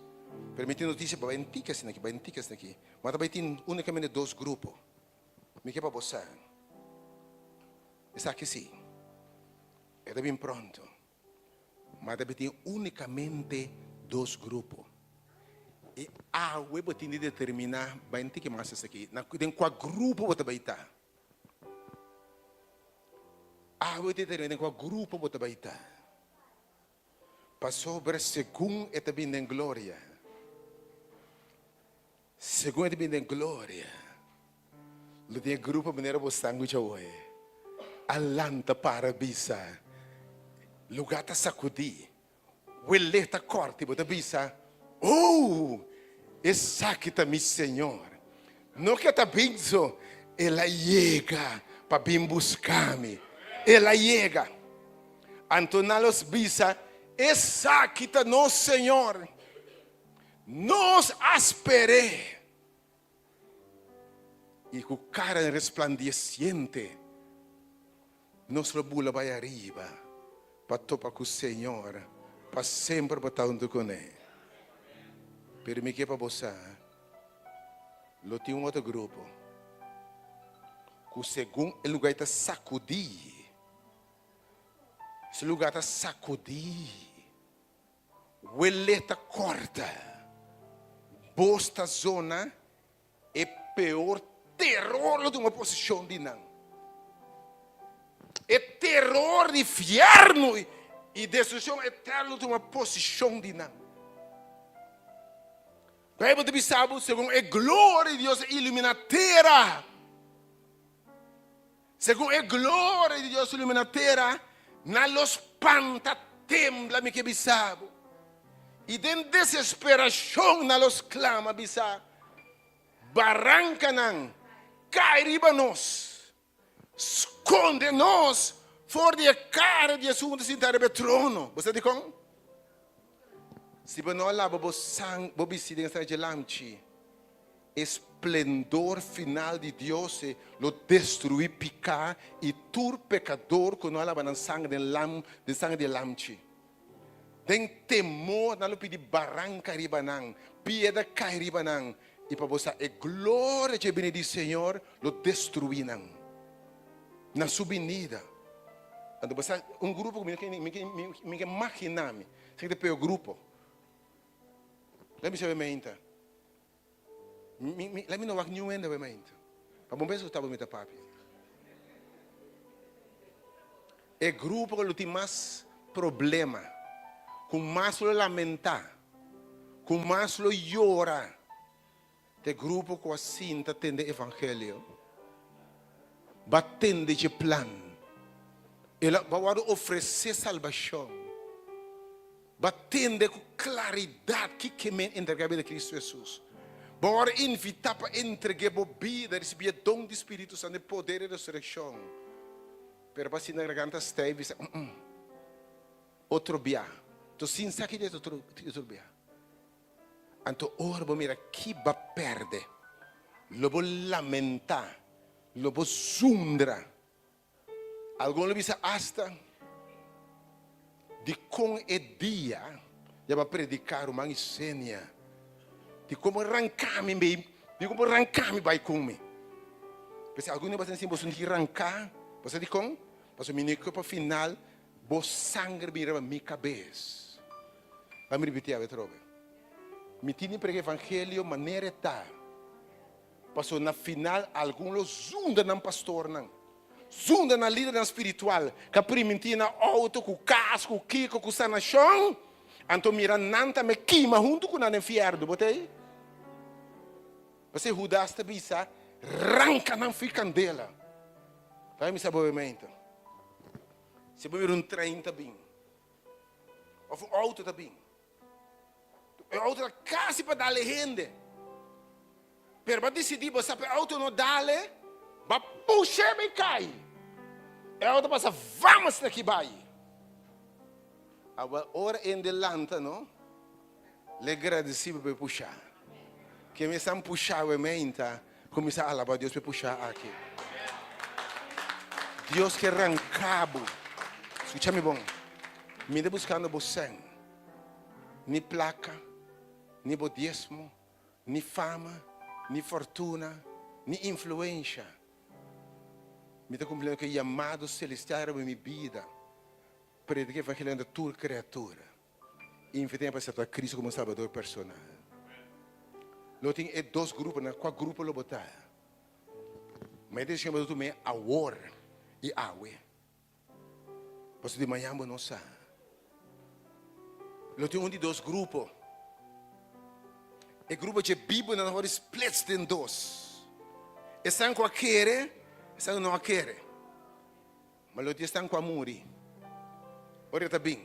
Pero mi tin notisia pa bai ntika asin'aki, bai ntika asin'aki. Ma ta bai tin unikamente dos grupo. Mi ke pa bo sa. Esaki si, e ta bin pronto. Ma ta bin unicamente dos grupo. I awe bo tin di determina, bai un tiki mas esaki, na den kua grupo bo ta bai ta. Awe bo determina den kua grupo bo ta bai ta. Pasobra segun e ta bin den gloria, segun e ta bin den gloria, lo tin e grupo manera bo sanguich awoe a lanta para bisa, lugar ta sacudi, welé ta corta y bo ta bisa, Oh, esaki ta mi Señor. No ke ta bin so, el a yega pa bin busca mi. El a yega. Anto nan los bisa, Esaki ta nos Señor. Nos a sper'é. I ku kara resplandesiente nos lo bula bai ariba pa topa ku Señor pa semper pa ta huntu kuné. Pero mi ke pa bo sa, lo tin un otro grupo ku segun e lugar ta sakudí, Su lugar ta sacudi. Wele ta corta. Bos ta zona. E peor teror lo tuma posishon di nan. E teror di fierno i destrukshon eterno lo tuma posishon di nan. Beibel ta bisa bo, segun e gloria di Dios a ilumina tera. Segun e gloria di Dios ilumina tera, nan lo spanta, tembla, mi ke bisa bo. I den desesperashon nan lo sklama bisa, Barankanan, kai riba nos! Skonde nos for di e kara di esun ku ta sinta riba e trono. Bo sa dikon? Si bo no a laba bo sang, bo bisti den sanger dje lamchi. E splendor final di Dios lo destruí piká i tur pekador ku no a laba nan sanger den lam, den sanger di e lamchi. Den temor nan lo pidi baranka riba nan, piedra kai riba nan, i pa bo sa e gloria dje bini di Señor lo destruí nan na su binida. Anto bo sa un grupo ku mi no ke mi ke mi ke maginá mi, esaki ta e peor grupo. Lei mi sabe meinta. Mi, mi, lei mi no wak niun hende awe meinta. Pa bon pensa ku ta bo mi ta papia. E grupo ku lo tin mas problema, ku mas lo lamentá, ku mas lo yora, ta e grupo ku a sinta tende evangelio, ba tende dje plan. El a, ba wòrdu ofresé salbashon. Bo a tende ku klaridat ki ke men entregá bida Kristu Hesus. Bo a wòrdu invitá pa entreg'é bo bida, risibí e don di Spiritu Santu, e poder di resurekshon. Pero bo a sinti nan garganta stijf i bisa, Um-um, otro bia. To sin sa ki dia ta otro bia. Anto ora bo mira ki bo a pèrdè, lo bo lamentá, lo bo zundra. Algun lo bisa asta, Dikon e dia ya bo a prediká ruman Isenia? Dikon bo ranká mi bei? Dikon bo ranká mi bai ku mi? P'esei algun di boso a sinti boso no tin ranká. Bo sa dikon? Pasobra mi no ke pa final bo sanger bin riba mi kabes. Bai mi ripití awe atrobe. Mi tin di prediká evangelio manera e ta. Pasobra na final algun lo zunda nan pastornan, zunda nan lidernan spiritual ku a primintí nan outo, ku kas, ku kiko, ku sanashon, anto mira nan tambe kima huntu ku nan den fièrnu. Bo ta ei? P'esei Hudas ta bisa, Ranka nan fi kandela. Ta mi sa bo meinta. Si bo mira un trein ta bin, òf un outo ta bin, E auto ta kasi pa dale hende. Pero ba disidí bo sa pa e auto no dale, ba push'é bai kai. E auto pasa vamos na ki bai. Awor ora hende lanta no, le gradisí bo pa e pushá. Ke mi esnan pushá awe meinta, kuminsá alabá Dios pa e pushá aki. Dios ke ranká bo. Skucha mi bon, mi ta buskando bo sèn. ni plaka, ni bo diesmo, ni fama, ni fortuna, ni influensha. Mi ta kumpliendo ku e yamado selestial riba mi bida, prediká e evangelio na tur kriatura i invitá nan pa aseptá Kristu komo Salbador personal. Lo tin e dos gruponan, kua grupo lo bo ta? Ma e desishon bo ta tum'é awor i awe. Pasobra di mañan bo no sa. Lo tin un di dos grupo. E grupo dje bibunan a wòrdu splits den dos. Esnan ku a kere, esnan ku no a kere. Ma lo tin esnan ku a muri. Ora e ta bin,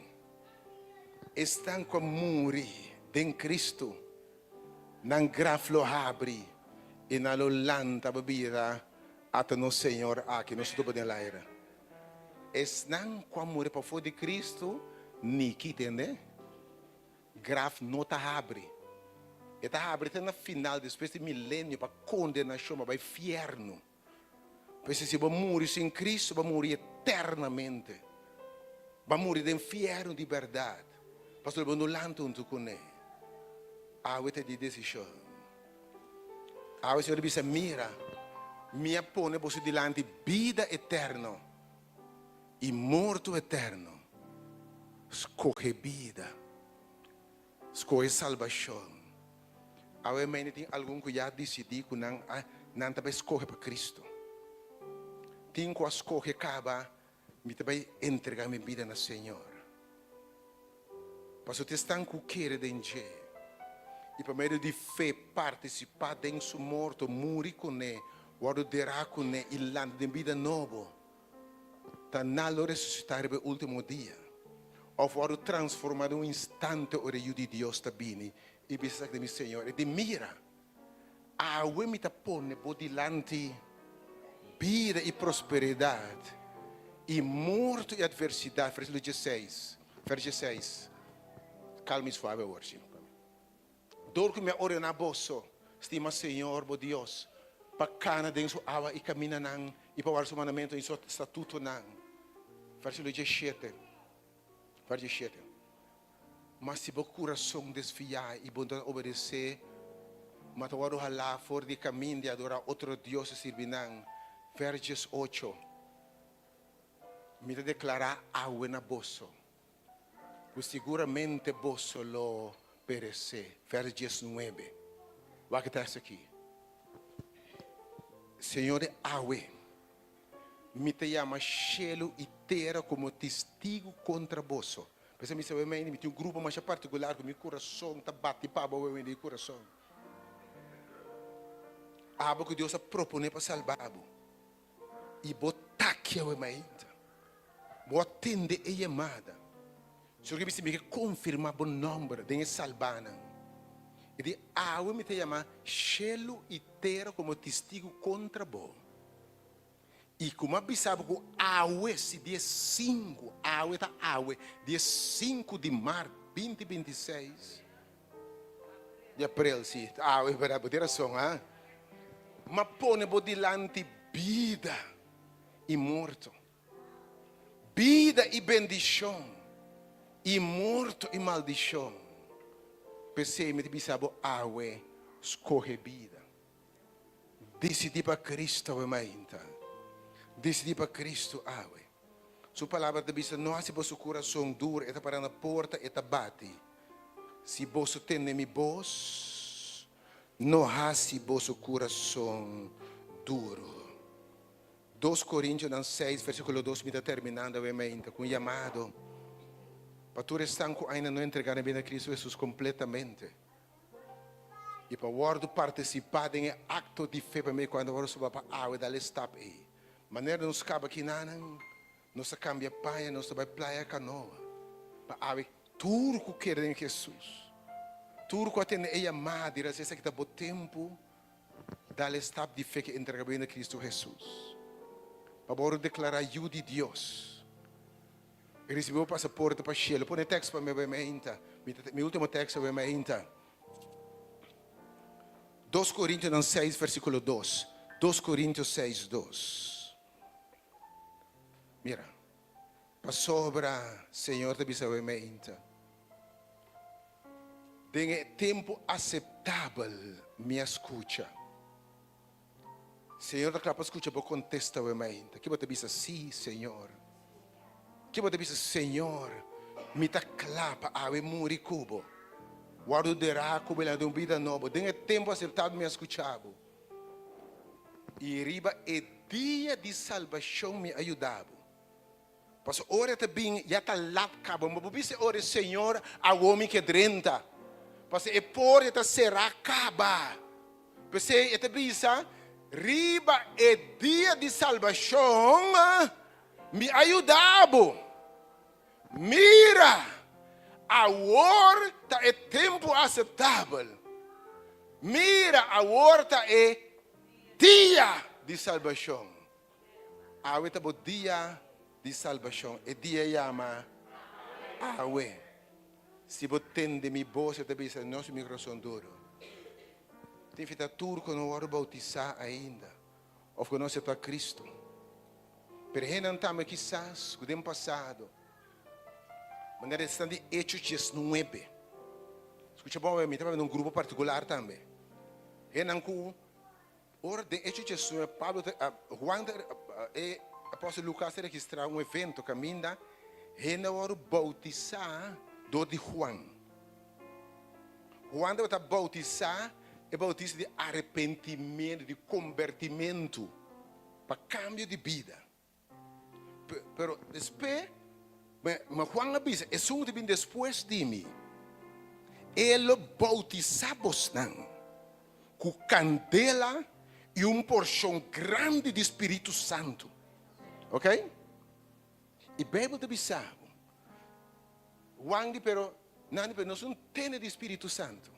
esnan ku a muri den Kristu, nan graf lo habri i nan lo lanta pa bira ata nos Señor aki, nos tuba den laira. Esnan ku a muri pafó di Kristu, niki, tende? Graf no ta habri. E ta habri te na final, despues di milenio, pa kondenashon, pa bai fièrnu. P'esei si bo muri sin Kristu, bo a muri eternamente. Bo a muri den fièrnu di bèrdat, pasobra bo no lanta huntu kuné. Awe ta di desishon. Awe Señor a bisa, Mira, mi a pone boso dilanti bida eterno i morto eterno. Skohe bida. Skohe salbashon. Awe mende tin algun ku ya disidí ku nan a. Nan ta bai skohe pa Kristu. Tin ku a skohe kaba, Mi ta bai entregá mi bida na Señor. Pasobra esnan ku kere den dje i pa medio di fe partisipá den su morto, muri kuné, wòrdu derá kuné i lanta den bida nobo, ta nan lo resusitá riba e último dia, òf wòrdu transformá den un instante ora e Yu di Dios ta bini i bisa esaki ta mi Señor. E di, Mira! Awe mi ta pone bo dilanti bida i prosperidat, i morto i atversidat. Versíkulo dieseis, vers dieseis. Kalma i suave awor, si. Dor ku mi a ordená boso, stima Señor bo Dios, pa kana den su awa i kaminanan, i pa warda su mandamentunan i su statutonan. Versíkulo diesshete, vers diesshete. Ma si bo kurason desviá i bo no ta obedesé, ma ta wòrdu halá for di e kamin di adorá otro dios i sirbi nan, Vèrs diesocho, Mi ta deklará awe na boso ku siguramente boso lo peresé. Vèrs diesnuebe, Wak e tèks akí. Señor di awe, mi ta yama shelu i tera komo testigu kontra boso. P'esei mi sabe mei mi tin un grupo masha partikular ku mi kurason ta bati pa bo di kurason. Abo ku Dios a proponé pa salba bo i bo ta aki awe mainta. Bo a tende e yamada. Señor ke bisa mi ke konfirmá bo nòmber den e salbanan. I di awe mi ta yama shelu i tera komo testigu kontra bo. I ku mi a bisa bo ku awe si dia sinku, awe ta awe, dia sinku di mart binti binti seis, di aprel si, ta awe bèrdat, bo tin rason ha, mi a pone bo dilanti bida i morto, bida i bendishon, i morto i maldishon. P'esei mi ta bisa bo awe, skohe bida. Disidí pa Cristo awe mainta. Disidí pa Cristo awe. Su palabra ta bisa, No hasi boso kurason duru, e ta pará na porta, e ta bati. Si boso tende mi bos, no hasi boso kurason duru. Dos Korintionan seis, versíkulo dos Mi ta terminando awe mainta ku un yamado pa tur esnan ku ainda no entregá nan bida na Cristo Hesus kompletamente. I pa wòrdu partisipá den e akto di fe pa mi kuando wòrdu suba pa awe dal e stap ei. Manera nos kaba kinanan, nos ta kambia paña, nos ta bai Playa Kanoa pa awe tur ku kere den Hesus, tur ku a tende e yamada di rasi esaki ta bo tempu, dal e stap di fe ke entrega bo na Kristu Hesus pa bo wòrdu deklará yu di Dios. E risibi bo pasaporte pa shelu. Pone tekst pa mi awe mainta. Mi ultimo tekst awe mainta. Dos Korintionan seis versikulo dos. Dos Korintio seis dos. Mira. Pasobra Señor ta bisa awe mainta. Den e tempu aseptabel mi a skucha. Señor ta kla pa skucha bo kontesta awe mainta. Ke bo ta bisa? Sí, Señor. Ke bo ta bisa? Señor, mi ta kla pa awe muri ku bo, wòrdu derá ku bo i lanta un bida nobo. Den e tempu aseptabel mi a skucha bo, i riba e dia di salbashon mi a yuda bo. Pasobra ora e ta bin, ya ta lat kaba. Ma bo bisa e ora, Señor, awor mi ke drenta. Pasobra e porta ta será kaba. P'esei e ta bisa, Riba e dia di salbashon mi a yuda bo. Mira, awor ta e tempu aseptabel. Mira, awor ta e dia di salbashon. Awe ta bo dia di salbashon. E dia yama awe. Si bo tende mi bos, e ta bisa, no hasi mi kurason duru. Tin fita tur ku no wòrdu boutisá ainda òf ku no aseptá Kristu. Pero hendenan tambe kisas ku den pasado, manera esnan di Hechos diesnuebe. Skucha bon awe, mi ta papia di un grupo partikular tambe. Hendenan ku Ora den Hechos diesnuebe Pablo ta, Juan ta, e apòstel Lukas ta registrá un evento kaminda hende a wòrdu boutisá dor di Juan. Juan tabata boutisá E boutismo di arepentimentu, di kombertimentu, pa kambio di bida. Pero despues, ma Juan a bisa, Esun ku ta bin despues di mi, e lo boutisá bosnan ku kandela i un porshon grandi di spiritu santu. Ok? I Beibel ta bisa bo, Juan di, pero nan di, pero nos no tene di spiritu santu.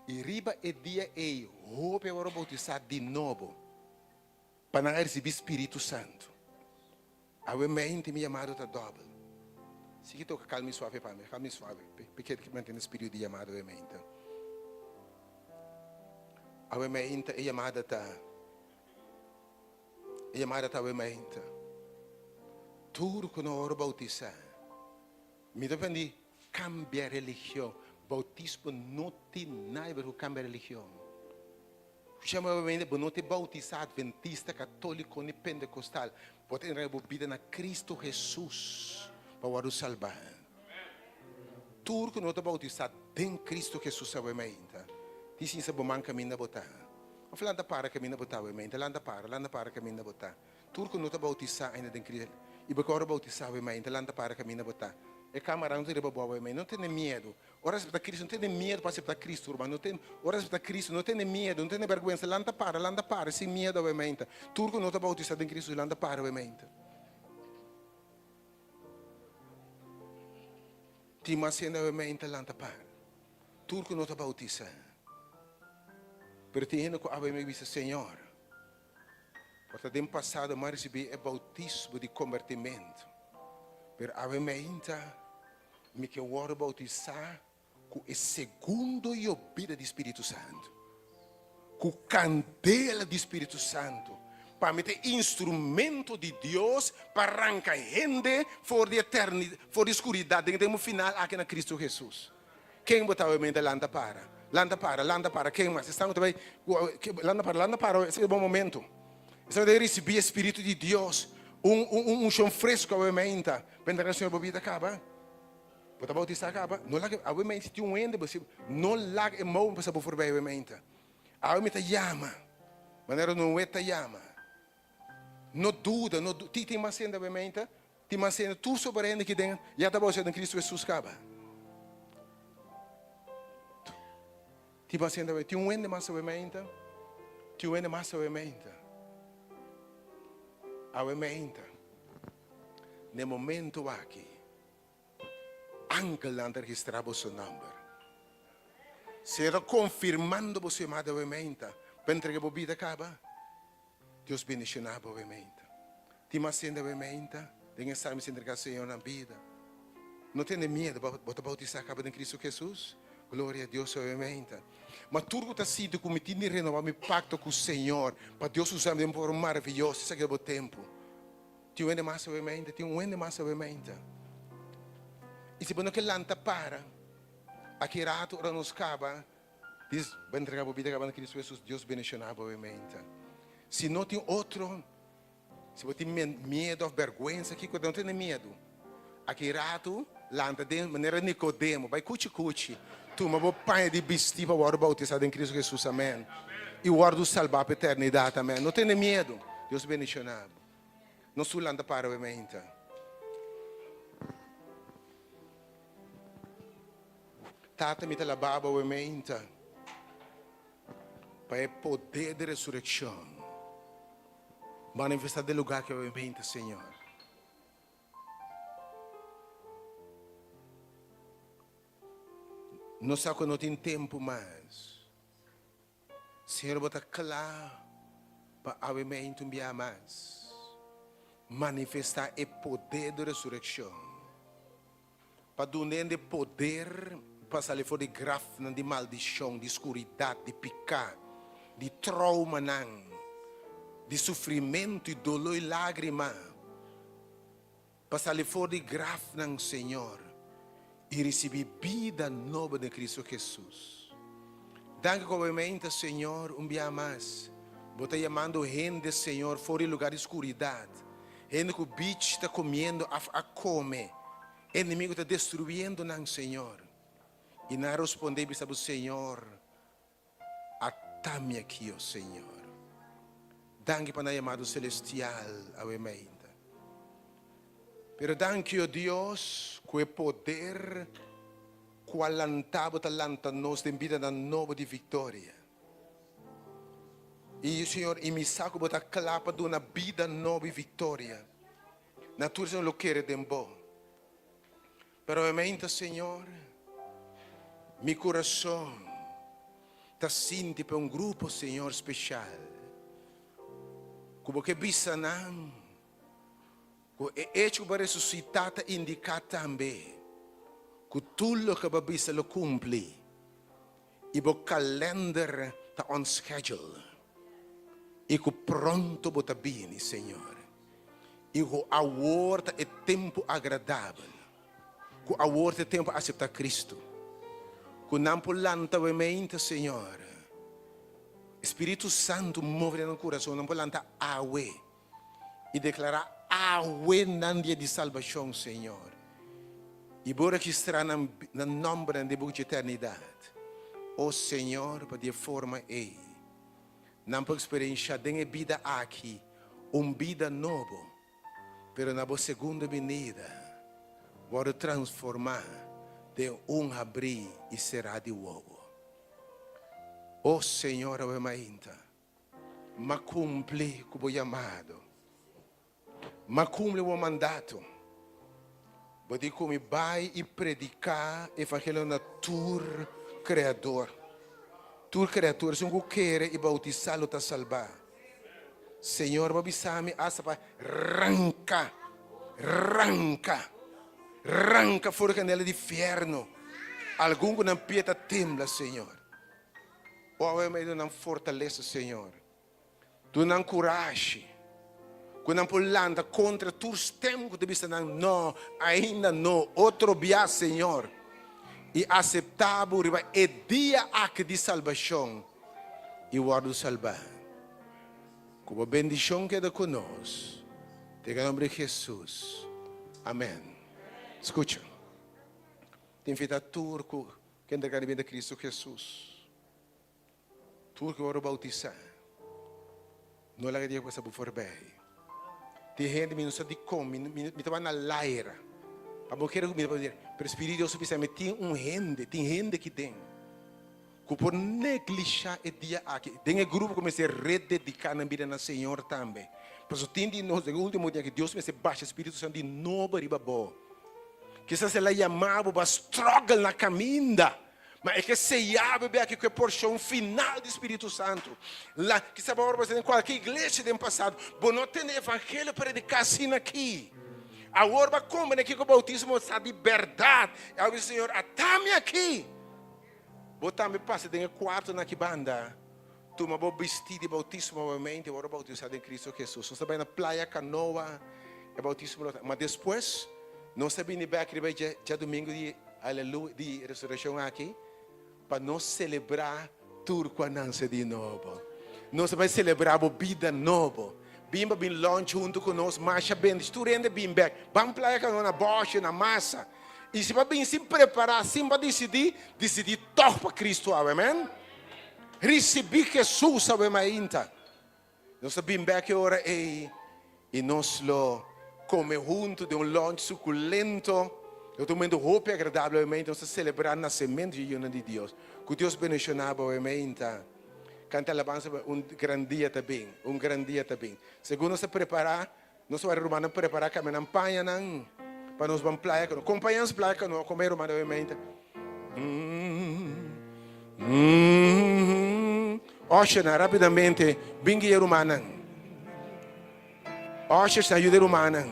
I riba e dia ei hopi a wòrdu boutisá di nobo. Pa nan a risibí Spiritu Santu. Awe mente mi yamado ta dòbel. Si ki toka kalmi suave pa mi, kalmi suave, p'e ke mantene spiritu di yamado awe mente. Awe mente e yamada ta, e yamada ta awe mente. Tur ku no wòrdu boutisá, mi ta prendi kambia religion. Boutismo no tin nada di ber ku kambia religion. Shama bo mente, bo no ta bautisá adventista, katóliko ni pentekostal. Bo ta entrega bo bida na Kristu Hesus pa wòrdu salbá. Tur ku no ta bautisá den Kristu Hesus awe mainta, tin sinsa bo man kaminda bo ta. Òf lanta para kaminda bo ta awe mainta, lanta para, lanta para kaminda bo ta. Tur ku no ta bautisá ainda den Kristu i bo ke wòrdu bautisá awe mainta, lanta para kaminda bo ta. E kamara no ta riba bo awe mainta. No tene miedu. Ora aseptá Cristo, no tene miedu pa aseptá Cristo, ruman. No ten, ora aseptá Cristo, no tene miedu, no tene bèrgwensa. Lanta para, lanta para sin miedu awe mainta. Tur ku no ta bautisá den Cristo, lanta para awe mainta. Tin mas hende awe mainta lanta para. Tur ku no ta bautisá. Pero tin hende ku awe mi bisa, Señor, por ta den pasado mi a risibí e bautismo di kombertimentu, pero awe mainta Mi ke wòrdu boutisá ku e segundo yobida di Spiritu Santu, ku kandela di Spiritu Santu, pa mi ta e instrumento di Dios pa ranka hende for di eterni, for di skuridat den e tempu final aki na Kristu Hesus. Ken bo ta awe mente lanta para? Lanta para, lanta para, ken mas? Esnan ku ta bai, lanta para, lanta para, esaki ta bon momento. Esnan ku ta risibí e Spiritu di Dios, un un unshon fresku awe meinta. Pa entrega Señor bo bida kaba. Bo ta bautisá kaba. No laga awe meinta si tin un hende bo si no laga e mou pasa bo forbij awe meinta. Awe mi ta yama manera Noe ta yama. No duda, no du tin mas hende awe meinta? Tin mas hende tur sobra hende ki den ya ta bautisá den Cristo Jesus kaba. Tin mas hende awe tin un hende mas awe meinta? Tin un hende mas awe meinta? Awe meinta. N'e momento aki, angelnan ta registrá boso nòmber. Señor ta konfirmando boso yamada awe meinta pa entrega bo bida kaba. Dios bendishoná bo awe meinta. Tin mas hende awe meinta den e sala mester entrega Señor nan bida. No tene miedu, bo ta bautisá kaba den Cristo Jesus. Gloria a Dios awe meinta. Ma tur ku ta sinti ku mi tin di renobá mi pakto ku Señor pa Dios usa mi den un forma maravioso, esaki ta bo tempu. Tin un hende mas awe mainta, tin un hende mas awe mainta. I si bo no ke lanta para, aki rato ora nos kaba, dis, bo entrega bo bida kaba na Cristo Jesus, Dios bendiciona bo awe mainta. Si no tin otro, si bo tin miedo of berguensa, kiko no tene miedo. Aki rato, lanta den manera Nicodemo, bai kuchi kuchi, tuma bo paña di bisti pa wòrdu bautisa den Cristo Jesus, amen. I wòrdu salba pa eternidad, amen. No tene miedo, Dios bendiciona bo. Nos tur lanta para awe mainta. Tata, mi ta laba bo awe mainta pa e poder di resureccion manifesta den lugar aki awe mainta, Señor. Nos sa cu no tin tempo mas. Señor bo ta kla pa awe meintu un bia mas manifestá e poder di resurekshon, pa duna hende poder pa sali for di grafnan di maldishon, di skuridat, di piká, di troumanan, di sufrimentu i doló i lágrima, pa sali for di grafnan, Señor, i risibí bida nobo den Cristo Jesus. Danki ku awe meinta, Señor, un bia mas, Bo ta yamando hende, Señor, for di lugar di skuridat, hende ku bich ta komiendo af a kome, enemigo ta destruyendo nan, Señor. I nan a rospondé i bisa Bo, Señor. Atami aki, o Señor. Danki pa nan yamado celestial awe mainta. Pero danki, o Dios, ku e poder ku a lanta bo ta lanta nos den bidanan nobo di viktoria. I, Señor, i mi sa ku bo ta kla pa duna bida nobo i viktoria na tur esnan lo kere den bo. Pero awe mainta, Señor, mi kurason ta sinti pa un grupo, Señor, speshal, ku bo ke bisa nan ku e echo ku bo a resusitá ta indiká tambe ku tur loke bo a bisa lo kumpli i bo kalender ta on schedule i ku pronto bo ta bini, Señor. I ku awor ta e tempu agradabel, ku awor ta e tempu pa aseptá Kristu, ku nan por lanta awemente, Señor. Spiritu Santu move den nan kurason, nan por lanta awe i deklará awe nan dia di salbashon, Señor. I bo registrá nan nan nòmbernan den buki di eternidat, o Señor, pa di e forma ei Nan por eksperenshá den e bida aki un bida nobo, pero na bo segundo binida wòrdu transformá den un habrí i será di wowo. O Señor, awe mainta, m'a kumpli ku bo yamado. M'a kumpli bo mandato. Bo di ku mi bai i prediká evangelio na tur kreador. Tur kreatura, esun ku kere i boutisá lo ta salbá. Señor, bo bisa mi asta pa ranka, ranka, ranka for di kandela di fierno algun ku nan pie ta tembla, Señor. O awe mi a duna nan fortalesa, Señor. Duna nan kurashi ku nan por lanta kontra tur stem ku ta bisa nan, No, ainda no, otro bia, Señor, i aseptá bo riba e dia aki di salbashon i wòrdu salbá. Ku bo bendishon keda ku nos, den e nomber di Hesus. Amèn. Skucha. Ta invitá tur ku ke entregá nan bida na Kristu Hesus. Tur ku wòrdu boutisá, no laga dia pasa bo forbei. Tin hende mi no sa dikon, mi mi ta wak na laira. Pa bo kere ku mi ta papia, pero Spiritu di Dios a bisa mi tin un hende, tin hende aki den ku por neglishá e dia aki. Den e grupo ku mester redediká nan bida na Señor tambe. Pasobra tin di nos den e último dia aki Dios mester basha Spiritu Santu di nobo riba bo. Kisas el a yama bo, bo a struggle na kaminda. Ma e ke seyá bebé aki ku e porshon final di Spiritu Santu. La, kisas bo a ora den kualke iglesia den pasado, bo no tende evangelio prediká asina aki. Awor bo a komprendé kiko boutismo sa di bèrdat. I a bisa, Señor, ata mi aki. Bo tambe pasa den e kuartonan aki banda, tuma bo bistí di boutismo obviamente, i wòrdu boutisá den Kristu Hesus. Nos ta bai na Playa Kanoa, e boutismo lo ta. Ma despues, nos ta bini bèk riba e djadumingu di. Aleluya di resureccion aki pa nos celebra tur cu a nance di nobo. Nos ta bay celebra bo bida nobo. Bin pa bin lunch hunto cu nos, masha bendici. Tur hende bin bek. Ban playa cano na boshe, na masa. Y si bo a bin sin prepara, sin bo a dicidi, dicidi toch pa Cristo awe. Amen. Ricibi Jesus awe mainta. Nos ta bin bek e ora ei i nos lo kome huntu den un lunch sukulento. Lo ta un momento hopi agradabel obviamente. Nos ta selebrá nasementu di e Yunan di Dios. Ku Dios bendishoná bo obviamente. Kanta alabansa pa un gran dia ta bin, un gran dia ta bin. Segun nos ta prepará, nos wak rumannan prepará kambia nan pañanan pa nos ban playa kano. Kompaña nos playa kano, kompaña rumannan obviamente. Ushernan rapidamente bin guia rumannan. Ushersnan yuda e rumannan.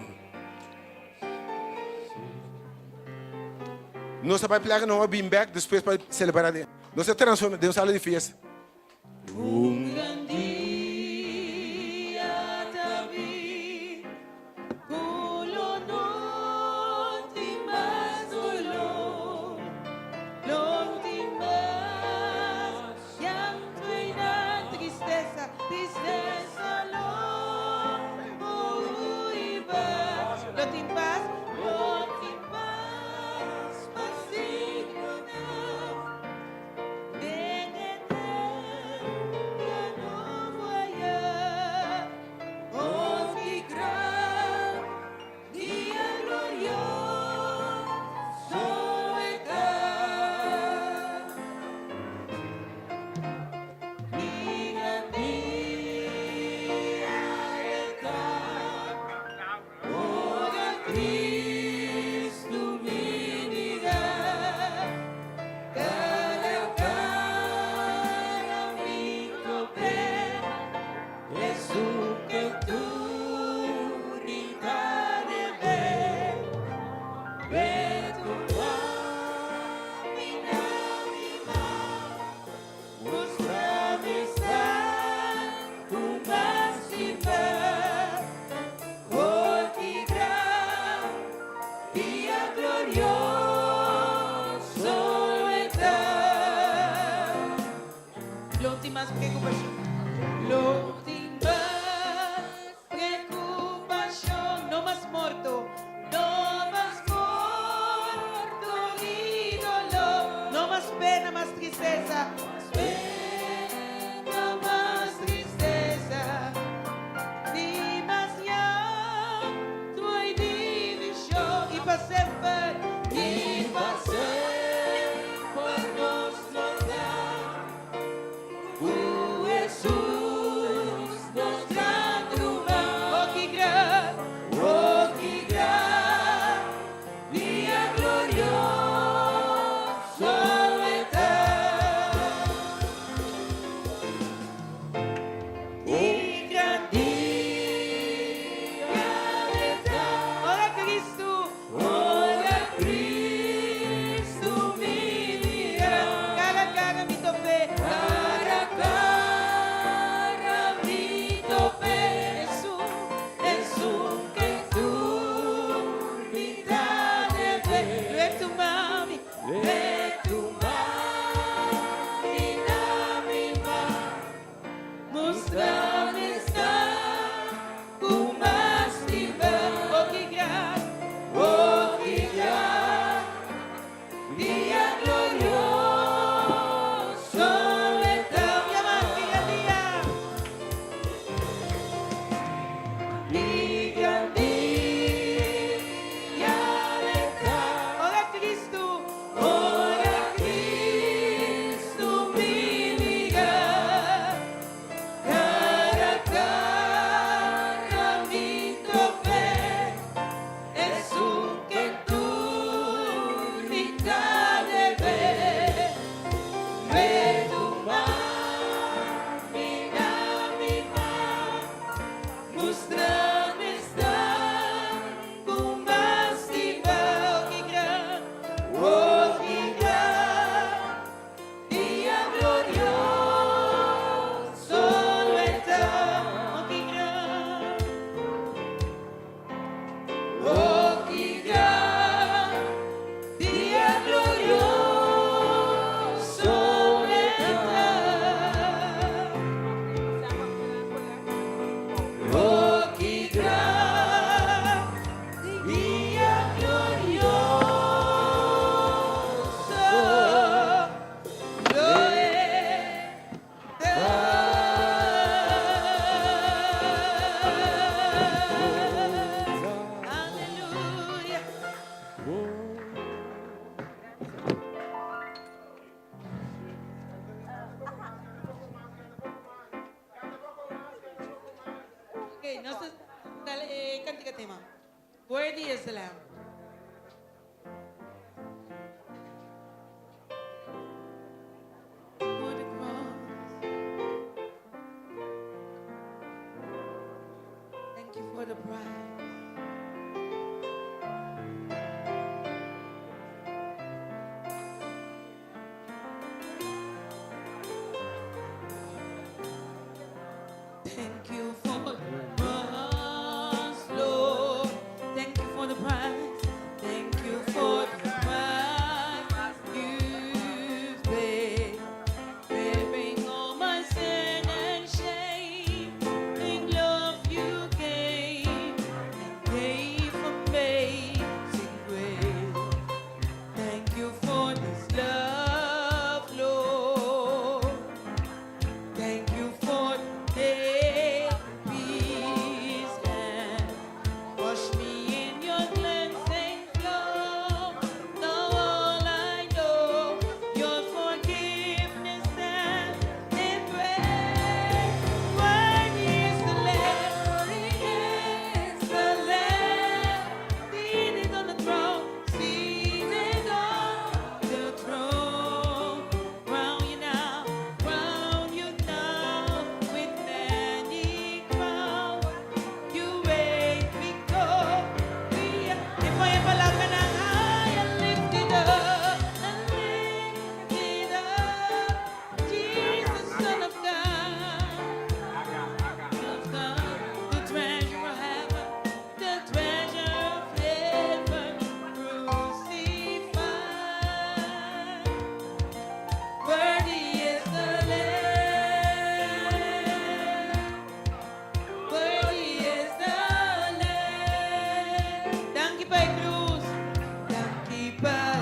Nos ta bai plaka nos a bin bek despues pa celebra den. Nos ta transforma den un sala di fiesta. Un gran dia ta bin ku lo no tin mas dolor, lo tin mas llanto i nan tristesa, tristesa lo hui bai. Lo tin pas, lo tin pas pa siglonan. mas preokupashon. Lo tin mas preokupashon. No mas morto, no mas morto i doló. No mas pena, mas tristesa. Mas pena, mas tristesa. Ni mas llanto i divishon. I pa semper, i pa semper nos lo ta ku Hesus, nos gran ruman. Oh, ki gran, oh, ki gran dia glorioso ta. Ki gran dia ta. Ora Kristu, ora Kristu mi mira. Kara a kara mi top'é, kara a kara mi top'é. Esun, Esun ku tur mi ta debe. Lo e tuma mi, lo e tuma mi na mi man. Mustra mi esnan ku m'a stima. Oh, ki gran, oh, ki gran dia glorioso ta. Yama, ki gran dia. Ki gran dia ta. Ora Kristu, ora Kristu mi mira. Kara a kara mi top'é. Esun ku tur mi ta debe. Lo e tuma mi na mi man. Mustra mi esnan ku m'a stima. Oh, ki gran, oh, ki gran dia glorioso ta. Oh, ki gran, oh, ki gran dia glorioso ta. Oh, ki gran dia glorioso lo ta. Aleluya. Ok, nos dale kantika tema. Worthy is the Lamb. For the cross. Thank you for the price. Thank you for the cross, Lord. Thank you for the price. Thank you for the price you've paid. Bearing all my sin and shame, in love you came. Pa.